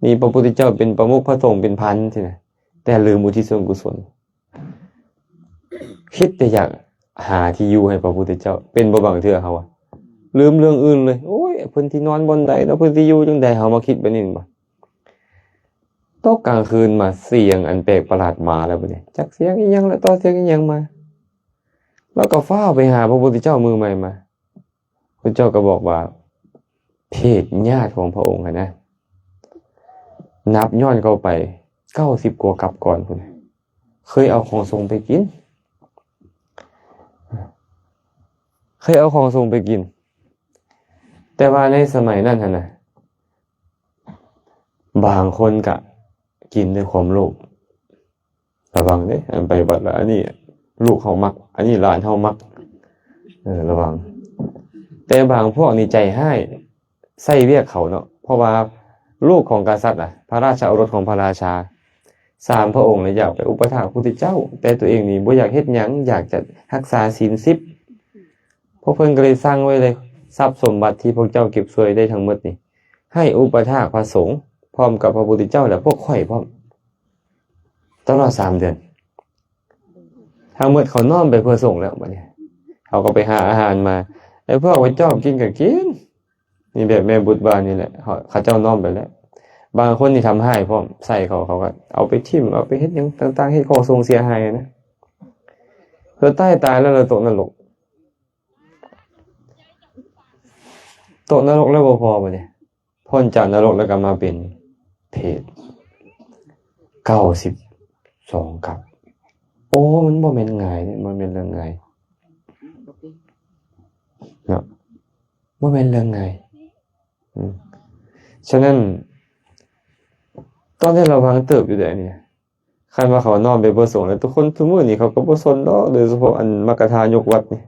ມີພະພຸດທະເຈົ້າເປັນປະມຸກ ພະສົງເປັນພັນຊີ້ນະ ແຕ່ລືມອຸທິດສ່ວນກຸສົນ. ຄິດແຕ່ຢາກຫາທີ່ຢູ່ໃຫ້ພະພຸດທະເຈົ້າ ເປັນບໍ່? ບາງເທື່ອເຮົາອະ ລືມເລື່ອງອື່ນເລີຍ. ໂອ້ຍ ເພິ່ນຊິນອນບ່ອນໃດເນາະ? ເພິ່ນຊິຢູ່ຈັ່ງໃດ? ເຮົາມາຄິດແບບນີ້ແມ່ນບໍ່? ຕົກກາງຄືນມາ ສຽງອັນແປກປະຫຼາດມາແລ້ວບາດນີ້ ຈັກສຽງອີ່ຫຍັງລະ ຕໍ່ສຽງອີ່ຫຍັງມາ. ລາວກໍຟ້າວໄປຫາພະພຸດທະເຈົ້າມື້ໃໝ່ມາ. ພະເຈົ້າກໍບອກວ່າ ເຜດຍາດຂອງພະອົງຫັ້ນນະ ນັບຍ້ອນເຂົ້າໄປເກົ້າສິບກວ່າກັບກ່ອນພຸ້ນ ເຄີຍເອົາຂອງສົງໄປກິນ ເຄີຍເອົາຂອງສົງໄປກິນ. ແຕ່ວ່າໃນສະໄໝນັ້ນຫັ້ນນະ ບາງຄົນກະກິນດ້ວຍຄວາມໂລບ. ລະວັງເດ້ ອັນໄປວັດລະ ອັນນີ້ລູກເຮົາມັກ ອັນນີ້ຫຼານເຮົາມັກ ເອີ ລະວັງ. ແຕ່ບາງພວກນີ້ໃຈຮ້າຍ ໃສ່ວຽກເຂົາເນາະ ເພາະວ່າລູກຂອງກະສັດນະ ພະລາຊະໂອລົດຂອງພະລາຊາ ສາມພະອົງລະຢາກໄປອຸປະຖາກພະພຸດທະເຈົ້າ ແຕ່ຕົວເອງນີ້ບໍ່ຢາກເຮັດຫຍັງ ຢາກຈະຮັກສາສິນສິບ. ພວກເພິ່ນກໍເລີຍສັ່ງໄວ້ເລີຍ ຊັບສົມບັດທີ່ພວກເຈົ້າເກັບຊ່ວຍໄດ້ທັງໝົດນີ້ ໃຫ້ອຸປະຖາກພະສົງ ພ້ອມກັບພະພຸດທະເຈົ້າ ແລະ ພວກຂ້ອຍພ້ອມ ຕະຫຼອດສາມເດືອນ. ທັງໝົດເຂົານ້ອມໄປເພື່ອສົງແລ້ວ ບັດນີ້ເຂົາກໍໄປຫາອາຫານມາ ແລ້ວພວກໄປຈອບກິນກໍກິນ. ນີ້ແບບແມ່ບຸດວ່ານີ້ແຫຼະ ເຂົາ ເຂົາເຈົ້ານ້ອມໄປແລ້ວ. ບາງຄົນນີ້ທຳຮ້າຍພ້ອມ ໃສ່ເຂົາ ເຂົາກໍເອົາໄປຖິ້ມ ເອົາໄປເຮັດຫຍັງຕ່າງໆ ເຮັດຂອງສົງເສຍຫາຍນະ. ສຸດທ້າຍຕາຍແລ້ວ ແລ້ວຕົກນະລົກ. ຕົກນະລົກແລ້ວບໍ່ພໍບັດນີ້ ພົ້ນຈາກນະລົກແລ້ວກໍມາເປັນເຜດ ເກົ້າສິບສອງກັບ. ໂອ້ ມັນບໍ່ແມ່ນງ່າຍເດ້ ມັນບໍ່ແມ່ນເລື່ອງງ່າຍເນາະ ບໍ່ແມ່ນເລື່ອງງ່າຍ. ອືມ ສະນັ້ນ ຕ້ອງໄດ້ລະວັງເຕີບຢູ່ເດ້ອັນນີ້. ຄັນວ່າເຂົານ້ອມໄປບໍ່ສົງແລ້ວ ທຸກຄົນທຸກມື້ນີ້ເຂົາກໍບໍ່ສົນດອກ ໂດຍສະເພາະອັນມັກກະທາຍົກວັດນີ້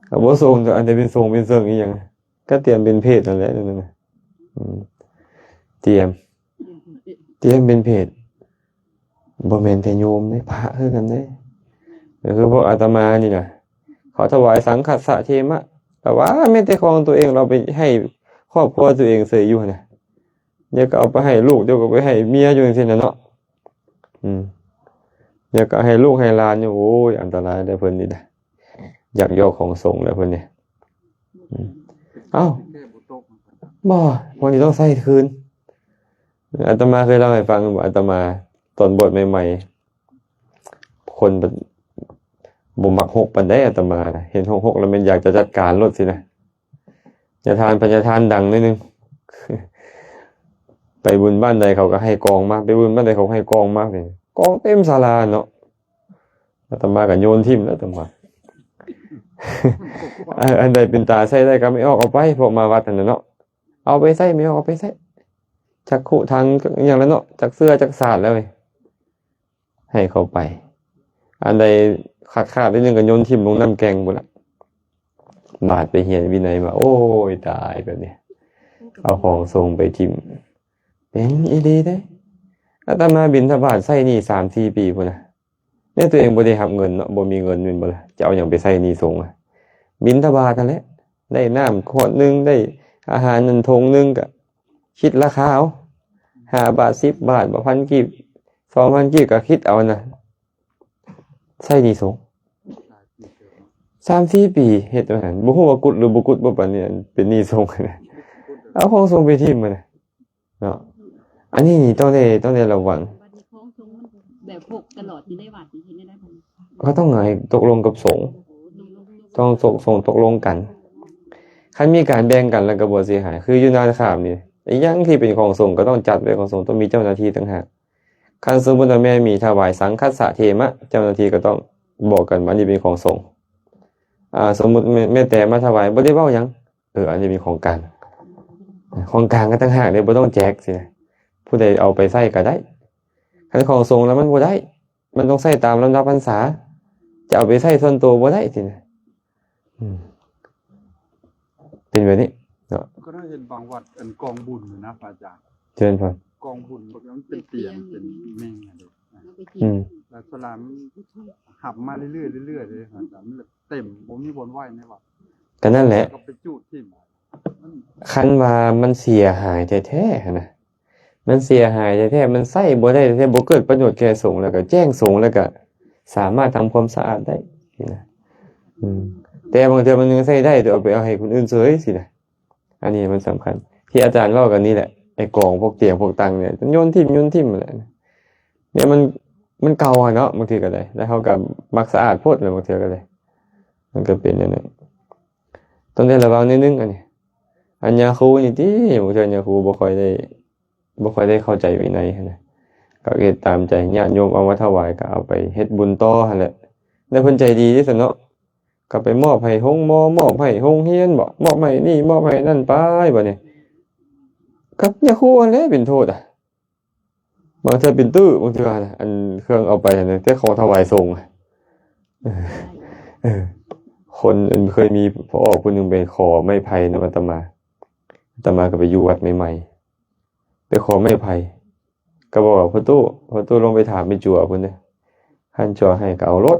ເຂົາບໍ່ສົນດອກ ອັນໃດເປັນສົງເປັນເສິງອີ່ຫຍັງ ກໍຕຽມເປັນເຜດນັ້ນແຫຼະ ນັ້ນນະ. ອືມ ຕຽມ ຕຽມເປັນເຜດ ບໍ່ແມ່ນແຕ່ໂຍມເດ້ ພະຄືກັນເດ້. ກໍຄືພວກອາດຕະມານີ້ນະ ເຂົາຖວາຍສັງຄັດສະເທມະ ແຕ່ວ່າແມ່ນແຕ່ຂອງຕົວເອງ ເຮົາໄປໃຫ້ຄອບຄົວຕົວເອງເສີຍຢູ່ຫັ້ນນະ. ດຽວກໍເອົາໄປໃຫ້ລູກ ດຽວກໍໄປໃຫ້ເມຍຢູ່ຈັ່ງຊີ້ນະເນາະ. ອືມ ດຽວກໍໃຫ້ລູກໃຫ້ຫຼານຢູ່. ໂອ້ຍ ອັນຕະລາຍເດ້ເພິ່ນນີ້ນະ ຢາກຢອກຂອງສົງແລ້ວເພິ່ນນີ້. ອືມ ເອົ້າ ບໍ່ ພວກນີ້ຕ້ອງໃຊ້ຄືນ. ອາດຕະມາເຄີຍເລົ່າໃຫ້ຟັງວ່າ ອາດຕະມາຕອນບວດໃໝ່ໆ ຄົນບໍ່ມັກຮົກປານໃດ. ອາດຕະມານະ ເຫັນຮົກໆ ແລ້ວແມ່ນຢາກຈະຈັດການໂລດຊີ້ນະ. ຍາທ່ານ ພະຍາທ່ານດັງໜ້ອຍໜຶ່ງ ໄປບຸນບ້ານໃດເຂົາກໍໃຫ້ກອງມາ ໄປບຸນບ້ານໃດເຂົາໃຫ້ກອງມາ ກອງເຕັມສາລາເນາະ. ອາດຕະມາກໍໂຍນຖິ້ມແລ້ວ ອາດຕະມາ ອັນໃດເປັນຕາໃຊ້ໄດ້ກໍແມ່ອອກເອົາໄປ ພວກມາວັດຫັ້ນນະເນາະ. ເອົາໄປໃຊ້ ແມ່ອອກເອົາໄປໃຊ້ ຈັກຄຸທັງຫຍັງລະເນາະ ຈັກເສື້ອຈັກສາດແລ້ວ ໃຫ້ເຂົາໄປ. ອັນໃດຂາດໆ ໜ້ອຍໜຶ່ງກໍໂຍນຖິ້ມລົງນ້ຳແກ່ງພຸ້ນລະ. ບາດໄປຮຽນວິໄນມາ ໂອ້ຍ ຕາຍແບບນີ້ ເອົາຂອງສົງໄປຖິ້ມ. ເປັນອີ່ຫຼີເດ້. ອາດຕະມາບິນທະບາດໃຊ້ໜີ້ສາມສີ່ປີພຸ້ນນະ. ແມ່ນຕົວເອງບໍ່ໄດ້ຮັບເງິນເນາະ ບໍ່ມີເງິນແມ່ນບໍ່ລະ ຈະເອົາຫຍັງໄປໃຊ້ໜີ້ສົງ? ບິນທະບາດຫັ້ນແຫຼະ ໄດ້ນ້ຳຂວດໜຶ່ງ ໄດ້ອາຫານນັ້ນຖົງໜຶ່ງ ກະຄິດລາຄາເອົາ ຫ້າບາດ ສິບບາດ ບໍ່ ພັນກີບ ສອງພັນກີບ ກະຄິດເອົານະ. ໃຊ້ໜີ້ສົງສາມສີ່ປີ ເຮັດຈັ່ງຊັ້ນ ບໍ່ຮູ້ວ່າກຸດຫຼືບໍ່ກຸດບໍ່ ປານນີ້ເປັນໜີ້ສົງ. ເອົາຂອງສົງໄປຖິ້ມຫັ້ນນະ ເນາະ. ອັນນີ້ນີ້ຕ້ອງໄດ້ ຕ້ອງໄດ້ລະວັງ. ບັດນີ້ຂອງສົງມັນແບບພົກຕະຫຼອດຢູ່ໃນວັດນີ້ ເຮັດແນວໃດບັດນີ້? ກໍຕ້ອງໃຫ້ຕົກລົງກັບສົງ ຕ້ອງສົງຕົກລົງກັນ. ຄັນມີການແບ່ງກັນແລ້ວກໍບໍ່ເສຍຫາຍ. ຄືຢູ່ນາຄາມນີ້ ອີ່ຫຍັງທີ່ເປັນຂອງສົງກໍຕ້ອງຈັດໄວ້ຂອງສົງ ຕ້ອງມີເຈົ້າໜ້າທີ່ຕ່າງຫາກ. ຄັນສົມມຸດວ່າແມ່ນມີຖວາຍສັງຄັດສະເທມະ ເຈົ້າໜ້າທີ່ກໍຕ້ອງບອກກັນວ່າ ອັນນີ້ເປັນຂອງສົງ. ອາ ສົມມຸດແມ່ນ ແມ່ນແຕ່ມາຖວາຍ ບໍ່ໄດ້ເວົ້າຫຍັງ ເອີ ອັນນີ້ເປັນຂອງກາງ ຂອງກາງກໍຕ່າງຫາກເດ້ ບໍ່ຕ້ອງແຈກຊີ້ນະ ຜູ້ໃດເອົາໄປໃຊ້ກໍໄດ້. ຄັນຂອງສົງແລ້ວມັນບໍ່ໄດ້ ມັນຕ້ອງໃຊ້ຕາມລຳດັບພັນສາ ຈະເອົາໄປໃຊ້ສ່ວນໂຕບໍ່ໄດ້ຊີ້ນະ. ອືມ ເປັນແບບນີ້ເນາະ. ກໍໄດ້ເຫັນບາງວັດ ອັນກອງບຸນນະ ພະອາຈານ ເຊີນພອນ ກອງບຸນມັນເປັນຕຽງ ເປັນແມ່ງຫັ້ນເດ້. ອືມ ແລ້ວສະຫຼາມຮັບມາເລື້ອຍໆ ເລື້ອຍໆ ເດ້ ອາຈານ ມັນເຕັມ ບໍ່ມີບ່ອນໄວ້ໃນວັດ ກໍນັ້ນແຫຼະ ກໍໄປຈູດຖິ້ມ. ຄັນວ່າມັນເສຍຫາຍແທ້ໆຫັ້ນນະ ມັນເສຍຫາຍແທ້ໆ ມັນໃຊ້ບໍ່ໄດ້ແທ້ໆ ບໍ່ເກີດປະໂຫຍດແກ່ສົງ ແລ້ວກໍແຈ້ງສົງ ແລ້ວກໍສາມາດທຳຄວາມສະອາດໄດ້ຊີ້ນະ. ອືມ ແຕ່ບາງເທື່ອມັນຍັງໃຊ້ໄດ້ ແຕ່ເອົາໄປເອົາໃຫ້ຄົນອື່ນເສີຍຊີ້ນະ. ອັນນີ້ມັນສຳຄັນ ທີ່ອາຈານເວົ້າກັນນີ້ແຫຼະ ໄອ້ກອງພວກຕຽງພວກຕັ່ງນີ້ ໂຍນຖິ້ມ ໂຍນຖິ້ມຫັ້ນແຫຼະ. ແນວມັນ ມັນເກົ່າຫັ້ນເນາະ ບາງເທື່ອກໍໄດ້ ແລ້ວເຮົາກໍມັກສະອາດໂພດແຫຼະ ບາງເທື່ອກໍໄດ້ ມັນກໍເປັນແນວນັ້ນ. ຕ້ອງໄດ້ລະວັງໜ້ອຍໜຶ່ງ ອັນນີ້ ອັນຍາຄູນີ້ຕິ ບາງເທື່ອຍາຄູບໍ່ຄ່ອຍໄດ້ ບໍ່ຄ່ອຍໄດ້ເຂົ້າໃຈວິໄນຫັ້ນນະ ກໍເຮັດຕາມໃຈ ຍາດໂຍມເອົາມາຖວາຍ ກໍເອົາໄປເຮັດບຸນຕໍ່ຫັ້ນແຫຼະ. ແລ້ວເພິ່ນໃຈດີເດ້ຊັ້ນເນາະ ກໍໄປມອບໃຫ້ໂຮງໝໍ ມອບໃຫ້ໂຮງຮຽນບໍ ມອບໃຫ້ນີ້ ມອບໃຫ້ນັ້ນໄປ. ບັດນີ້ກັບຍາຄູຫັ້ນແຫຼະເປັນໂທດອະ. ບາງເທື່ອເປັນຕື້ ບາງເທື່ອອັນເຄື່ອງເອົາໄປຫັ້ນນະ ແຕ່ຂອງຖວາຍສົງ. ເອີ ຄົນ ອັນ ເຄີຍມີພໍ່ອອກຜູ້ໜຶ່ງໄປຂໍໄມ້ໄຜ່ນຳອາດຕະມາ ອາດຕະມາກໍໄປຢູ່ວັດໃໝ່ໆ ໄປຂໍໄມ້ໄຜ່ ກໍບອກວ່າ ພໍ່ຕູ້ ພໍ່ຕູ້ ລົງໄປຖາມແມ່ຈົວພຸ້ນເດີ້ ຄັນຈົວໃຫ້ກໍເອົາໂລດ.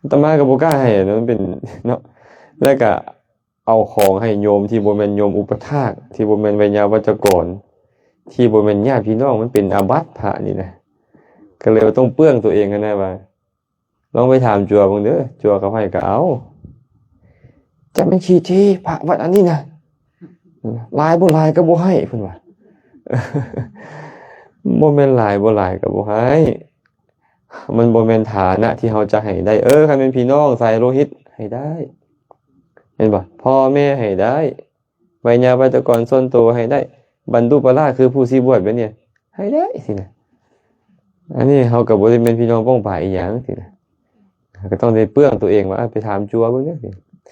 ອາດຕະມາກໍບໍ່ກ້າໃຫ້ນະ ມັນເປັນເນາະ ແລ້ວກໍ ເອົາຂອງໃຫ້ໂຍມທີ່ບໍ່ແມ່ນໂຍມອຸປະຖາກ ທີ່ບໍ່ແມ່ນໄວຍາວັດຈະກອນ ທີ່ບໍ່ແມ່ນຍາດພີ່ນ້ອງ ມັນເປັນອາບັດພະນີ້ນະ. ກໍເລີຍວ່າຕ້ອງເປືອງຕົວເອງຫັ້ນນະວ່າ ລອງໄປຖາມຈົວເບິ່ງເດີ້ ຈົວກັບໃຜກໍເອົາ. ຈັກແມ່ນຂີ້ຖີ່ພະວັດອັນນີ້ນະ ຫຼາຍບໍ່ຫຼາຍກໍບໍ່ໃຫ້ ເພິ່ນວ່າ. ບໍ່ແມ່ນຫຼາຍບໍ່ຫຼາຍກໍບໍ່ໃຫ້ ມັນບໍ່ແມ່ນຖານະທີ່ເຮົາຈະໃຫ້ໄດ້. ເອີ ຄັນແມ່ນພີ່ນ້ອງສາຍໂລຫິດໃຫ້ໄດ້ ແມ່ນບໍ່? ພໍ່ແມ່ໃຫ້ໄດ້ ໄວຍາວັດຈະກອນສ່ວນໂຕໃຫ້ໄດ້ ບັນດຸປະລາດຄືຜູ້ຊິບວດແບບນີ້ໃຫ້ໄດ້ຊີ້ນະ. ອັນນີ້ເຮົາກໍບໍ່ໄດ້ແມ່ນພີ່ນ້ອງປ້ອງປາຍອີ່ຫຍັງຊີ້ນະ ກໍຕ້ອງໄດ້ເປືອງຕົວເອງວ່າ ເອີ ໄປຖາມຈົວເບິ່ງເດີ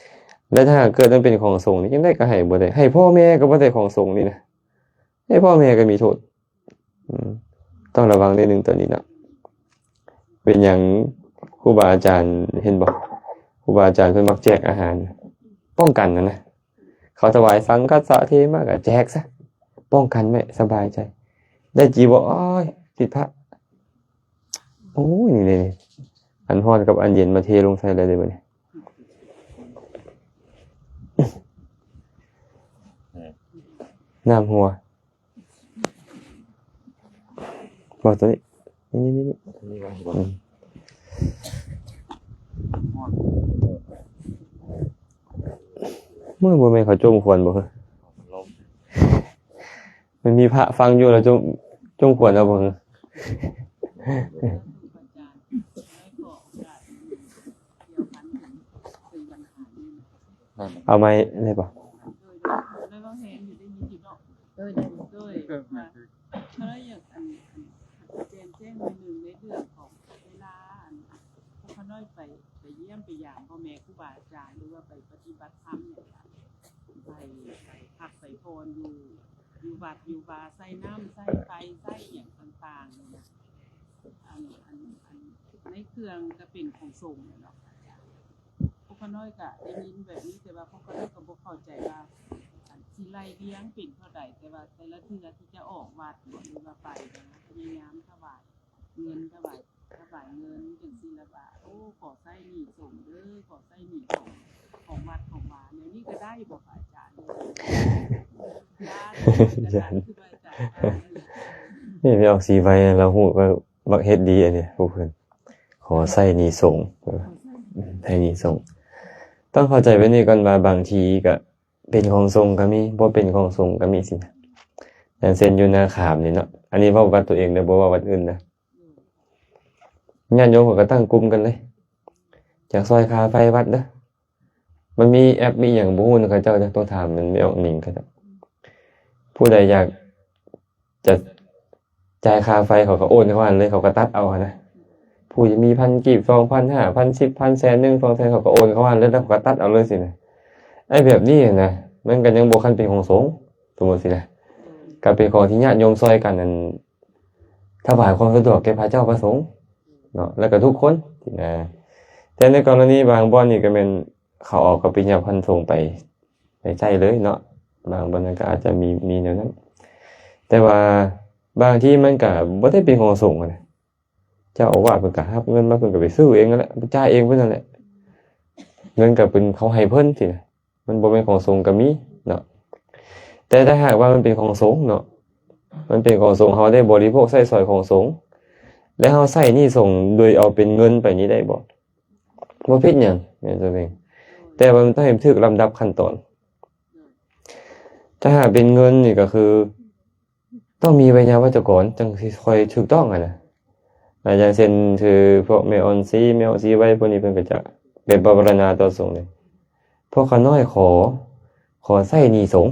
້. ແລະ ຖ້າຫາກເກີດມັນເປັນຂອງສົງນີ້ ຈັ່ງໃດກໍໃຫ້ບໍ່ໄດ້ ໃຫ້ພໍ່ແມ່ກໍບໍ່ໄດ້ຂອງສົງນີ້ນະ ໃຫ້ພໍ່ແມ່ກໍມີໂທດ. ອືມ ຕ້ອງລະວັງໜ້ອຍໜຶ່ງຕົວນີ້ເນາະ. ເປັນຫຍັງຄູບາອາຈານ ເຫັນບໍ່ ຄູບາອາຈານເພິ່ນມັກແຈກອາຫານ ປ້ອງກັນຫັ້ນນະ. ເຂົາຖວາຍສັງຄັດສະເທມະກໍແຈກຊະ ປ້ອງກັນໄວ້ສະບາຍໃຈ. ໄດ້ຈີວອນ ໂອ້ຍ ຕິດພະ ໂອ້ຍ ນີ້ເດ້ ອັນຮ້ອນກັບອັນເຢັນມາເທລົງໃສ່ແລ້ວເດ້ບັດນີ້. ນ້ຳຮົ່ວ ບໍ່ ໂຕນີ້ ນີ້ໆໆ ນີ້ ອືມ ມັນບໍ່ແມ່ນເຂົາຈົ່ມຄວນບໍ່? ມັນມີພະຟັງຢູ່ແລ້ວຈົ່ມ ຈົ່ມຄວນເອົາບໍ່? ເອົາໄມ້ໄດ້ບໍ່? ໂດຍ ໂດຍ ໄດ້ວາງແຜນຢູ່ ໄດ້ຍິນຢູ່ເນາະ ໂດຍ ໂດຍ ໂດຍ ຂ້ານ້ອຍຢາກ ອັນ ອັນ ແຈມແຈ້ງໜ້ອຍໜຶ່ງ ໃນເລື່ອງຂອງເວລາ ອັນ ພວກຂ້ານ້ອຍໄປ ໄປຢ້ຽມໄປຢາມພໍ່ແມ່ຄູບາອາຈານ ຫຼືວ່າໄປປະຕິບັດທຳຫຍັງ ໄປ ໄປພັກໄປຜ່ອນຢູ່ ຢູ່ວັດຢູ່ວາ ໃສ່ນ້ຳໃສ່ໄຟໃສ່ຫຍັງຕ່າງໆນີ້ນະ ອັນ ອັນ ອັນ ໃນເຄື່ອງກະເປັນຂອງສົງແຫຼະເນາະອາຈານ. ພວກຂ້ານ້ອຍກະໄດ້ຍິນແບບນີ້ ແຕ່ວ່າພວກຂ້ານ້ອຍກະບໍ່ເຂົ້າໃຈວ່າ ອັນ ຊິໄລ່ລຽງເປັນເທົ່າໃດ ແຕ່ວ່າແຕ່ລະເທື່ອທີ່ຈະອອກວັດ ຫຼືວ່າໄປນະ ພະຍາຍາມຖວາຍເງິນ ຖວາຍ ຖວາຍເງິນຈັ່ງຊີ້ລະວ່າ ໂອ້ ຂໍໃຊ້ໜີ້ສົງເດີ ຂໍໃຊ້ໜີ້ສົງຂອງວັດຂອງວາ ແນວນີ້ກະໄດ້ບໍ່ຄະອາຈານ? ນີ້ແມ່ອອກສີໄວ ລາວຮູ້ວ່າມັກເຮັດດີອັນນີ້ ຜູ້ເພິ່ນ ຂໍໃຊ້ໜີ້ສົງ ໃຊ້ໜີ້ສົງ. ຕ້ອງເຂົ້າໃຈແບບນີ້ກ່ອນວ່າ ບາງທີກະເປັນຂອງສົງກະມີ ບໍ່ເປັນຂອງສົງກະມີຊີ້ນະ. ຢ່າງເຊັ່ນຢູ່ນາຂາມນີ້ເນາະ ອັນນີ້ເວົ້າວັດຕົວເອງເດີ ບໍ່ເວົ້າວັດອື່ນນະ. ຍາດໂຍມເຂົາກະຕັ້ງກຸ່ມກັນເລີຍ ຢາກຊ່ອຍຄ່າໄຟວັດເດີ. ມັນມີແອັບມີຫຍັງບໍ່ຮູ້ນຳເຂົາເຈົ້າເດີ ຕ້ອງຖາມແມ່ອອກນິງເຂົາເຈົ້າ. ຜູ້ໃດຢາກຈະຈ່າຍຄ່າໄຟ ເຂົາກະໂອນເຂົ້າຫັ້ນເລີຍ ເຂົາກະຕັດເອົາຫັ້ນນະ. ຜູ້ທີ່ມີພັນກີບ ສອງພັນ ຫ້າພັນ ສິບພັນ ແສນໜຶ່ງ ສອງແສນ ເຂົາກະໂອນເຂົ້າຫັ້ນເລີຍ ແລ້ວເຂົາກະຕັດເອົາເລີຍຊີ້ນະ. ໄອ້ແບບນີ້ຫັ້ນນະ ມັນກະຍັງບໍ່ຄັນເປັນຂອງສົງ ສົມມຸດຊີ້ນະ ກະເປັນຂອງທີ່ຍາດໂຍມຊ່ອຍກັນ ອັນ ຖວາຍຄວາມສະດວກແກ່ພະເຈົ້າພະສົງເນາະ ແລ້ວກະທຸກຄົນນະ. ແຕ່ໃນກໍລະນີບາງບ່ອນນີ້ກະແມ່ນເຂົາເອົາກະປິຍະພັນສົງໄປ ໄປໃຊ້ເລີຍເນາະ ບາງບ່ອນນັ້ນກະອາດຈະມີ ມີແນວນັ້ນ. ແຕ່ວ່າບາງທີມັນກະບໍ່ໄດ້ເປັນຂອງສົງຫັ້ນນະ ເຈົ້າອາວາດເພິ່ນກະຮັບເງິນມາ ເພິ່ນກະໄປຊື້ເອງຫັ້ນແຫຼະ ໄປຈ່າຍເອງເພິ່ນຫັ້ນແຫຼະ ເງິນກະເປັນເຂົາໃຫ້ເພິ່ນຊີ້ນະ. ມັນບໍ່ແມ່ນຂອງສົງກະມີເນາະ ແຕ່ຖ້າຫາກວ່າມັນເປັນຂອງສົງເນາະ ມັນເປັນຂອງສົງ ເຮົາໄດ້ບໍລິໂພກໃຊ້ສອຍຂອງສົງ ແລະເຮົາໃຊ້ໜີ້ສົງໂດຍເອົາເປັນເງິນໄປນີ້ໄດ້ບໍ່? ບໍ່ຜິດຫຍັງແມ່ນຕົວເອງ ແຕ່ວ່າມັນຕ້ອງໃຫ້ມັນຖືກລຳດັບຂັ້ນຕອນ. ຖ້າຫາກເປັນເງິນນີ້ກະຄື ຕ້ອງມີໄວຍາວັດຈະກອນຈັ່ງຊິຄ່ອຍຖືກຕ້ອງຫັ້ນນະ. ອາ ຢ່າງເຊັ່ນຄືພວກແມ່ອອນຊີ ແມ່ອອນຊີໄວ ພວກນີ້ເພິ່ນກະຈະໄປປະວາລະນາຕໍ່ສົງເລີຍ ພວກຂ້ານ້ອຍຂໍ ຂໍໃຊ້ໜີ້ສົງ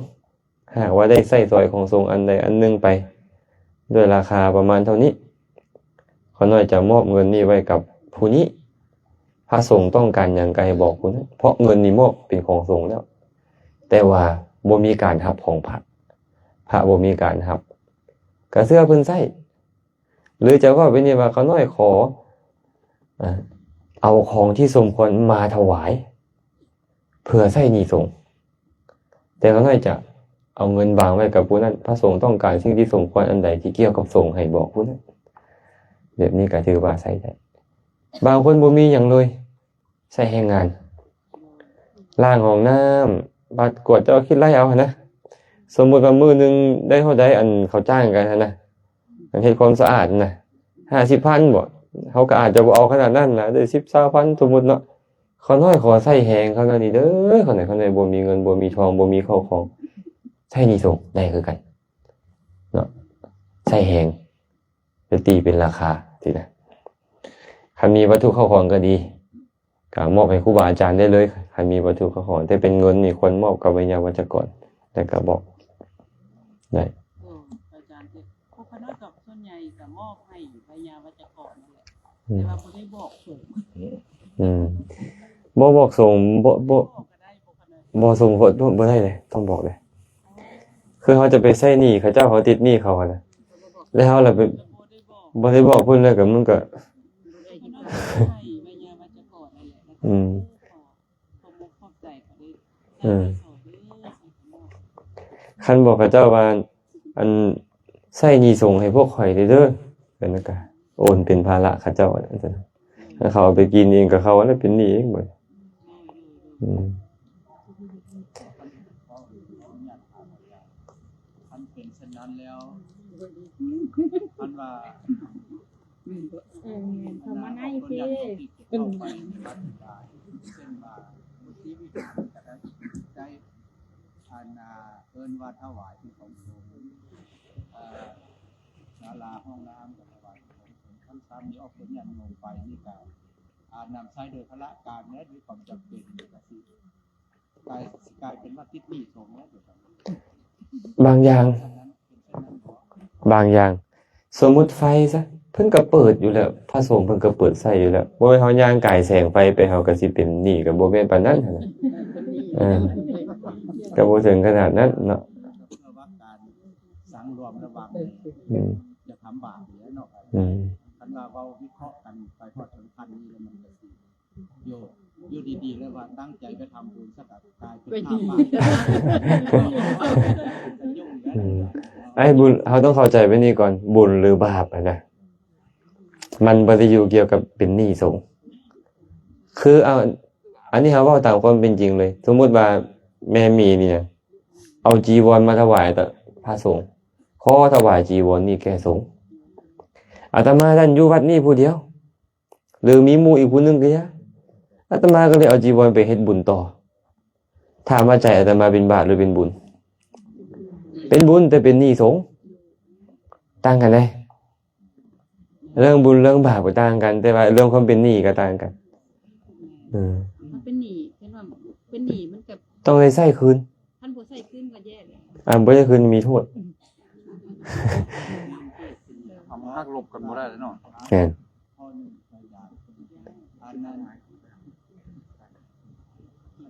ຫາກວ່າໄດ້ໃຊ້ສອຍຂອງສົງອັນໃດອັນໜຶ່ງໄປ ດ້ວຍລາຄາປະມານເທົ່ານີ້ ຂ້ານ້ອຍຈະມອບເງິນນີ້ໄວ້ກັບຜູ້ນີ້ ພະສົງຕ້ອງການຫຍັງກະໃຫ້ບອກຜູ້ນັ້ນ ເພາະເງິນນີ້ມອບເປັນຂອງສົງແລ້ວ ແຕ່ວ່າບໍ່ມີການຮັບຂອງພະ ພະບໍ່ມີການຮັບ ກະເຊື່ອເພິ່ນໃຊ້. ຫຼືຈະເວົ້າແບບນີ້ວ່າ ຂ້ານ້ອຍຂໍ ອາ ເອົາຂອງທີ່ສົມຄວນມາຖວາຍ ເພື່ອໃຊ້ໜີ້ສົງ ແຕ່ຂ້ານ້ອຍຈະເອົາເງິນວາງໄວ້ກັບຜູ້ນັ້ນ ພະສົງຕ້ອງການສິ່ງທີ່ສົມຄວນອັນໃດທີ່ກ່ຽວກັບສົງໃຫ້ບອກຜູ້ນັ້ນ ແບບນີ້ກະຖືວ່າໃຊ້ໄດ້. ບາງຄົນບໍ່ມີຫຍັງເລີຍ ໃຊ້ແຮງງານ ລ້າງຫ້ອງນ້ຳ ບາດກວດເຈົ້າຄິດໄລ່ເອົາຫັ້ນນະ ສົມມຸດວ່າມື້ໜຶ່ງໄດ້ເທົ່າໃດ ອັນເຂົາຈ້າງກັນຫັ້ນນະ ອັນເຮັດຄວາມສະອາດຫັ້ນນະ ຫ້າສິບພັນບໍ ເຮົາກະອາດຈະບໍ່ເອົາຂະໜາດນັ້ນນະ ໄດ້ສິບ ຊາວພັນ ສົມມຸດເນາະ. ຂ້ານ້ອຍຂໍໃຊ້ແຮງເຂົາແນວນີ້ເດີ ຂ້ານ້ອຍ ຂ້ານ້ອຍບໍ່ມີເງິນ ບໍ່ມີທອງ ບໍ່ມີເຂົ້າຂອງ ໃຊ້ໜີ້ສົງໄດ້ຄືກັນເນາະ ໃຊ້ແຮງ ໄປຕີເປັນລາຄາຊີ້ນະ. ຄັນມີວັດຖຸເຂົ້າຂອງກະດີ ກະມອບໃຫ້ຄູບາອາຈານໄດ້ເລີຍ ຄັນມີວັດຖຸເຂົ້າຂອງ ແຕ່ເປັນເງິນນີ້ຄວນມອບກັບໄວຍາວັດຈະກອນ ແລ້ວກະບອກໄດ້. ເອີ ອາຈານ ແຕ່ພວກຂ້ານ້ອຍກະສ່ວນໃຫຍ່ກະມອບໃຫ້ໄວຍາວັດຈະກອນນັ້ນແຫຼະ ອືມ ແຕ່ວ່າບໍ່ໄດ້ບອກສົງ ອືມ ບໍ່ບອກສົງ ບໍ່ ບໍ່ ບໍ່ບອກກະໄດ້ ບໍ່ຂະນ້ອຍ ບໍ່ສົງ ບໍ່ ບໍ່ໄດ້ເດ້ ຕ້ອງບອກເດ້. ຄືເຮົາຈະໄປໃຊ້ໜີ້ເຂົາເຈົ້າ ເຮົາຕິດໜີ້ເຂົາຫັ້ນນະ ແລ້ວເຮົາລະໄປ ບໍ່ໄດ້ບອກ ບໍ່ໄດ້ບອກເພິ່ນ ແລ້ວກະມັນກະ ອືມ ເອີ ຄັນບອກເຂົາເຈົ້າວ່າ ອັນ ໃຊ້ໜີ້ສົງໃຫ້ພວກຂ້ອຍເດີ ເພິ່ນກະໂອນເປັນພາລະເຂົາເຈົ້າ ເຂົາເອົາໄປກິນເອງ ກະເຂົາຫັ້ນແຫຼະເປັນໜີ້ເອງ ອືມ. ນັ້ນແລ້ວ ຄັນວ່າ ເອີ ແມ່ນ ເຂົ້າມາໃນເດ້ ເຂົ້າໄປວັດຫຼາຍ ເຊັ່ນວ່າ ວຸດທິວິຫານກໍໄດ້ ໄດ້ ອັນ ອ່າ ເອີ້ນວ່າຖວາຍເປັນຂອງສົງ ເອີ ສາລາຫ້ອງນ້ຳກໍຖວາຍເປັນຂອງສົງ ຄັນສາມີອອກເປັນຍາດໂຍມໄປນີ້ກໍ ອ່າ ນຳໃຊ້ໂດຍພະລະການ ແລະ ດ້ວຍຄວາມຈຳເປັນ ກໍຊິ ກາຍ ຊິກາຍເປັນວ່າຕິດໜີ້ສົງແລ້ວ ບາງຢ່າງ ບາງຢ່າງ ສົມມຸດໄຟຊະ ເພິ່ນກໍເປີດຢູ່ແລ້ວ ພະສົງເພິ່ນກໍເປີດໃຊ້ຢູ່ແລ້ວ ບໍ່ແມ່ນເຮົາຍ່າງກາຍແສງໄຟໄປ ເຮົາກໍຊິເປັນໜີ້ ກໍບໍ່ແມ່ນປານນັ້ນຫັ້ນນະ ເອີ ກໍບໍ່ເຖິງຂະໜາດນັ້ນເນາະ ເພື່ອວ່າການສັງລວມລະວັງ ອືມ ຢ່າທຳບາບນີ້ແຫຼະເນາະ ອືມ ຄັນວ່າເວົ້າວິເຄາະກັນໄປຮອດເຖິງຂັ້ນນີ້ແລ້ວ ມັນກໍຊິ ຢູ່ ຢູ່ດີໆ ແລ້ວວ່າຕັ້ງໃຈໄປທຳບຸນ ສະກະກາຍເປັນ ເປັນ ພາບບາບ ອືມ ໄອ້ບຸນ ເຮົາຕ້ອງເຂົ້າໃຈແບບນີ້ກ່ອນ ບຸນຫຼືບາບຫັ້ນນະ ມັນບໍ່ໄດ້ຢູ່ກ່ຽວກັບເປັນໜີ້ສົງ ຄືເອົາ ອັນນີ້ເຮົາເວົ້າຕາມຄວາມເປັນຈິງເລີຍ ສົມມຸດວ່າແມ່ໝີນີ້ນະ ເອົາຈີວອນມາຖວາຍຕະ ພະສົງ ຂໍຖວາຍຈີວອນນີ້ແກ່ສົງ ອາດຕະມາທ່ານຢູ່ວັດນີ້ຜູ້ດຽວ ຫຼືມີໝູ່ອີກຜູ້ໜຶ່ງກໍຢ່າ ອາດຕະມາກໍເລີຍເອົາຈີວອນໄປເຮັດບຸນຕໍ່ ຖາມວ່າໃຈອາດຕະມາເປັນບາບ ຫຼືເປັນບຸນ? ເປັນບຸນ ແຕ່ເປັນໜີ້ສົງ ຕ່າງກັນເດ້ ເລື່ອງບຸນເລື່ອງບາບກໍຕ່າງກັນ ແຕ່ວ່າເລື່ອງຄວາມເປັນໜີ້ກໍຕ່າງກັນ ເອີ ມັນເປັນໜີ້ ເຫັນວ່າເປັນໜີ້ມັນກໍຕ້ອງໄດ້ໃຊ້ຄືນ ຄັນບໍ່ໃຊ້ຄືນກໍແຍ່ແຫຼະ ອ່າ ບໍ່ໃຊ້ຄືນມີໂທດ ເອົາມາຫັກລົບກັນບໍ່ໄດ້ເນາະ ແມ່ນ ຂໍ້ໜຶ່ງ ອັນນັ້ນ ຂ້າ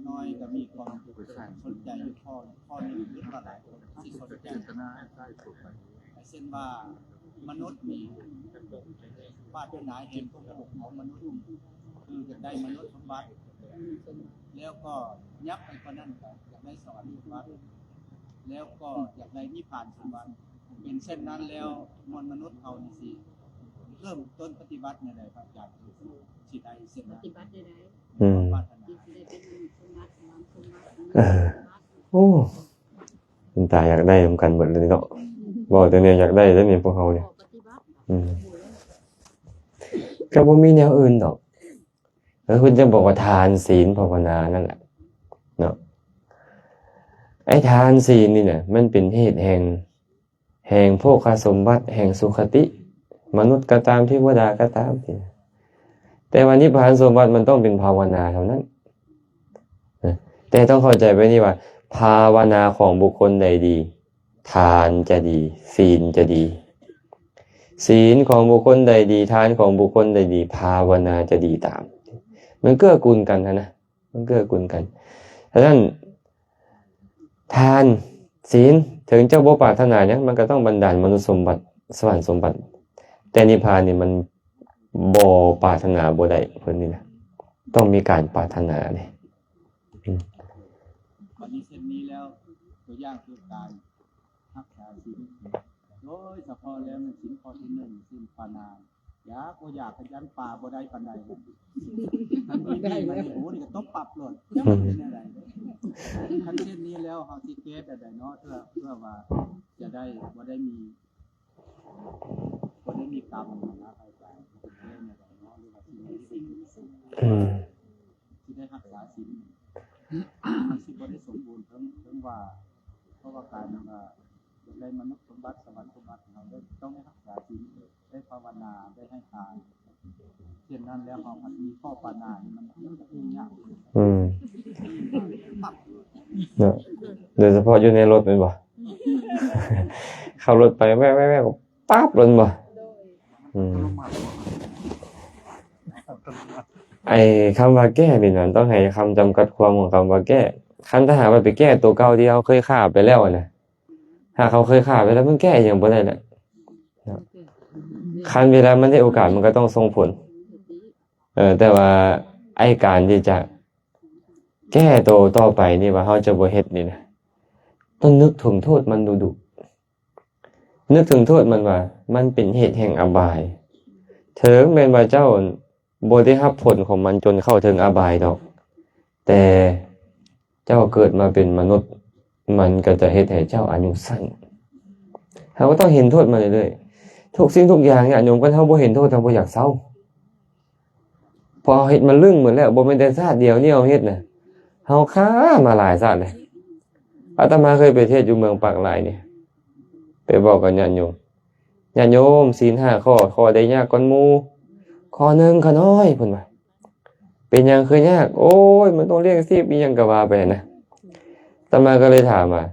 ນ້ອຍກໍມີຄວາມສົນໃຈຢູ່ຂໍ້ ຂໍ້ໜຶ່ງ ຄິດວ່າຫຼາຍຄົນຊິສົນໃຈ ເຊັ່ນວ່າ ມະນຸດນີ້ ປາດຖະໜາແຫ່ງຄວາມໂລບຂອງມະນຸດ ຄືຢາກໄດ້ມະນຸດສົມບັດ ແລ້ວກໍຍັບໄປກວ່ານັ້ນກໍຢາກໄດ້ສະຫວັນສົມບັດ ແລ້ວກໍຢາກໄດ້ນິບພານສົມບັດ ເປັນເຊັ່ນນັ້ນແລ້ວ ມວນມະນຸດເຮົານີ້ຊິເລີ່ມຕົ້ນປະຕິບັດແນວໃດ ພະອາຈານ ຈຶ່ງຊິໄດ້ເຊັ່ນນັ້ນ ປະຕິບັດແນວໃດ ອືມ ຈຶ່ງຊິໄດ້ເປັນມະນຸດສົມບັດ ສະຫວັນສົມບັດ ເອີ ໂອ້ ເປັນຕາຢາກໄດ້ນຳກັນເບິດເລີຍເນາະ ເວົ້າແຕ່ແນວຢາກໄດ້ເດ້ນີ້ພວກເຮົານີ້ ປະຕິບັດ ອືມ ກໍບໍ່ມີແນວອື່ນດອກ ເອີ ເພິ່ນຈະບອກວ່າທານ ສິນ ພາວະນານັ້ນແຫຼະເນາະ ໄອ້ທານ ສິນ ນີ້ນະ ມັນເປັນເຫດແຫ່ງ ແຫ່ງໂພຄະສົມບັດ ແຫ່ງສຸຄະຕິ ມະນຸດກໍຕາມ ເທວະດາກໍຕາມ ແຕ່ວ່ານິບພານສົມບັດມັນຕ້ອງເປັນພາວະນາເທົ່ານັ້ນ ແຕ່ຕ້ອງເຂົ້າໃຈໄວ້ນີ້ວ່າ ພາວະນາຂອງບຸກຄົນໃດດີ ທານຈະດີ ສິນຈະດີ ສິນຂອງບຸກຄົນໃດດີ ທານຂອງບຸກຄົນໃດດີ ພາວະນາຈະດີຕາມ ມັນເກື້ອກູນກັນຫັ້ນນະ ມັນເກື້ອກູນກັນ ສະນັ້ນ ທານ ສິນ ເຖິງເຈົ້າບໍ່ປາດຖະໜາຫຍັງ ມັນກໍຕ້ອງບັນດານມະນຸດສົມບັດ ສະຫວັນສົມບັດ ແຕ່ນິບພານນີ້ມັນບໍ່ປາດຖະໜາບໍ່ໄດ້ ເພິ່ນນີ້ນະ ຕ້ອງມີການປາດຖະໜາເດ້ ອືມ ບັດນີ້ເຊັ່ນນີ້ແລ້ວ ຕົວຢ່າງຄືການຮັກສາສິນ ໂດຍສະເພາະແລ້ວແມ່ນສິນຂໍ້ທີໜຶ່ງ ສິນປານາ ຢາກບໍ່ຢາກກໍຢ້ານປາບໍ່ໄດ້ປານໃດ ຄັນມີໜີ້ມາໃນໂຫນີ້ກໍຕົບປັບໂລດ ຈັກເປັນແນວໃດ ຄັນເຊັ່ນນີ້ແລ້ວ ເຮົາຊິແກ້ແບບໃດເນາະ ເພື່ອ ເພື່ອວ່າຈະໄດ້ ບໍ່ໄດ້ມີ ບໍ່ໄດ້ມີກຳນະ ອາຈານ ຊິແກ້ແນວໃດເນາະ ຫຼືວ່າຊິມີ ອືມ ຊິໄດ້ຮັກສາສິນ ມັນຊິບໍ່ໄດ້ສົມບູນ ເຖິງ ເຖິງວ່າ ເພາະວ່າການທີ່ວ່າຢາກໄດ້ມະນຸດສົມບັດ ສະຫວັນສົມບັດ ເຮົາໄດ້ ຕ້ອງໄດ້ຮັກສາສິນ ໄດ້ພາວະນາ ໄດ້ໃຫ້ທານ ເຊັ່ນນັ້ນແລ້ວເຮົາຫາກມີຂໍ້ປານານີ້ ມັນ ມັນກໍຫຍຸ້ງຍາກ ອືມ ປັບ ເນາະ ໂດຍສະເພາະຢູ່ໃນລົດແມ່ນບໍ່? ຂັບລົດໄປແວບໆໆ ປັບໂລດແມ່ນບໍ່? ອືມ ໄອ້ຄຳວ່າແກ້ນີ້ນະ ຕ້ອງໃຫ້ຄຳຈຳກັດຄວາມຂອງຄຳວ່າແກ້ ຄັນຖ້າຫາກວ່າໄປແກ້ໂຕເກົ່າທີ່ເຮົາເຄີຍຂ້າໄປແລ້ວນະ ຖ້າເຮົາເຄີຍຂ້າໄປແລ້ວ ມັນແກ້ຫຍັງບໍ່ໄດ້ແລ້ວ ຄັນເວລາມັນໄດ້ໂອກາດ ມັນກໍຕ້ອງສົ່ງຜົນ ເອີ ແຕ່ວ່າໄອ້ການທີ່ຈະແກ້ໂຕຕໍ່ໄປນີ້ ວ່າເຮົາຈະບໍ່ເຮັດນີ້ນະ ຕ້ອງນຶກເຖິງໂທດມັນດຸໆ ນຶກເຖິງໂທດມັນວ່າ ມັນເປັນເຫດແຫ່ງອະບາຍ ເຖິງແມ່ນວ່າເຈົ້າບໍ່ໄດ້ຮັບຜົນຂອງມັນຈົນເຂົ້າເຖິງອະບາຍດອກ ແຕ່ເຈົ້າເກີດມາເປັນມະນຸດ ມັນກໍຈະເຮັດໃຫ້ເຈົ້າອາຍຸສັ້ນ ເຮົາກໍຕ້ອງເຫັນໂທດມັນເລື້ອຍໆ. ທຸກສິ່ງທຸກຢ່າງ ຍາດໂຍມ, ຄັນເຮົາບໍ່ເຫັນໂທດ ເຮົາບໍ່ຢາກເຊົາ. ເພາະເຮົາເຮັດມາລຶ້ງໝົດແລ້ວ, ບໍ່ແມ່ນແຕ່ຊາດດຽວນີ້ເຮົາເຮັດນະ, ເຮົາຄ້າມາຫຼາຍຊາດເລີຍ. ອາດຕະມາເຄີຍໄປເທດຢູ່ເມືອງປາກລາຍນີ້, ໄປເວົ້າກັບຍາດໂຍມ, ຍາດໂຍມ, ສິນຫ້າຂໍ້, ຂໍ້ໃດຍາກກ່ອນໝູ່? ຂໍ້ໜຶ່ງຂ້ານ້ອຍ, ເພິ່ນວ່າ. ເປັນຫຍັງຄືຍາກ? ໂອ້ຍ, ມັນຕ້ອງລ້ຽງຊີບ ອີ່ຫຍັງກໍວ່າໄປນະ. ອາດຕະມາກໍເລີຍຖາມວ່າ,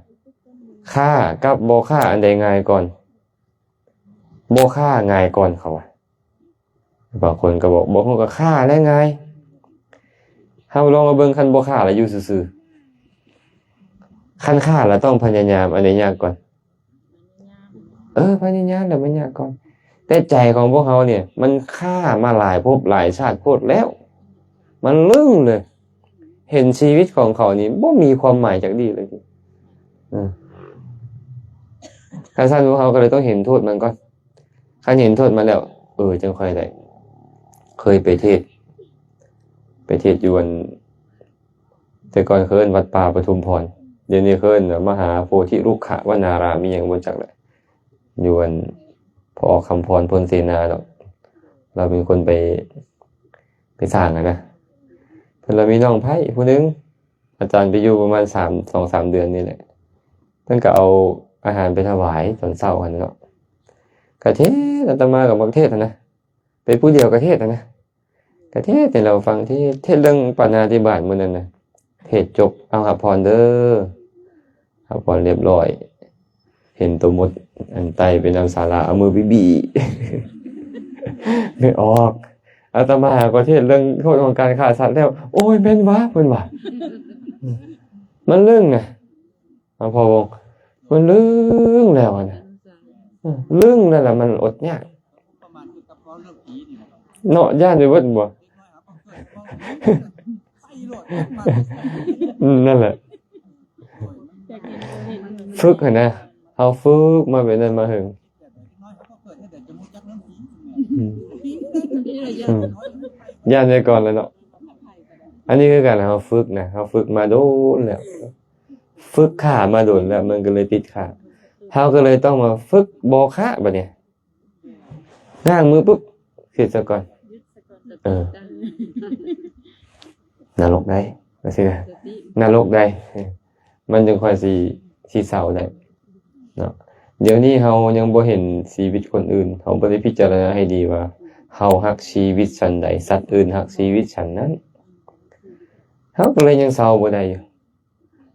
ຄ້າກັບບໍ່ຄ້າ ອັນໃດງ່າຍກ່ອນ? ບໍ່ຄ້າງ່າຍກ່ອນ, ເຂົາວ່າ. ບາງຄົນກໍບອກ, ບາງຄົນກໍຄ້າແຫຼະງ່າຍ. ເຮົາລອງມາເບິ່ງ, ຄັນບໍ່ຄ້າລະຢູ່ຊື່ໆ, ຄັນຄ້າລະຕ້ອງພະຍາຍາມ, ອັນໃດຍາກກ່ອນ? ເອີ, ພະຍາຍາມລະມັນຍາກກ່ອນ. ແຕ່ໃຈຂອງພວກເຮົານີ້ ມັນຄ້າມາຫຼາຍພົບຫຼາຍຊາດໂພດແລ້ວ, ມັນລຶ້ງເລີຍ. ເຫັນຊີວິດຂອງເຂົານີ້ບໍ່ມີຄວາມໝາຍຈັກດີ້ເລີຍ. ເອີ, ຄັນຊັ້ນພວກເຮົາກໍເລີຍຕ້ອງເຫັນໂທດມັນກ່ອນ. ຄັນເຫັນໂທດມັນແລ້ວ, ເອີ, ຈັ່ງຄ່ອຍໄດ້. ເຄີຍໄປເທດ, ໄປເທດຢູ່ອັນ, ແຕ່ກ່ອນເຂົາເອີ້ນວັດປ່າປະທຸມພອນ, ດຽວນີ້ເຂົາເອີ້ນມະຫາໂພທິລຸກຂະວະນາລາມ ອີ່ຫຍັງບໍ່ຈັກແຫຼະ. ຢູ່ອັນ ພໍ່ອອກຄຳພອນ ພົນເສນາດອກ, ລາວເປັນຄົນໄປ, ໄປສ້າງຫັ້ນນະ. ເພິ່ນລະມີນ້ອງໃພ້ຜູ້ໜຶ່ງ, ອາຈານໄປຢູ່ປະມານສາມ, ສອງສາມເດືອນນີ້ແຫຼະ. ເພິ່ນກໍເອົາອາຫານໄປຖວາຍຕອນເຊົ້າຫັ້ນເນາະ. ກະເທດ, ອາດຕະມາກໍມັກເທດຫັ້ນນະ, ໄປຜູ້ດຽວກໍເທດຫັ້ນນະ. ກະເທດໃຫ້ລາວຟັງ, ເທດ, ເທດເລື່ອງປານາທິບາດມື້ນັ້ນນະ. ເທດຈົບ, ເອົາ ຮັບພອນເດີ. ຮັບພອນລຽບລ້ອຍ, ເຫັນໂຕມົດອັນໄຕ່ໄປນຳສາລາ, ເອົາມືບີ້ໆ ໄດ້ອອກ. ອາດຕະມາກໍເທດເລື່ອງໂທດຂອງການຂ້າສັດແລ້ວ, ໂອ້ຍ, ແມ່ນຫວາ, ເພິ່ນວ່າ. ມັນລຶ້ງນະ, ອາ ພໍ່ວົງ, ມັນລຶ້ງແລ້ວຫັ້ນນະ. ເອີ, ລຶ້ງແລ້ວລະມັນອົດຍາກເນາະ, ຢ້ານໄປເບິດບໍ່? ອືມ, ນັ້ນແຫຼະ. ຝຶກຫັ້ນນະ, ເຮົາຝຶກມາແບບນັ້ນມາເຫິງ. ອືມ, ອືມ, ຢ້ານໄວ້ກ່ອນແລ້ວເນາະ. ອັນນີ້ຄືກັນ, ເຮົາຝຶກນະ, ເຮົາຝຶກມາດົນແລ້ວ, ຝຶກຂ້າມາດົນແລ້ວ, ມັນກໍເລີຍຕິດຂ້າ. ເຮົາກໍເລີຍຕ້ອງມາຝຶກບໍ່ຂ້າບັດນີ້. ລ້າງມືປຸບ, ຄິດຊະກ່ອນ. ເອີ, ນະລົກໃດ໋, ວ່າຊີ້ນະ, ນະລົກໃດ໋, ມັນຈຶ່ງຄ່ອຍຊິ, ຊິເຊົາໄດ້ເນາະ. ດຽວນີ້ເຮົາຍັງບໍ່ເຫັນຊີວິດຄົນອື່ນ, ເຮົາບໍ່ໄດ້ພິຈາລະນາໃຫ້ດີວ່າ ເຮົາຮັກຊີວິດຊັ້ນໃດ, ສັດອື່ນຮັກຊີວິດຊັ້ນນັ້ນ, ເຮົາກໍເລີຍຍັງເຊົາບໍ່ໄດ້ຢູ່.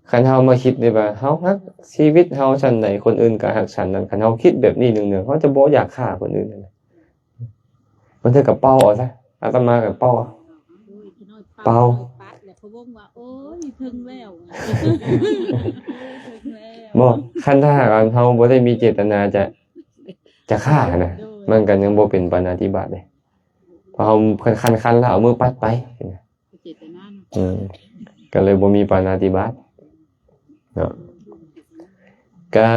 ຄັນເຮົາມາຄິດໄດ້ວ່າ ເຮົາຮັກຊີວິດເຮົາຊັ້ນໃດ, ຄົນອື່ນກໍຮັກຊັ້ນນັ້ນ. ຄັນເຮົາຄິດແບບນີ້ເນືອງໆ, ເຮົາຈະບໍ່ຢາກຂ້າຄົນອື່ນ. ບາງເທື່ອກໍເປົ່າເອົາຊະ, ອາດຕະມາກໍເປົ່າເອົາ. ໂອ້ຍ ຂະນ້ອຍເປົ່າ ເປົ່າ ເປົ່າປັດແລ້ວພະວົງວ່າ ໂອ້ຍ ເຖິງແລ້ວ ເຖິງແລ້ວ. ບໍ່, ຄັນຖ້າຫາກວ່າເຮົາບໍ່ໄດ້ມີເຈດຕະນາຈະ, ຈະຂ້ານະ, ໂດຍ ມັນກໍຍັງບໍ່ເປັນປານາທິບາດເດ້. ເພາະເຮົາຄັນໆແລ້ວເອົາມືປັດໄປ. ເຈດຕະນາເນາະ. ອືມ, ກໍເລີຍບໍ່ມີປານາຕິບາດເນາະ. ກໍ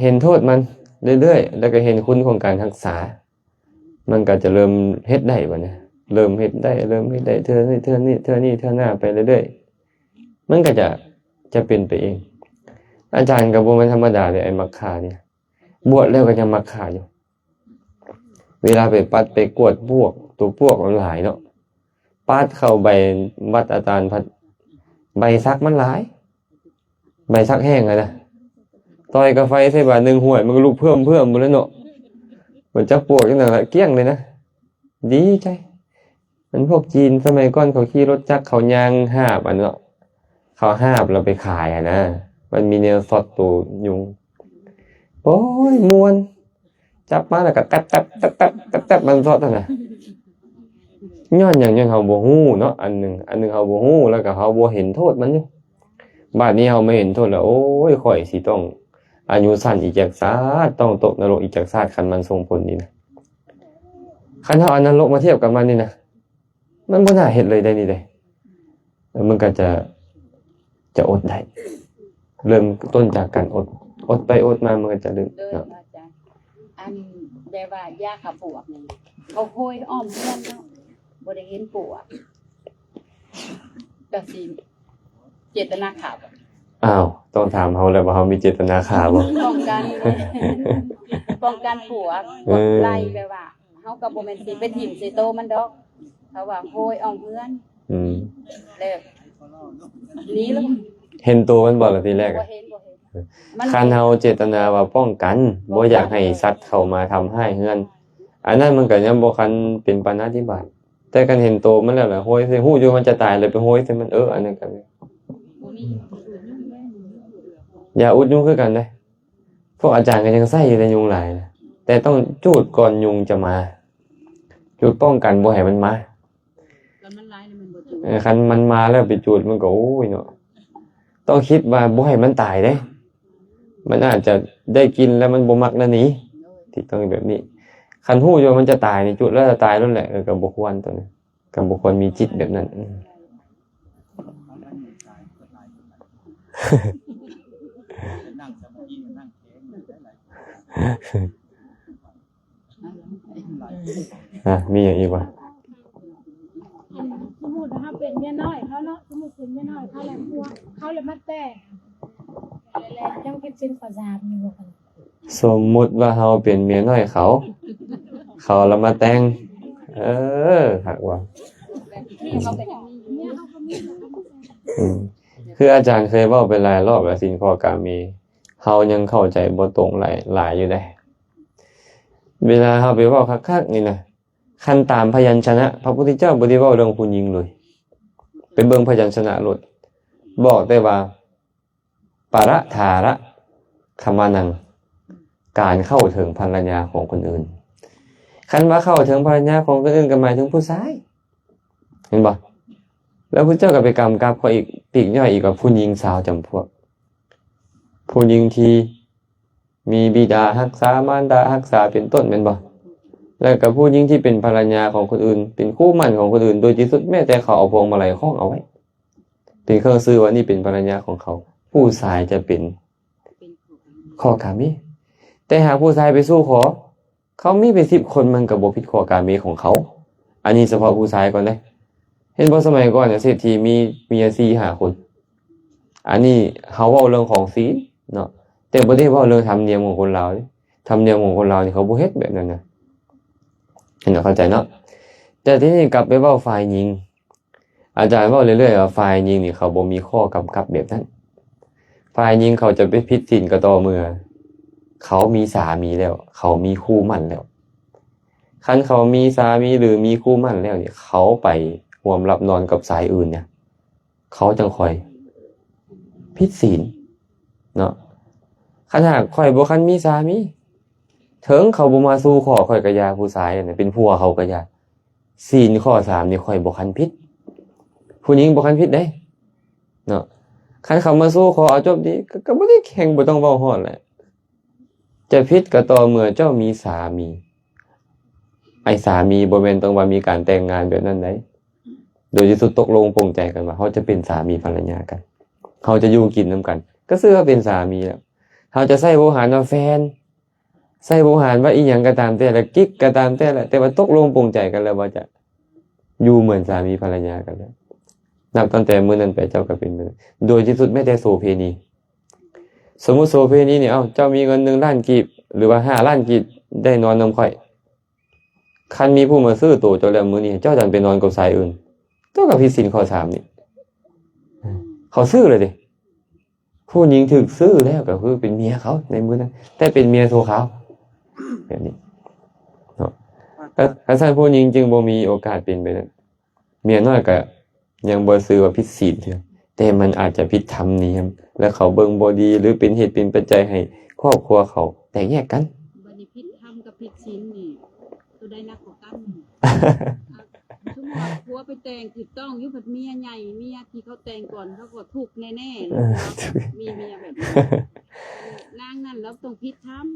ເຫັນໂທດມັນເລື້ອຍໆ ແລ້ວກໍເຫັນຄຸນຂອງການຮັກສາ, ມັນກໍຈະເລີ່ມເຮັດໄດ້ບັດນີ້, ເລີ່ມເຮັດໄດ້, ເລີ່ມເຮັດໄດ້ເທື່ອນີ້, ເທື່ອນີ້, ເທື່ອນີ້, ເທື່ອໜ້າໄປເລື້ອຍໆ, ມັນກໍຈະ, ຈະເປັນໄປເອງ. ອາຈານກໍບໍ່ແມ່ນທຳມະດາເດ້, ໄອ້ມັກຂ້ານີ້, ບວດແລ້ວກໍຍັງມັກຂ້າຢູ່. ເວລາໄປປັດໄປກວດປວກ, ຕົວປວກມັນຫຼາຍເນາະ, ປາດເຂົ້າໃບບັດອາຈານພັດ, ໃບສັກມັນຫຼາຍ, ໃບສັກແຫ້ງຫັ້ນນະ, ຕ່ອຍກາໄຟໃສ່ບາດໜຶ່ງຫ້ວຍ, ມັນກໍລຸກເພີ່ມໆໝົດແລ້ວເນາະ. ມັນຈັບປວກຈັ່ງນັ້ນລະ, ກ້ຽງເລີຍນະ, ດີໃຈ. ມັນພວກຈີນສະໄໝກ່ອນເຂົາຂີ່ລົດຈັກ, ເຂົາຍ່າງຫາບອັນເນາະ, ເຂົາຫາບແລ້ວໄປຂາຍຫັ້ນນະ, ມັນມີແນວຊັອດໂຕຍຸງ. ໂອ້ຍ ມ່ວນ, ຈັບມາແລ້ວກໍແຕັບໆ ແຕັບໆ ແຕັບໆ ມັນຊັອດຫັ້ນນະ. ຍ້ອນຫຍັງ? ຍ້ອນເຮົາບໍ່ຮູ້ເນາະ, ອັນໜຶ່ງ, ອັນໜຶ່ງເຮົາບໍ່ຮູ້, ແລ້ວກໍເຮົາບໍ່ເຫັນໂທດມັນຢູ່. ບາດນີ້ເຮົາມາເຫັນໂທດແລ້ວ, ໂອ້ຍ ຂ້ອຍຊິຕ້ອງອາຍຸສັ້ນອີກຈັກຊາດ, ຕ້ອງຕົກນະລົກອີກຈັກຊາດ, ຄັນມັນສົ່ງຜົນນີ້ນະ. ຄັນເຮົາເອົານະລົກມາທຽບກັບມັນນີ້ນະ, ມັນບໍ່ໜ້າເຮັດເລີຍໄດ໋ນີ້ເດ້. ແລ້ວມັນກໍຈະ, ຈະອົດໄດ້, ເລີ່ມຕົ້ນຈາກການອົດ, ອົດໄປອົດມາມັນກໍຈະເລີ່ມເນາະ. ໂດຍ ອາຈານ, ອັນແບບວ່າຢາຂ້າປວກນີ້ ເຂົາໂຮຍອ້ອມເຮືອນເນາະ, ບໍ່ໄດ້ເຫັນປວກ, ກໍຊິເຈດຕະນາຂ້າບໍ່? ອ້າວ ຕ້ອງຖາມເຮົາແລ້ວວ່າເຮົາມີເຈດຕະນາຂ້າບໍ່? ປ້ອງກັນ ປ້ອງກັນພວກ ເອີ ພວກໄລ່ ແບບວ່າ ເຮົາກໍບໍ່ແມ່ນຊິໄປຖິ້ມໃສ່ໂຕມັນດອກ ເພາະວ່າໂຫຍອອກເຮືອນ ອືມ ແລ້ວໜີໂລດ. ເຫັນໂຕມັນບໍ່ລະທີແລກ ບໍ່ ອະ ເຫັນ ບໍ່ເຫັນ ມັນ ຄັນເຮົາເຈດຕະນາວ່າປ້ອງກັນ ບໍ່ຢາກໃຫ້ສັດເຂົ້າມາທຳຮ້າຍເຮືອນ ອັນນັ້ນມັນກໍຍັງບໍ່ທັນເປັນປານາທິບາດ. ແຕ່ຄັນເຫັນໂຕມັນແລ້ວລະໂຫຍໃສ່ ຮູ້ຢູ່ມັນຈະຕາຍ ແລ້ວໄປໂຫຍໃສ່ມັນ ເອີ ອັນນັ້ນກໍ ຢາອຸດຍຸງຄືກັນເດ້. ພວກອາຈານກໍຍັງໃຊ້ຢູ່ເດ້ ຍຸງຫຼາຍນະ ແຕ່ຕ້ອງຈູດກ່ອນຍຸງຈະມາ ຈູດປ້ອງກັນບໍ່ໃຫ້ມັນມາ. ຄັນມັນຫຼາຍນີ້ມັນບໍ່ຈູດ ເອີ ຄັນມັນມາແລ້ວໄປຈູດມັນກໍ ໂອ້ຍເນາະ ຕ້ອງຄິດວ່າບໍ່ໃຫ້ມັນຕາຍເດ້ ມັນອາດຈະໄດ້ກິ່ນແລ້ວມັນບໍ່ມັກແລ້ວໜີ ທີ່ຕ້ອງແບບນີ້. ຄັນຮູ້ຢູ່ວ່າມັນຈະຕາຍນີ້ ຈູດແລ້ວຈະຕາຍໂລດແຫຼະ ເອີ ກໍບໍ່ຄວນ ໂຕນີ້ກໍບໍ່ຄວນມີຈິດແບບນັ້ນ. ອືມ ອ່ະ ມີຫຍັງອີກວະ? ສົມມຸດວ່າເຮົາເປັນເມຍນ້ອຍເຂົາເນາະ ສົມມຸດເປັນເມຍນ້ອຍເຂົາແລ້ວ ເຂົາແລ້ວມາແຕ່ງ ແລ້ວຍັງຜິດສິນຂໍ້ສາມຢູ່ບໍ່? ສົມມຸດວ່າເຮົາເປັນເມຍນ້ອຍເຂົາ ເຂົາລະມາແຕ່ງ ເອີ ຄັກວ່າ. ອືມ ຄືອາຈານເຄີຍເວົ້າໄປຫຼາຍລອບແລ້ວ ສິນຂໍ້ກາເມ ເຮົາຍັງເຂົ້າໃຈບໍ່ຕົງຫຼາຍ ຫຼາຍຢູ່ເດ້. ເວລາເຮົາໄປເວົ້າຄັກໆນີ້ນະ ຄັນຕາມພະຍັນຊະນະ ພະພຸດທະເຈົ້າບໍ່ໄດ້ເວົ້າເລື່ອງຜູ້ຍິງເລີຍ. ໄປເບິ່ງພະຍັນຊະນະໂລດ ບອກແຕ່ວ່າ ປະລະທາລະຄະມະນັງ ການເຂົ້າເຖິງພັນລະຍາຂອງຄົນອື່ນ. ຄັນວ່າເຂົ້າເຖິງພັນລະຍາຂອງຄົນອື່ນ ກໍໝາຍເຖິງຜູ້ຊາຍ ເຫັນບໍ່? ແລ້ວພະເຈົ້າກໍໄປກຳກັບເຂົາອີກ ປີກຍ່ອຍອີກວ່າ ຜູ້ຍິງຊາວຈຳພວກ ຜູ້ຍິງທີ່ ມີບິດາຮັກສາ ມານດາຮັກສາ ເປັນຕົ້ນ ແມ່ນບໍ່? ແລ້ວກໍຜູ້ຍິງທີ່ເປັນພັນລະຍາຂອງຄົນອື່ນ ເປັນຄູ່ໝັ້ນຂອງຄົນອື່ນ ໂດຍທີ່ສຸດແມ້ແຕ່ເຂົາເອົາພວງມາໄລຄ້ອງເອົາໄວ້ ເປັນເຄື່ອງຊື່ວ່ານີ້ເປັນພັນລະຍາຂອງເຂົາ ຜູ້ຊາຍຈະເປັນຂໍ້ກາເມ. ແຕ່ຫາກຜູ້ຊາຍໄປສູ່ຂໍ ເຂົາມີເປັນສິບຄົນ ມັນກໍບໍ່ຜິດຂໍ້ກາເມຂອງເຂົາ. ອັນນີ້ສະເພາະຜູ້ຊາຍກ່ອນເດ້. ເຫັນບໍ່ ສະໄໝກ່ອນນະ ເສດຖີມີເມຍສີ່ຫ້າຄົນ. ອັນນີ້ເຮົາເວົ້າເລື່ອງຂອງສີນເນາະ ແຕ່ບໍ່ໄດ້ເວົ້າເລື່ອງທຳນຽມຂອງຄົນລາວເດ້. ທຳນຽມຂອງຄົນລາວນີ້ເຂົາບໍ່ເຮັດແບບນັ້ນນະ. ເຫັນເນາະ ເຂົ້າໃຈເນາະ. ແຕ່ທີນີ້ກັບໄປເວົ້າຝ່າຍຍິງ. ອາຈານເວົ້າເລື້ອຍໆວ່າ ຝ່າຍຍິງນີ້ເຂົາບໍ່ມີຂໍ້ກຳກັບແບບນັ້ນ. ຝ່າຍຍິງເຂົາຈະໄປຜິດສິນກໍຕໍ່ເມື່ອເຂົາມີສາມີແລ້ວ ເຂົາມີຄູ່ໝັ້ນແລ້ວ. ຄັນເຂົາມີສາມີ ຫຼື ມີຄູ່ໝັ້ນແລ້ວນີ້ ເຂົາໄປຮ່ວມຫຼັບນອນກັບຊາຍອື່ນນະ ເຂົາຈັ່ງຄ່ອຍຜິດສິນເນາະ. ຄັນຫາກຂ້ອຍບໍ່ຄັນມີສາມີ ເຖິງເຂົາບໍ່ມາສູ່ຂໍຂ້ອຍກໍຢ່າ ຜູ້ຊາຍນັ້ນນະ ເປັນຜົວເຂົາກໍຢ່າ ສິນຂໍ້ສາມນີ້ຂ້ອຍບໍ່ຄັນຜິດ ຜູ້ຍິງບໍ່ຄັນຜິດເດ້ເນາະ. ຄັນເຂົາມາສູ່ຂໍເອົາຈົບດີ ກໍ ກໍບໍ່ໄດ້ແຂ່ງ ບໍ່ຕ້ອງເວົ້າຮອດແຫຼະ. ຈະຜິດກໍຕໍ່ເມື່ອເຈົ້າມີສາມີ. ໄອ້ສາມີບໍ່ແມ່ນຕ້ອງວ່າມີການແຕ່ງງານແບບນັ້ນໃດ. ໂດຍທີ່ສຸດຕົກລົງປົງໃຈກັນວ່າເຮົາຈະເປັນສາມີພັນລະຍາກັນ ເຮົາຈະຢູ່ກິນນຳກັນ ກໍຊື່ວ່າເປັນສາມີແລ້ວ. ເຮົາຈະໃຊ້ໂວຫານວ່າແຟນ ໃຊ້ໂວຫານວ່າອີ່ຫຍັງກໍຕາມແຕ່ລະ ກິກກໍຕາມແຕ່ລະ ແຕ່ວ່າຕົກລົງປົງໃຈກັນແລ້ວວ່າຈະຢູ່ເໝືອນສາມີພັນລະຍາກັນແລ້ວ. ນັບຕັ້ງແຕ່ມື້ນັ້ນໄປເຈົ້າກໍເປັນ ໂດຍທີ່ສຸດແມ້ແຕ່ໂສເພນີ. ສົມມຸດໂສເພນີນີ້ ເອົ້າ ເຈົ້າມີເງິນໜຶ່ງລ້ານກີບ ຫຼືວ່າຫ້າລ້ານກີບ ໄດ້ນອນນຳຂ້ອຍ. ຄັນມີຜູ້ມາຊື້ໂຕເຈົ້າແລ້ວ ມື້ນີ້ເຈົ້າດັນໄປນອນກັບຊາຍອື່ນ ເຈົ້າກໍຜິດສິນຂໍ້ສາມນີ້. ເຂົາຊື້ເລີຍເດ້. ຜູ້ຍິງຖືກຊື້ແລ້ວກໍຄືເປັນເມຍເຂົາໃນມື້ນັ້ນ ແຕ່ເປັນເມຍຊົ່ວຄາວແບບນີ້ເນາະ. ຄັນ ຄັນຊັ້ນຜູ້ຍິງຈຶ່ງບໍ່ມີໂອກາດເປັນໄປນັ້ນ. ເມຍນ້ອຍກໍຍັງບໍ່ຖືວ່າຜິດສິນເທື່ອ ແຕ່ມັນອາດຈະຜິດທຳນຽມ ແລ້ວເຂົາເບິ່ງບໍ່ດີ ຫຼື ເປັນເຫດເປັນປັດໄຈໃຫ້ຄອບຄົວເຂົາແຕກແຍກກັນ. ບັດນີ້ຜິດທຳກັບຜິດສິນນີ້ ໂຕໃດໜັກກວ່າກັນ? ສົມມຸດວ່າຜົວໄປແຕ່ງຖືກຕ້ອງຢູ່ ພັດເມຍໃຫຍ່ ເມຍທີ່ເຂົາແຕ່ງກ່ອນ ເຂົາກໍທຸກແນ່ໆ ເອີ ມີເມຍແບບນັ້ນ. ນາງນັ້ນລາວຕ້ອງຜິດທຳ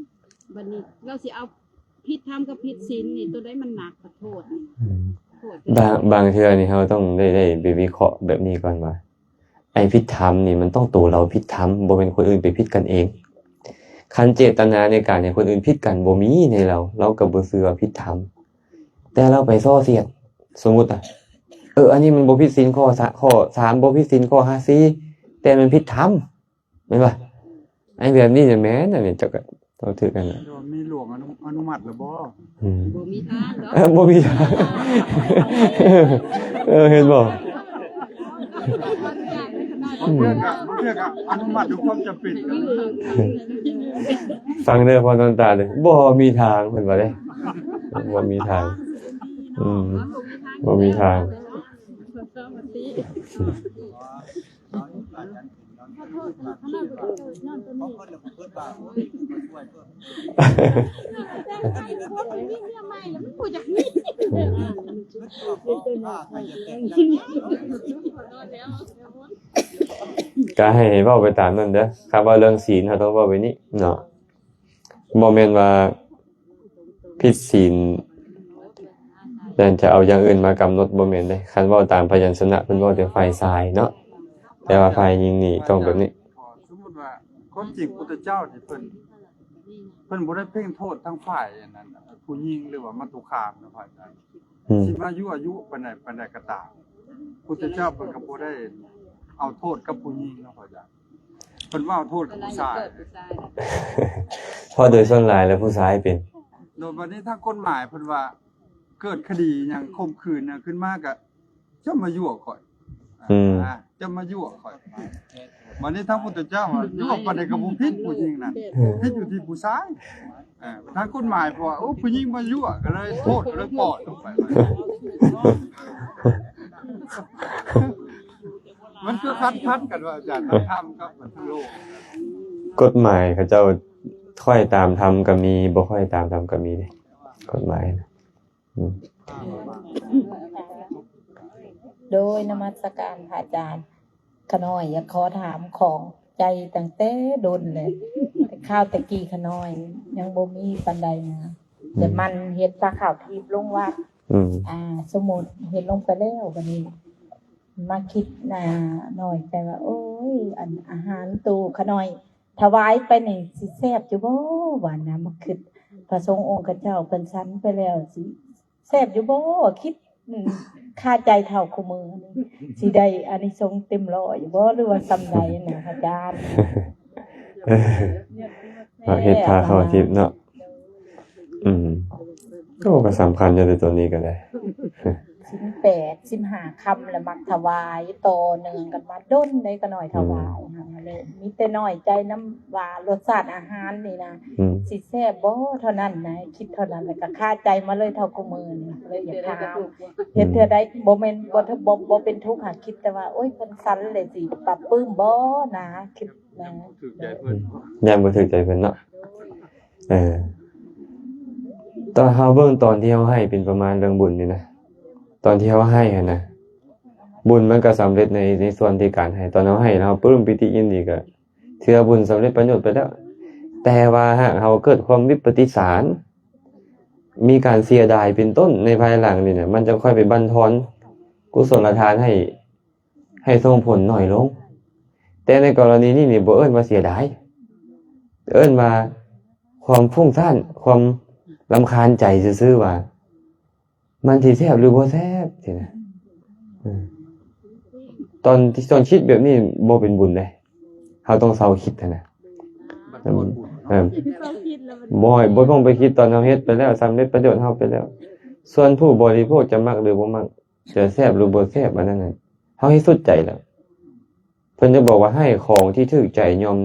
ບັດນີ້ລາວຊິເອົາ ຜິດທຳກັບຜິດສິນນີ້ ໂຕໃດມັນໜັກກວ່າໂທດນີ້? ອືມ ໂທດ ບາງ ບາງເທື່ອນີ້ເຮົາຕ້ອງໄດ້ ໄດ້ໄປວິເຄາະແບບນີ້ກ່ອນວ່າ ໄອ້ຜິດທຳນີ້ມັນຕ້ອງໂຕລາວຜິດທຳ ບໍ່ແມ່ນຄົນອື່ນໄປຜິດກັນເອງ. ຄັນເຈດຕະນາໃນການໃຫ້ຄົນອື່ນຜິດກັນບໍ່ມີໃນລາວ ລາວກໍບໍ່ຊື່ວ່າຜິດທຳ ແຕ່ລາວໄປສໍ້ສຽດ. ສົມມຸດນະ ເອີ ອັນນີ້ມັນບໍ່ຜິດສິນຂໍ້ສາ ຂໍ້ສາມ ບໍ່ຜິດສິນຂໍ້ຫ້າ ສີ່ ແຕ່ມັນຜິດທຳ. ແມ່ນບໍ່? ໄອ້ແບບນີ້ແມ່ນ ອັນນີ້ເຈົ້າກໍ ຕ້ອງຖືກກັນນະ ແຕ່ວ່າມີຫຼວງອະນຸ ອະນຸມັດແລ້ວບໍ່? ອືມ ບໍ່ມີທາງດອກ ເອີ ບໍ່ມີທາງ ເອີ ເຫັນບໍ່? ບາງເທື່ອກໍ ບາງເທື່ອກໍອະນຸມັດດ້ວຍຄວາມຈຳເປັນ. ຟັງເດີພໍ່ນອນຕາເດີ ບໍ່ມີທາງ ເພິ່ນວ່າເດ້ ບໍ່ມີທາງ. ອືມ ບໍ່ມີທາງ. ກໍໃຫ້ເວົ້າໄປຕາມນັ້ນເດີ ຄັນເວົ້າເລື່ອງສິນ ເຮົາຕ້ອງເວົ້າແບບນີ້ເນາະ ບໍ່ແມ່ນວ່າ ຜິດສິນ ແລ້ວຈະເອົາຢ່າງອື່ນມາກຳນົດ ບໍ່ແມ່ນເດ້. ຄັນເວົ້າຕາມພະຍັນຊະນະ ເພິ່ນເວົ້າແຕ່ຝ່າຍຊາຍເນາະ ແຕ່ວ່າຝ່າຍຍິງນີ້ຕ້ອງແບບນີ້. ສົມມຸດວ່າ ຄວາມຈິງພຸດທະເຈົ້ານີ້ ເພິ່ນ ເພິ່ນບໍ່ໄດ້ເພໍ່ງໂທດທາງຝ່າຍອັນນັ້ນ ຜູ້ຍິງ ຫຼືວ່າມະຕຸຄາມນະ ພະອາຈານ. ອືມ ຊິມາຍຸອາຍຸປານໃດ ປານໃດກໍຕາມ ພຸດທະເຈົ້າເພິ່ນກໍບໍ່ໄດ້ເອົາໂທດກັບຜູ້ຍິງເນາະ ພະອາຈານ. ເພິ່ນເວົ້າໂທດກັບຜູ້ຊາຍ ເພາະໂດຍສ່ວນຫຼາຍແລ້ວຜູ້ຊາຍເປັນ. ໂດຍບັດນີ້ທາງກົດໝາຍເພິ່ນວ່າ ເກີດຄະດີຫຍັງຂົ່ມຂືນຫຍັງຂຶ້ນມາ ກະເຈົ້າມາຍົວະຂ້ອຍ. ອືມ ອ່າ ເຈົ້າມາຍົວະຂ້ອຍ. ບັດນີ້ທາງພຸດທະເຈົ້າວ່າ ຍົວະປານໃດກໍບໍ່ຜິດ ຜູ້ຍິງນັ້ນ ເອີ ຜິດຢູ່ທີ່ຜູ້ຊາຍ. ອ່າ ທາງກົດໝາຍເພາະວ່າ ໂອ້ ຜູ້ຍິງມາຍົວະ ກໍເລີຍໂທດ ກໍເລີຍປ່ອຍອອກໄປ. ມັນຄືຂັດ ຂັດກັນວ່າ ອາຈານ ທາງທຳກັບທາງໂລກ. ກົດໝາຍເຂົາເຈົ້າຄ່ອຍຕາມທຳກໍມີ ບໍ່ຄ່ອຍຕາມທຳກໍມີເດ້ ກົດໝາຍນະ. ອືມ ໂດຍນະມັດສະການພະອາຈານ. ຂະນ້ອຍຢາກຂໍຖາມ ຂ້ອງໃຈຕັ້ງແຕ່ດົນແລ້ວ ແຕ່ຄາວແຕ່ກີ້ຂະນ້ອຍຍັງບໍ່ມີປານໃດນະ ອືມ ແຕ່ມັນເຮັດຜ້າຂາວທີບລົງວັດ. ອືມ ອ່າ ສົມມຸດເຮັດລົງໄປແລ້ວ ບັດນີ້ມາຄິດ ອ່າ ນ້ອຍໃຈວ່າ ໂອ້ຍ ອັນອາຫານໂຕຂະນ້ອຍຖວາຍໄປນີ້ ຊິແຊບຢູ່ບໍ່ ວ່ານະ. ມາຄິດ ພະສົງອົງຂະເຈົ້າເພິ່ນສັນໄປແລ້ວ ຊິ ແຊບຢູ່ບໍ່? ຄິດ ອືມ ຄາໃຈເທົ່າຄູ່ມື້ນີ້ ຊິໄດ້ອານິສົງເຕັມຮ້ອຍຢູ່ບໍ່ ຫຼືວ່າສ່ຳໃດນະ ອາຈານ? ເຮັດຜ້າຂາວທິບເນາະ. ອືມ ໂອ້ ກໍສຳຄັນຢູ່ໃນຕົວນີ້ກໍໄດ້ ສິນແປດ ສິນຫ້າຄ່ຳ ແລ້ວມັກຖວາຍຕໍ່ເນື່ອງກັນມາດົນໄດ໋ ຂະນ້ອຍຖວາຍ ອືມ ຫັ້ນແຫຼະ. ມີແຕ່ນ້ອຍໃຈນຳວ່າລົດຊາດອາຫານນີ້ນະ ອືມ ຊິແຊບບໍ່ເທົ່ານັ້ນນະ ຄິດເທົ່ານັ້ນ ແລ້ວກໍຄາໃຈມາເລີຍເທົ່າຄູ່ມື້ນີ້ ເລີຍຢາກຖາມ. ເຮັດເທື່ອໃດ ອືມ ບໍ່ແມ່ນ ບໍ່ ບໍ່ ບໍ່ເປັນທຸກ ຫາຄິດແຕ່ວ່າ ໂອ້ຍ ເພິ່ນສັນແລ້ວຊິປາບປຶ້ມບໍ່ນະ ຄິດນະ ຢ້ານບໍ່ຖືກໃຈເພິ່ນ ຢ້ານບໍ່ຖືກໃຈເພິ່ນເນາະ. ເອີ ຕອນເຮົາເບິ່ງຕອນທີ່ເຮົາໃຫ້ເປັນປະມານເລື່ອງບຸນນີ້ນະ ຕອນທີ່ເຮົາໃຫ້ຫັ້ນນະ ບຸນມັນກໍສຳເລັດໃນ ໃນສ່ວນທີ່ການໃຫ້. ຕອນເຮົາໃຫ້ ເຮົາປຶ້ມປີຕິຍິນດີ ກໍຖືວ່າບຸນສຳເລັດປະໂຫຍດໄປແລ້ວ. ແຕ່ວ່າຫາກເຮົາເກີດຄວາມວິປະຕິສານ ມີການເສຍດາຍເປັນຕົ້ນ ໃນພາຍຫຼັງນີ້ນະ ມັນຈະຄ່ອຍໄປບັ່ນທອນກຸສົນລະທານໃຫ້ ໃຫ້ສົ່ງຜົນໜ້ອຍລົງ. ແຕ່ໃນກໍລະນີນີ້ນີ້ບໍ່ເອີ້ນວ່າເສຍດາຍ ເອີ້ນວ່າຄວາມຟຸ້ງສ້ານ ຄວາມລຳຄານໃຈຊື່ໆ ວ່າມັນຊິແຊບຫຼືບໍ່ແຊບຊີ້ນະ. ອືມ ຕອນ ຕອນຄິດແບບນີ້ບໍ່ເປັນບຸນເດ້ ເຮົາຕ້ອງເຊົາຄິດຫັ້ນນະ. ເອີ ບໍ່ ບໍ່ຕ້ອງໄປຄິດຕອນເຮົາເຮັດໄປແລ້ວ ສຳເລັດປະໂຫຍດເຮົາໄປແລ້ວ. ສ່ວນຜູ້ບໍລິໂພກຈະມັກຫຼືບໍ່ມັກ ຈະແຊບຫຼືບໍ່ແຊບ ອັນນັ້ນນະ ເຮົາເຮັດສຸດໃຈແລ້ວ. ເພິ່ນຈະບອກວ່າ ໃຫ້ຂອງທີ່ຖືກໃຈ ຍ່ອມ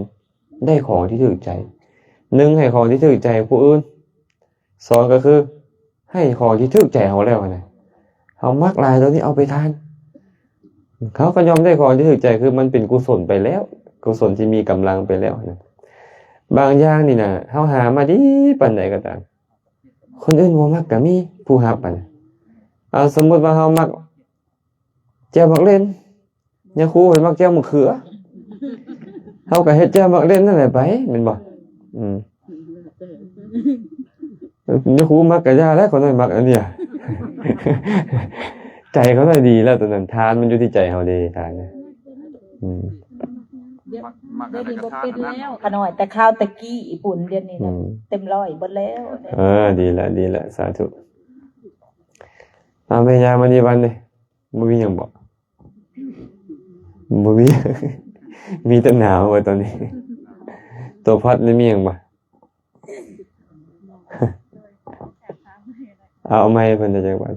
ໄດ້ຂອງທີ່ຖືກໃຈ. ໜຶ່ງ ໃຫ້ຂອງທີ່ຖືກໃຈຜູ້ອື່ນ, ສອງ ກໍຄືໃຫ້ຂອງທີ່ຖືກໃຈເຮົາແລ້ວຫັ້ນນະ. ເຮົາມັກຫຼາຍຕົວນີ້ ເອົາໄປທານ ເຮົາກໍຍ່ອມໄດ້ຂອງທີ່ຖືກໃຈ ຄືມັນເປັນກຸສົນໄປແລ້ວ ກຸສົນທີ່ມີກຳລັງໄປແລ້ວຫັ້ນນະ. ບາງຢ່າງນີ້ນະ ເຮົາຫາມາດີປານໃດກໍຕາມ ຄົນອື່ນບໍ່ມັກກໍມີ ຜູ້ຮັບຫັ້ນນະ. ເອົາ ສົມມຸດວ່າເຮົາມັກແຈ່ວໝາກເລັ່ນ ຍາຄູເພິ່ນມັກແຈ່ວໝາກເຂືອ ເຮົາກໍເຮັດແຈ່ວໝາກເລັ່ນນັ້ນແຫຼະໄປ ແມ່ນບໍ່? ອືມ ຍາຄູມັກກໍຢ່າແຫຼະ ຂ້ານ້ອຍມັກອັນເນີ້ຍ ໃຈຂ້ານ້ອຍດີແລ້ວ ຕົວນັ້ນ ທານມັນຢູ່ທີ່ໃຈເຮົາເດ້ ທານນະ. ອືມ ມັກ ມັກອັນໃດກໍທານອັນນັ້ນ. ຂ້ານ້ອຍແຕ່ຄາວແຕ່ກີ້ພຸ້ນ ດຽວນີ້ ອືມ ເຕັມຮ້ອຍເບິດແລ້ວ. ເອີ ດີລະ ດີລະ ສາທຸ. ເອົາ ແມ່ຍ່າມະນີວັນເດ້ ບໍ່ມີຫຍັງບໍ? ບໍ່ມີ. ມີແຕ່ໜາວວ່າຕອນນີ້. ຕົວພັດນີ້ມີຫຍັງບໍ່? ເອົາ ເອົາໄມໃຫ້ເພິ່ນຈັກບາດ.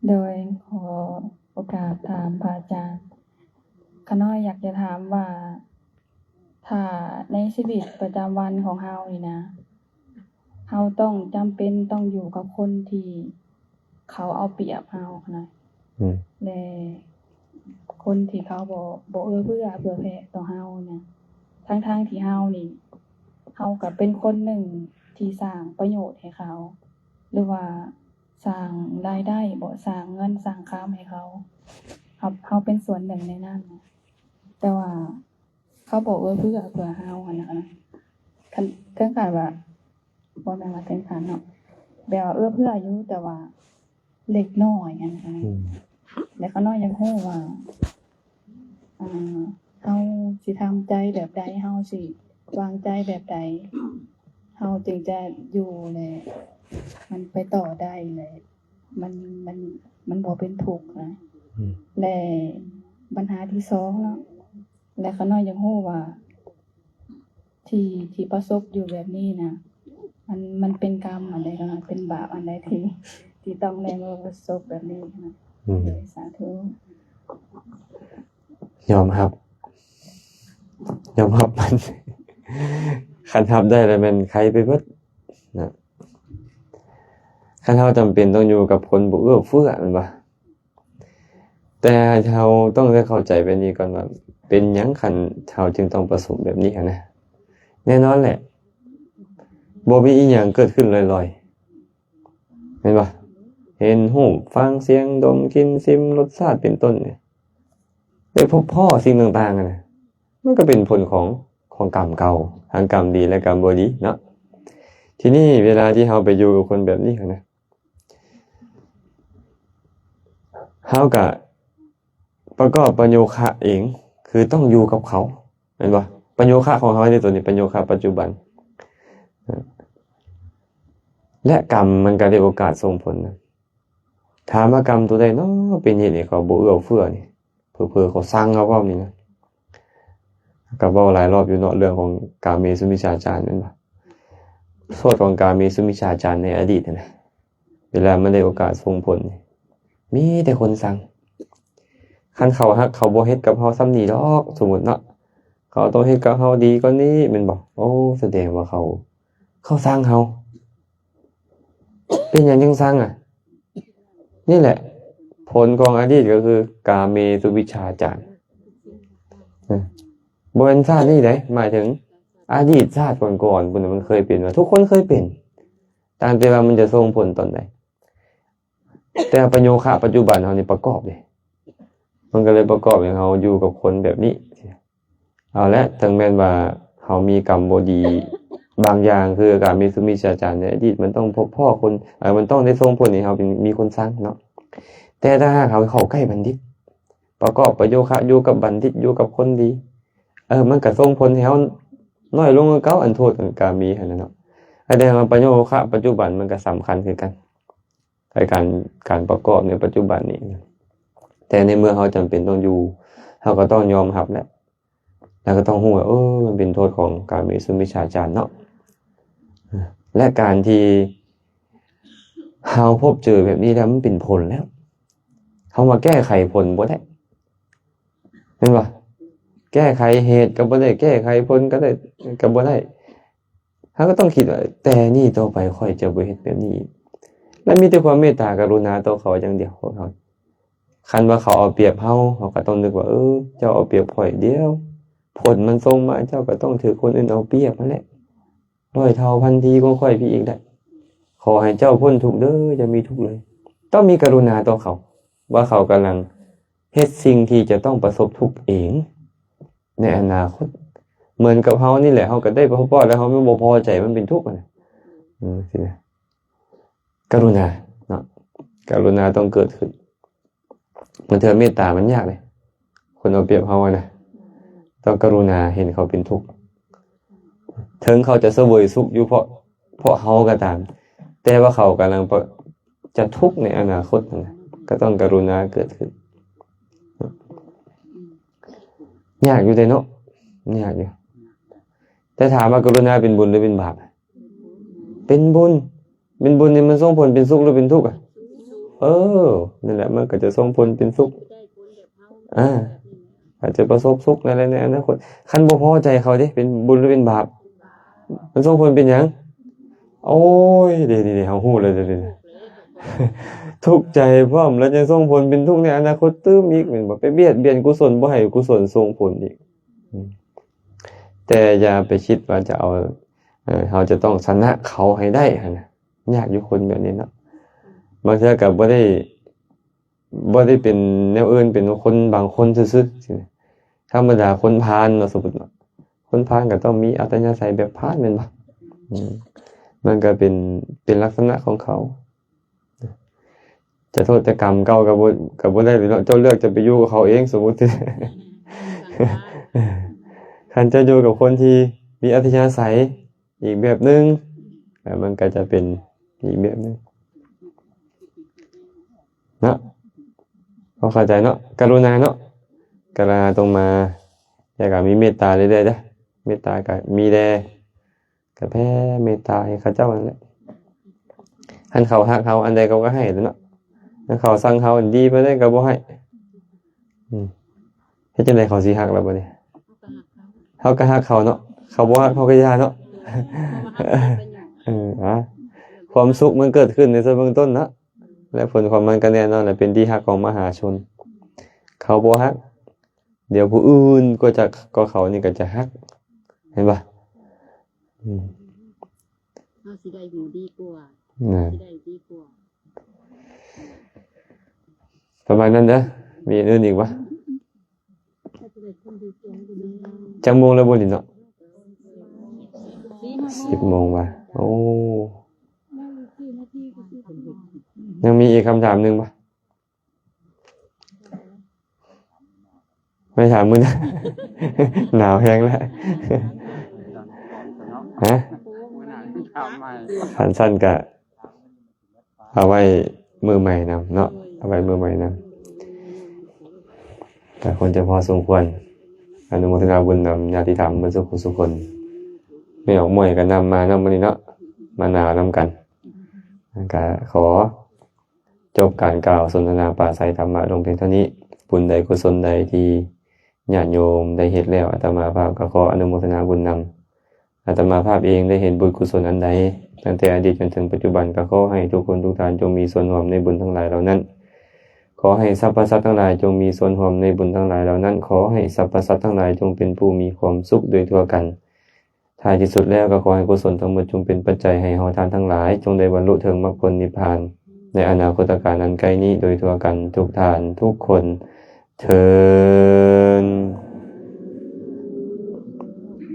ໂດຍ ຂໍໂອກາດຖາມພະອາຈານ. ຂ້ານ້ອຍຢາກຈະຖາມວ່າ ຖ້າໃນຊີວິດປະຈຳວັນຂອງເຮົານີ້ນະ ເຮົາຕ້ອງຈຳເປັນຕ້ອງຢູ່ກັບຄົນທີ່ເຂົາເອົາປຽບເຮົານະ ອືມ ແລະ ຄົນທີ່ເຂົາບໍ່ ບໍ່ເອື້ອເຟື້ອເຜື່ອແຜ່ຕໍ່ເຮົານະ ທັງໆທີ່ເຮົານີ້ ເຮົາກໍເປັນຄົນໜຶ່ງທີ່ສ້າງປະໂຫຍດໃຫ້ເຂົາ ຫຼືວ່າສ້າງລາຍໄດ້ບໍ ສ້າງເງິນສ້າງຄຳໃຫ້ເຂົາ ເຮົາ ເຮົາເປັນສ່ວນໜຶ່ງໃນນັ້ນນະ ແຕ່ວ່າ ເຂົາບໍ່ເອື້ອເຟື້ອເພື່ອເຮົາຫັ້ນນະ ຄັນ ເຖິງຂັ້ນວ່າ ບໍ່ແມ່ນວ່າເຖິງຂັ້ນເນາະ ແບບວ່າເອື້ອເຟື້ອຢູ່ ແຕ່ວ່າເລັກນ້ອຍຫັ້ນນະ ອືມ ແລະ ຂ້ານ້ອຍຢາກຮູ້ວ່າ ອ່າ ເຮົາຊິທຳໃຈແບບໃດ ເຮົາຊິວາງໃຈແບບໃດ ເຮົາຈຶ່ງຈະຢູ່ ແລະ ມັນໄປຕໍ່ໄດ້ ແລະ ມັນ ມັນ ມັນບໍ່ເປັນທຸກນະ ອືມ ແລະ ບັນຫາທີສອງເນາະ ແລະ ຂ້ານ້ອຍຢາກຮູ້ວ່າ ທີ່ ທີ່ປະສົບຢູ່ແບບນີ້ນະ ມັນ ມັນເປັນກຳອັນໃດເນາະ ເປັນບາບອັນໃດທີ່ ທີ່ຕ້ອງໄດ້ມາປະສົບແບບນີ້ນະ? ອືມ ໂດຍ ສາທຸ ຍອມຮັບ ຍອມຮັບມັນ ຄັນຮັບໄດ້ແລ້ວແມ່ນໄຄໄປເບິດນະ ຄັນເຮົາຈຳເປັນຕ້ອງຢູ່ກັບຄົນບໍ່ເອື້ອເຟື້ອແມ່ນບໍ່? ແຕ່ເຮົາຕ້ອງໄດ້ເຂົ້າໃຈແບບນີ້ກ່ອນວ່າ ເປັນຫຍັງຄັນເຮົາຈຶ່ງຕ້ອງປະສົບແບບນີ້ຫັ້ນນະ? ແນ່ນອນແຫຼະ ບໍ່ມີອີ່ຫຍັງເກີດຂຶ້ນລອຍໆ ແມ່ນບໍ່? ເຫັນຮູບ, ຟັງສຽງ, ດົມ, ກິ່ນ, ຊິມລົດຊາດ ເປັນຕົ້ນ ໄດ້ພົບພໍ້ສິ່ງຕ່າງໆຫັ້ນນະ ມັນກໍເປັນຜົນຂອງ ຂອງກຳເກົ່າ ທັງກຳດີ ແລະ ກຳບໍ່ດີເນາະ. ທີນີ້ເວລາທີ່ເຮົາໄປຢູ່ກັບຄົນແບບນີ້ຫັ້ນນະ ເຮົາກະປະກອບປະໂຍຄະເອງ ຄືຕ້ອງຢູ່ກັບເຂົາ ແມ່ນບໍ່? ປະໂຍຄະຂອງເຮົາໃນໂຕນີ້ ປະໂຍຄະປັດຈຸບັນ ແລະ ກຳມັນກະໄດ້ໂອກາດສົ່ງຜົນນະ. ຖາມວ່າກຳໂຕໃດເນາະ ເປັນເຫດໃຫ້ເຂົາບໍ່ເອື້ອເຟື້ອນີ້ ເຜີໆເຂົາຊັງເຮົາພ້ອມນີ້ນະ. ກໍເວົ້າຫຼາຍລອບຢູ່ເນາະ ເລື່ອງຂອງກາເມສຸມິດສາຈານ ແມ່ນບໍ່? ໂທດຂອງກາເມສຸມິດສາຈານໃນອະດີດຫັ້ນນະ ເວລາມັນໄດ້ໂອກາດສົ່ງຜົນນີ້ ມີແຕ່ຄົນຊັງ. ຄັນເຂົາຮັກ ເຂົາບໍ່ເຮັດກັບເຮົາສ່ຳນີ້ດອກ ສົມມຸດເນາະ ເຂົາຕ້ອງເຮັດກັບເຮົາດີກວ່ານີ້ ແມ່ນບໍ່? ໂອ້ ສະແດງວ່າເຂົາ ເຂົາຊັງເຮົາ. ເປັນຫຍັງຈຶ່ງຊັງອະ? ນີ້ແຫຼະ ຜົນຂອງອະດີດກໍຄືກາເມສຸມິດສາຈານ. ເອີ ບໍ່ແມ່ນຊາດນີ້ເດ້ ໝາຍເຖິງອະດີດຊາດກ່ອນໆ ພຸ້ນນະ ມັນເຄີຍເປັນ ວ່າທຸກຄົນເຄີຍເປັນ ຕ່າງແຕ່ວ່າມັນຈະສົ່ງຜົນຕອນໃດ. ແຕ່ປະໂຍຄະປັດຈຸບັນເຮົານີ້ປະກອບເດ້ ມັນກໍເລີຍປະກອບໃຫ້ເຮົາຢູ່ກັບຄົນແບບນີ້. ເອົາແຫຼະ ເຖິງແມ່ນວ່າເຮົາມີກຳບໍ່ດີບາງຢ່າງ ຄືກາເມສຸມິດສາຈານໃນອະດີດ ມັນຕ້ອງພົບພໍ້ຄົນ ເອີ ມັນຕ້ອງໄດ້ສົ່ງຜົນໃຫ້ເຮົາເປັນ ມີຄົນຊັງເນາະ. ແຕ່ຖ້າຫາກເຮົາເຂົ້າໃກ້ບັນດິດ ປະກອບປະໂຍຄະ ຢູ່ກັບບັນດິດ ຢູ່ກັບຄົນດີ ເອີ ມັນກໍສົ່ງຜົນໃຫ້ເຮົານ້ອຍລົງກວ່າເກົ່າ ອັນໂທດຂອງກາເມຫັ້ນນະເນາະ. ສະແດງວ່າປະໂຍຄະປັດຈຸບັນມັນກໍສຳຄັນຄືກັນ ໃນການ ການປະກອບໃນປັດຈຸບັນນີ້. ແຕ່ໃນເມື່ອເຮົາຈຳເປັນຕ້ອງຢູ່ ເຮົາກໍຕ້ອງຍອມຮັບແຫຼະ ແລ້ວກໍຕ້ອງຮູ້ວ່າ ເອີ ມັນເປັນໂທດຂອງກາເມສຸມິດສາຈານເນາະ. ແລະ ການທີ່ເຮົາພົບເຈີແບບນີ້ແລ້ວ ມັນເປັນຜົນແລ້ວ ເຮົາມາແກ້ໄຂຜົນບໍ່ໄດ້ ແມ່ນບໍ່? ແກ້ໄຂເຫດກໍບໍ່ໄດ້ ແກ້ໄຂຜົນກໍໄດ້ ກໍບໍ່ໄດ້. ເຮົາກໍຕ້ອງຄິດວ່າ ແຕ່ນີ້ຕໍ່ໄປຂ້ອຍຈະບໍ່ເຮັດແບບນີ້ອີກ ແລະ ມີແຕ່ຄວາມເມດຕາກະລຸນາຕໍ່ເຂົາຢ່າງດຽວ ພວກເຮົາ. ຄັນວ່າເຂົາເອົາປຽບເຮົາ ເຮົາກໍຕ້ອງນຶກວ່າ ເອີ ເຈົ້າເອົາປຽບຂ້ອຍ ດຽວຜົນມັນສົ່ງມາ ເຈົ້າກໍຕ້ອງຖືກຄົນອື່ນເອົາປຽບຫັ້ນແຫຼະ ຮ້ອຍເທົ່າພັນທີຂອງຂ້ອຍພີ້ອີກໄດ້. ຂໍໃຫ້ເຈົ້າພົ້ນທຸກເດີ ຢ່າມີທຸກເລີຍ. ຕ້ອງມີກະລຸນາຕໍ່ເຂົາ ວ່າເຂົາກຳລັງເຮັດສິ່ງທີ່ຈະຕ້ອງປະສົບທຸກເອງ ໃນອະນາຄົດ. ເໝືອນກັບເຮົານີ້ແຫຼະ ເຮົາກໍໄດ້ພໍ້ແລ້ວ ເຮົາບໍ່ພໍໃຈ ມັນເປັນທຸກຫັ້ນນະ ອືມ ຊີ້ນະ. ກະລຸນາເນາະ ກະລຸນາຕ້ອງເກີດຂຶ້ນ. ບາງເທື່ອເມດຕາມັນຍາກເດ້ ຄົນເອົາປຽບເຮົາຫັ້ນນະ ຕ້ອງກະລຸນາເຫັນເຂົາເປັນທຸກ ເຖິງເຂົາຈະສະເຫວີຍສຸກຢູ່ເພາະ ເພາະເຮົາກໍຕາມ ແຕ່ວ່າເຂົາກຳລັງປະ ຈະທຸກໃນອະນາຄົດຫັ້ນນະ ກໍຕ້ອງກະລຸນາເກີດຂຶ້ນ. ຍາກຢູ່ເດ້ເນາະ ຍາກຢູ່. ແຕ່ຖາມວ່າກະລຸນາເປັນບຸນຫຼືເປັນບາບ? ເປັນບຸນ. ເປັນບຸນນີ້ມັນສົ່ງຜົນເປັນສຸກຫຼືເປັນທຸກອະ? ເອີ ນັ້ນແຫຼະ ມັນກໍຈະສົ່ງຜົນເປັນສຸກ ອາ ອາດຈະປະສົບສຸກໃນ ໃນອະນາຄົດ. ຄັນບໍ່ພໍໃຈເຂົາເດ້ ເປັນບຸນຫຼືເປັນບາບ? ມັນສົ່ງຜົນເປັນຫຍັງ? ໂອ້ຍ ເດ ເດ ເດ ເຮົາຮູ້ແລ້ວເດ ທຸກໃຈພ້ອມ ແລ້ວຍັງສົ່ງຜົນເປັນທຸກໃນອະນາຄົດຕື່ມອີກ ແມ່ນບໍ່? ໄປບຽດບຽນກຸສົນ ບໍ່ໃຫ້ກຸສົນສົ່ງຜົນອີກ. ອືມ ແຕ່ຢ່າໄປຄິດວ່າຈະເອົາ ເອີ ເຮົາຈະຕ້ອງຊະນະເຂົາໃຫ້ໄດ້ຫັ້ນນະ. ຍາກຢູ່ຄົນແບບນີ້ເນາະ ບາງເທື່ອກໍບໍ່ໄດ້ ບໍ່ໄດ້ເປັນແນວອື່ນ ເປັນຄົນບາງຄົນຊື່ໆ. ທຳມະດາຄົນພານເນາະ ສົມມຸດເນາະ ຄົນພານກໍຕ້ອງມີອັດຕະຍາໄສແບບພານແມ່ນບໍ່? ອືມ ມັນກໍເປັນ ເປັນລັກສະນະຂອງເຂົາ. ຈະໂທດແຕ່ກຳເກົ່າກໍບໍ່ ກໍບໍ່ໄດ້ເນາະ ເຈົ້າເລືອກຈະໄປຢູ່ກັບເຂົາເອງ ສົມມຸດ. ຄັນເຈົ້າຢູ່ກັບຄົນທີ່ມີອັດຕະຍາໄສ ອີກແບບໜຶ່ງ ແລ້ວມັນກໍຈະເປັນອີກແບບໜຶ່ງເນາະ. ເຂົ້າໃຈເນາະ ກະລຸນາເນາະ ກະລຸນາຕ້ອງມາ ແລ້ວກໍມີເມດຕາເລື້ອຍໆເດີ້. ເມດຕາກໍມີແດ່ ກໍແຜ່ເມດຕາໃຫ້ເຂົາເຈົ້ານັ້ນແຫຼະ. ຄັນເຂົາຮັກເຮົາອັນໃດເຂົາກໍໃຫ້ແຫຼະເນາະ ຄັນເຂົາຊັງເຮົາ ດີປານໃດກໍບໍ່ໃຫ້. ອືມ ເຮັດຈັ່ງໃດເຂົາຊິຮັກລະບັດນີ້? ເຮົາກໍຮັກເຂົາເນາະ ເຂົາບໍ່ຮັກເຮົາກໍຢ່າເນາະ. ເອີ ອາ ຄວາມສຸກມັນເກີດຂຶ້ນໃນສ່ວນເບື້ອງຕົ້ນເນາະ ແລະ ຜົນຂອງມັນກໍແນ່ນອນແຫຼະ ເປັນທີ່ຮັກຂອງມະຫາຊົນ. ເຂົາບໍ່ຮັກ ດຽວຜູ້ອື່ນກວ່າຈະ ກວ່າເຂົານີ້ກໍຈະຮັກ ເຫັນບໍ່? ອືມ ເຮົາຊິໄດ້ໝູ່ດີກວ່າ ນັ້ນ ຊິໄດ້ດີກວ່າ. ປະມານນັ້ນເດີ. ມີອັນອື່ນອີກບໍ່? ຈັກໂມງແລ້ວບໍ່ນີ້ເນາະ? ສິບໂມງວ່າ. ໂອ້ ຍັງມີອີກຄຳຖາມໜຶ່ງບໍ່? ໄປຖາມມື້ໜ້າ ໜາວແຮງແລ້ວ. ຮະ? ຄັນຊັ້ນກະເອົາໄວ້ມື້ໃໝ່ນຳເນາະ ເອົາໄວ້ມື້ໃໝ່ນຳ. ກະຄົງຈະພໍສົມຄວນ ອະນຸໂມທະນາບຸນນຳຍາດຕິທຳເບິດສູ່ຜູ້ສູ່ຄົນ. ແມ່ອອກໝວຍກະນຳມານຳມື້ນີ້ເນາະ ມາໜາວນຳກັນ. ກະຂໍ ຈົບການກ່າວສົນທະນາປາໄສທຳມະລົງພຽງເທົ່ານີ້. ບຸນໃດກຸສົນໃດທີ່ຍາດໂຍມໄດ້ເຮັດແລ້ວ ອາດຕະມາພາບກໍຂໍອະນຸໂມທະນາບຸນນຳ. ອາດຕະມາພາບເອງໄດ້ເຮັດບຸນກຸສົນອັນໃດ ຕັ້ງແຕ່ອະດີດຈົນເຖິງປັດຈຸບັນ ກໍຂໍໃຫ້ທຸກຄົນທຸກທ່ານຈົ່ງມີສ່ວນຮ່ວມໃນບຸນທັງຫຼາຍເຫຼົ່ານັ້ນ. ຂໍໃຫ້ສັບພະສັດທັງຫຼາຍຈົ່ງມີສ່ວນຮ່ວມໃນບຸນທັງຫຼາຍເຫຼົ່ານັ້ນ. ຂໍໃຫ້ສັບພະສັດທັງຫຼາຍຈົ່ງເປັນຜູ້ມີຄວາມສຸກໂດຍທົ່ວກັນ. ທ້າຍທີ່ສຸດແລ້ວກໍຂໍໃຫ້ກຸສົນທັງໝົດຈົ່ງເປັນປັດໄຈໃຫ້ເຮົາທ່ານທັງຫຼາຍ ຈົ່ງໄດ້ບັນລຸເຖິງມັກຜົນນິບພານ ໃນອະນາຄົດຕະການອັນໃກ້ນີ້ໂດຍທົ່ວກັນທຸກທ່ານທຸກຄົນເທີ້ນ.